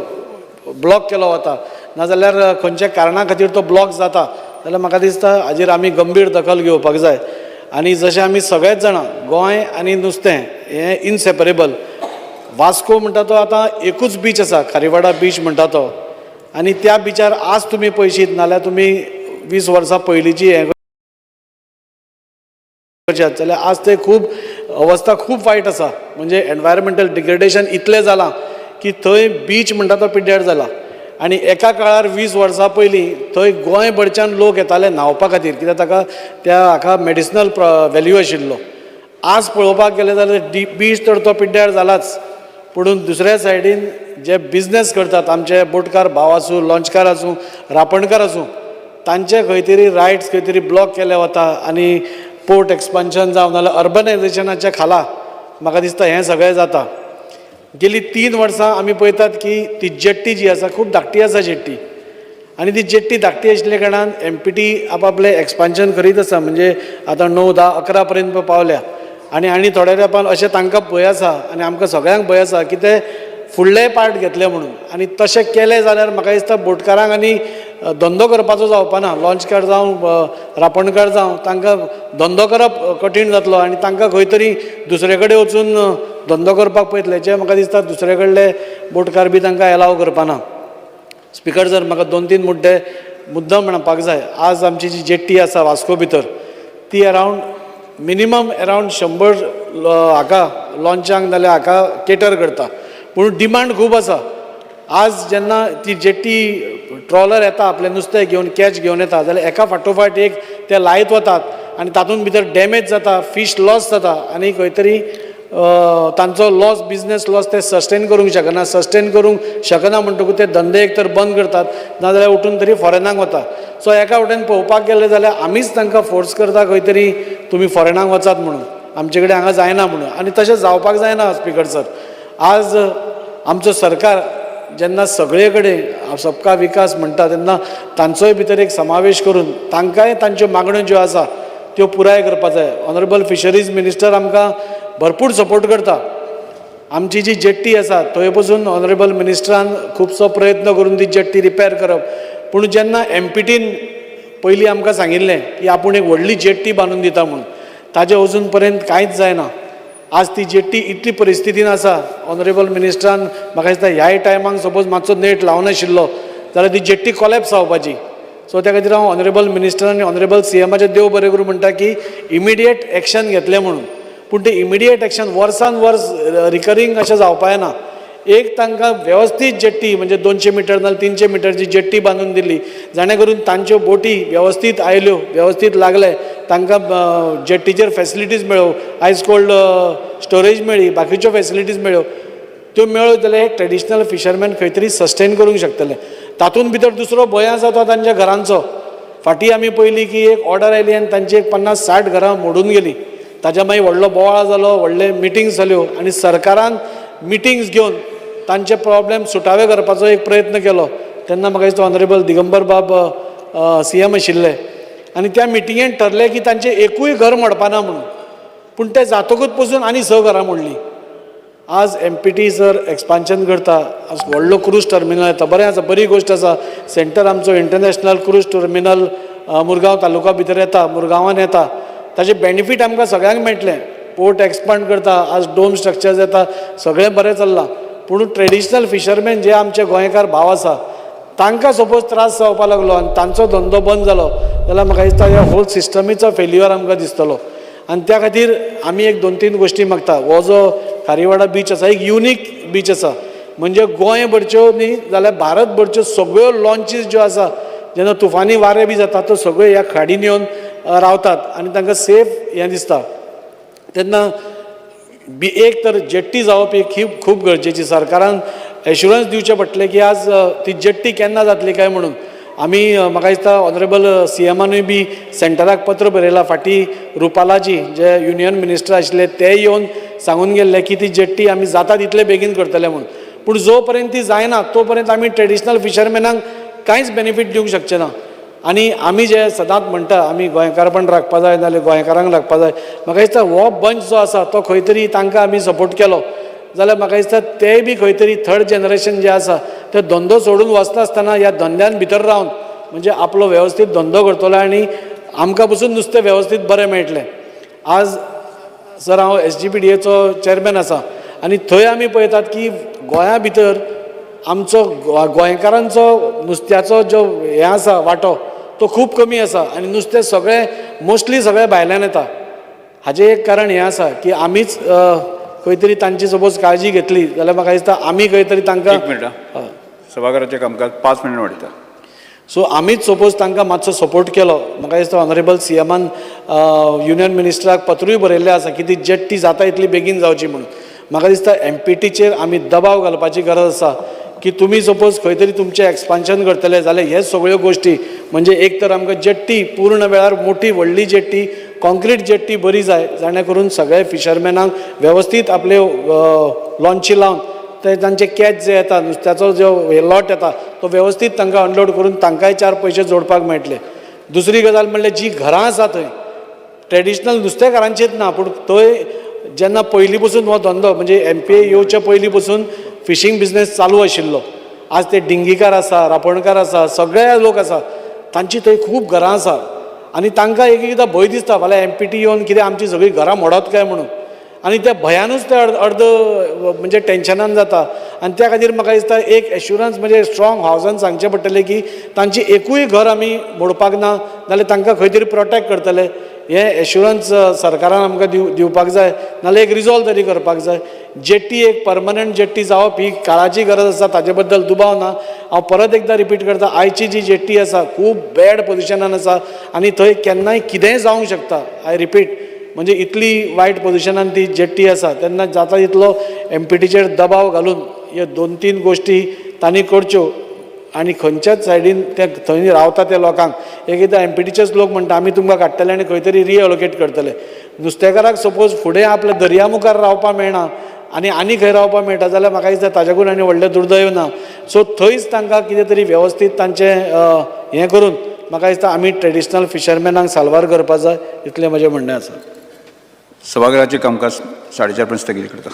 ब्लॉक केलो वता नाजाल्यार खंयच्या कारणा खातीर तो ब्लॉक जाता जाल्यार म्हाका दिसता हाजेर आमी गंभीर दखल घेवपाक जाय. आनी जशें आमी सगळेच जाणां गोंय आनी नुस्तें हें इनसेपरेबल. वास्को म्हणटा तो आतां एकूच बीच आसा, खारीवाडा बीच म्हणटा तो, आनी त्या बिचार आज तुमी पळयशीत नाल्यार तुमी 20 वर्सां पयलींची हें करशात जाल्यार आज ते खूब अवस्था खूब वायट आसा. म्हणजे एनवायरमेंटल डिग्रेडेशन इतलें जालां की थंय बीच म्हणटा तो पिड्ड्यार जाला. आनी एका काळार 20 वर्सां पयलीं थंय गोंयभरच्यान लोक येताले न्हांवपा खातीर, कित्याक ताका त्या हाका मेडिसिनल वेल्यू आशिल्लो. आज पळोवपाक गेले जाल्यार बीच तर तो पिड्ड्यार जालाच, पुणून दुसऱ्या सायडीन जे बिजनेस करतात आमचे बोटकार भाव आसूं, लॉंचकार आसूं, रापणकार आसूं, तांचे खंय तरी रायट्स खंय तरी ब्लॉक केले वता आनी पोर्ट एक्सपान्शन जावं नाल्यार अर्बनायजेशनाच्या खाला म्हाका दिसता हें सगळें जाता. गेली 3 वर्सां आमी पळयतात की ती जेट्टी जी आसा खूब धाकटी आसा जेट्टी, आनी ती जेट्टी धाकटी आशिल्ल्या कारणान एमपीटी आपआपलें एक्सपान्शन करीत आसा, म्हणजे आतां 9, 10, 11 पर्यंत पावल्या आनी आनी थोड्या तेंपान अशें तांकां भंय आसा आनी आमकां सगळ्यांक भंय आसा की ते फुडलेय पार्ट घेतले म्हणून. आनी तशें केलें जाल्यार म्हाका दिसता बोटकारांक आनी धंदो करपाचो जावपा ना. लॉंचकार जावं रापणकार जावं तांकां धंदो करप कठीण जातलो आनी तांकां खंय तरी दुसरे कडेन वचून धंदो करपाक पळयतले, जे म्हाका दिसता दुसरे कडले बोटकार बी तांकां एलाव करपाना. स्पिकर सर, म्हाका 2-3 मुद्दे मुद्दम म्हणपाक जाय. आज आमची जी जेट्टी आसा वास्को भितर ती अरावंड मिनिमम अरावंड 100 हाका लॉंचांक नाल्यार हाका केटर करता, पूण डिमांड खूब आसा. आज जेन्ना ती जेट्टी ट्रॉलर येता आपलें नुस्तें घेवन कॅच घेवन येता जाल्यार एका फाटोफाट एक ते लायत वतात आनी तातूंत भितर डॅमेज जाता, फीश लॉस जाता आनी खंय तरी तांचो लॉस, बिजनेस लॉस ते सस्टेन करूंक शकना. सस्टेन करूंक शकना म्हणटकूच ते धंदे एक तर बंद करतात नाजाल्यार उठून तरी फॉरेनाक वता. सो एका वटेन पळोवपाक गेले जाल्यार आमीच तांकां फोर्स करता खंय तरी तुमी फॉरेनाक वचात म्हणून, आमचे कडेन हांगा जायना म्हणून. आनी तशें जावपाक जायना स्पिकर सर. आज आमचो सरकार जेन्ना सगळे कडेन सबका विकास म्हणटा तेन्ना तांचोय भितर एक समावेश करून तांकांय तांच्यो मागण्यो ज्यो आसा त्यो पुराय करपाक जाय. ऑनरेबल फिशरीज मिनिस्टर आमकां भरपूर सपोर्ट करता. आमची जी जेट्टी आसा थंय पसून ऑनरेबल मिनिस्टरान खुबसो प्रयत्न करून ती जेट्टी रिपेर करप, पूण जेन्ना एमपीटीन पयलीं आमकां सांगिल्लें की आपूण एक व्हडली जेट्टी बांदून दिता म्हणून, ताजें अजून पर्यंत कांयच जायना. आज ती जेट्टी इतली परिस्थितीन आसा, ऑनरेबल मिनिस्टरान म्हाका दिसता ह्याय टायमाक सपोज मातसो नेट लावनाशिल्लो जाल्यार ती जेट्टी कोलॅप्स जावपाची. सो त्या खातीर हांव ऑनरेबल मिनिस्टर आनी ऑनरेबल सीएमाचें देव बरें करूं म्हणटा की इमिडिएट एक्शन घेतलें म्हणून. पूण तें इमिडिएट एक्शन वर्सान वर्स रिकरींग अशें जावपा येना. एक तांकां वेवस्थीत जेट्टी म्हणजे 200 मिटर नाल्यार 300 मिटरची जेट्टी बांदून दिली, जाणे करून तांच्यो बोटी वेवस्थीत आयल्यो, वेवस्थीत लागले, तांकां जेट्टीचेर फेसिलिटीज मेळ्यो, आयस कोल्ड स्टोरेज मेळ्ळी, बाकीच्यो फेसिलिटीज मेळ्यो, त्यो मेळ्ळ्यो जाल्यार हे ट्रेडिशनल फिशरमॅन खंय तरी सस्टेन करूंक शकतले. तातूंत भितर दुसरो भंय आसा तो तांच्या घरांचो. फाटीं आमी पळयली की एक ऑर्डर आयली आनी तांची एक 50-60 घरां मोडून गेली. ताच्या मागीर व्हडलो बोवाळ जालो, व्हडले मिटिंग्स जाल्यो आनी सरकारान मिटिंग्स घेवन तांचे प्रॉब्लेम सुटावे करपाचो एक प्रयत्न केलो. तेन्ना म्हाका दिसता ऑनरेबल दिगंबर बाब सीएम आशिल्ले आनी त्या मिटिंगेन ठरलें की तांचें एकूय घर मोडपाना म्हणून, पूण तें जातकूच पसून आनी 6 घरां मोडलीं. आज एमपीटी जर एक्सपान्शन करता, आज व्हडलो क्रूज टर्मिनल येता, बरें आसा, बरी गोश्ट आसा. सेंटर आमचो international cruise terminal Murgaon taluka भितर येता, मुरगांवान येता, ताजे बेनिफीट आमकां सगळ्यांक मेळटलें. पोर्ट एक्सपांड करता, आज डोम स्ट्रक्चर्स येता, सगळें बरें चल्लां. पूण ट्रेडिशनल फिशरमॅन जे आमचे गोंयकार भाव आसा तांकां सपोज त्रास जावपा लागलो आनी तांचो धंदो बंद जालो जाल्यार म्हाका दिसता ह्या होल सिस्टमीचो फेल्युअर आमकां दिसतलो. आनी त्या खातीर आमी एक 2-3 गोश्टी मागता. हो जो खारीवाडा बीच आसा एक युनीक बीच आसा, म्हणजे गोंयभरच्यो न्ही जाल्यार भारतभरच्यो सगळ्यो लॉन्चीस ज्यो आसा जेन्ना तुफानी वारें बी जाता त्यो सगळ्यो ह्या खाडीन येवन रावतात आनी तांकां सेफ हें दिसता. तेन्ना बी एक तर जेट्टी जावप एक ही खूब गरजेची. सरकारान एश्युरन्स दिवचें पडटलें की आज ती जेट्टी केन्ना जातली काय म्हणून. आमी म्हाका दिसता ऑनरेबल सीएमानूय बी सेंटराक पत्र बरयलां. फाटीं रुपालाजी जे युनियन मिनिस्टर आशिल्ले ते येवन सांगून गेल्ले की ती जेट्टी आमी जाता तितले बेगीन करतले म्हणून. पूण जो पर्यंत ती जायना तो पर्यंत आमी ट्रेडिशनल फिशरमॅनांक कांयच बेनिफीट दिवंक शकचे ना. आनी आमी जे सदांच म्हणटा आमी गोंयकारपण राखपा जाय नाल्यार गोंयकारांक राखपा जाय, म्हाका दिसता हो बंच जो आसा तो खंय तरी तांकां आमी सपोर्ट केलो जाल्यार म्हाका दिसता तेय बी खंय तरी थर्ड जनरेशन जे आसा ते धंदो सोडून वचनासतना ह्या धंद्यान भितर रावन म्हणजे आपलो वेवस्थीत धंदो करतलो आनी आमकां पसून नुस्तें वेवस्थीत बरें मेळटलें. आज सर हांव SGPDAचो चॅरमॅन आसा आनी थंय आमी पळयतात की गोंया भितर आमचो गोंयकारांचो नुस्त्याचो जो हें आसा वांटो तो खूब कमी आसा आनी नुस्तें सगळें मोस्टली सगळें भायल्यान येता. हाजें एक कारण हें आसा की आमीच खंय तरी तांची सपोज काळजी घेतली जाल्यार म्हाका दिसता आमी खंय तरी तांकां एक मिनट, सभाघराचें कामकाज 5 मिनटां वाडयता. सो आमीच सपोज तांकां मातसो सपोर्ट केलो, म्हाका दिसता ऑनरेबल सीएमान युनियन मिनिस्टराक पत्रूय बरयल्लें आसा की ती जेट्टी जाता इतली बेगीन जावची म्हणून. म्हाका दिसता एमपीटीचेर आमी दबाव घालपाची गरज आसा की तुमी सपोज खंय तरी तुमचें एक्सपान्शन करतले जाल्यार हे सगळ्यो गोश्टी म्हणजे एक तर आमकां जेट्टी पूर्ण वेळार मोठी व्हडली जेट्टी कॉन्क्रीट जेट्टी बरी जाय, जाणे करून सगळे फिशरमॅनांक वेवस्थीत आपले लॉन्ची लावन ते तांचे कॅच जे येता नुस्त्याचो जो लॉट येता तो वेवस्थीत तांकां अनलोड करून तांकांय 4 पयशे जोडपाक मेळटले. दुसरी गजाल म्हणल्यार जी घरां आसा थंय ट्रेडिशनल नुस्तेकारांचीच ना, पूण थंय जेन्ना पयलीं पसून हो धंदो म्हणजे एम पी ए येवच्या पयलीं पसून फिशींग बिजनेस चालू आशिल्लो. आज ते डिंगीकार आसा, रापणकार आसा, सगळे लोक आसा, तांची थंय खूब घरां आसा आनी तांकां एक एकदां भंय दिसता फाल्यां एम पी टी येवन कितें आमची सगळीं घरां मोडत काय म्हणून, आनी त्या भंयानूच ते अर्द म्हणजे टेन्शनान जाता. आनी त्या खातीर म्हाका दिसता एक एश्युरन्स म्हणजे स्ट्रॉंग हावजान सांगचें पडटलें की तांची एकूय घर आमी मोडपाक ना, नाल्यार तांकां खंय तरी प्रोटेक्ट करतले. हें एश्युरन्स सरकारान आमकां दिवपाक जाय, नाल्यार एक रिजॉल्व तरी करपाक जाय. जेट्टी एक परमनंट जेट्टी जावप ही काळाची गरज आसा, ताजे बद्दल दुबाव ना. हांव परत एकदां रिपीट करता, आयची जी जेट्टी आसा खूब बॅड पोजिशनान आसा आनी थंय केन्नाय कितेंय जावंक शकता. I repeat, म्हणजे इतली वायट पोजिशनान ती जेट्टी आसा, तेन्ना जाता तितलो एम पी टीचेर दबाव घालून ह्यो 2-3 गोश्टी तांणी करच्यो आनी खंयच्याच सायडीन ते थंय रावता त्या लोकांक एक एकदां एम पी टीचेच लोक म्हणटा आमी तुमकां काडटले आनी खंय तरी रिएलोकेट करतले. नुस्तेकाराक सपोज फुडें आपल्या दर्या मुखार रावपाक मेळना आनी आनी खंय रावपाक मेळटा जाल्यार म्हाका दिसता ताच्याकून आनी व्हडलें दुर्दैव ना. सो थंयच तांकां कितें तरी वेवस्थीत तांचें हें करून म्हाका दिसता आमी ट्रेडिशनल फिशरमॅनांक साल्वार करपा जाय, इतलें म्हजें म्हणणें आसा. सभाघराचें कामकाज 4:30 पर्यंत स्थगीत करता.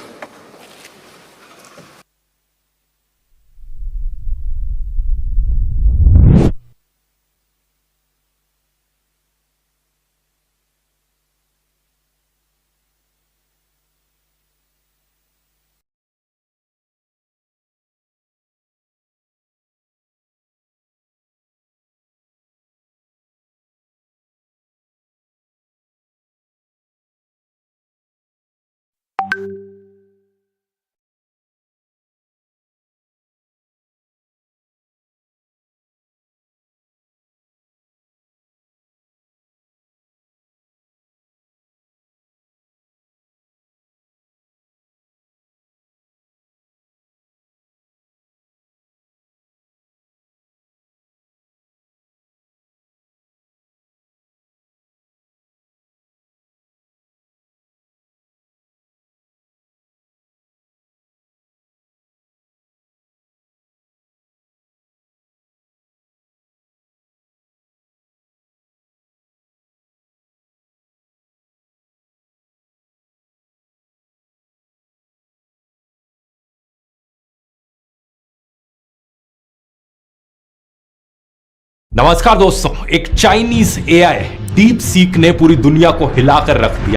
नमस्कार दोस्तों, एक चाइनीज एआई डीप सीक ने पूरी दुनिया को हिलाकर रख दिया।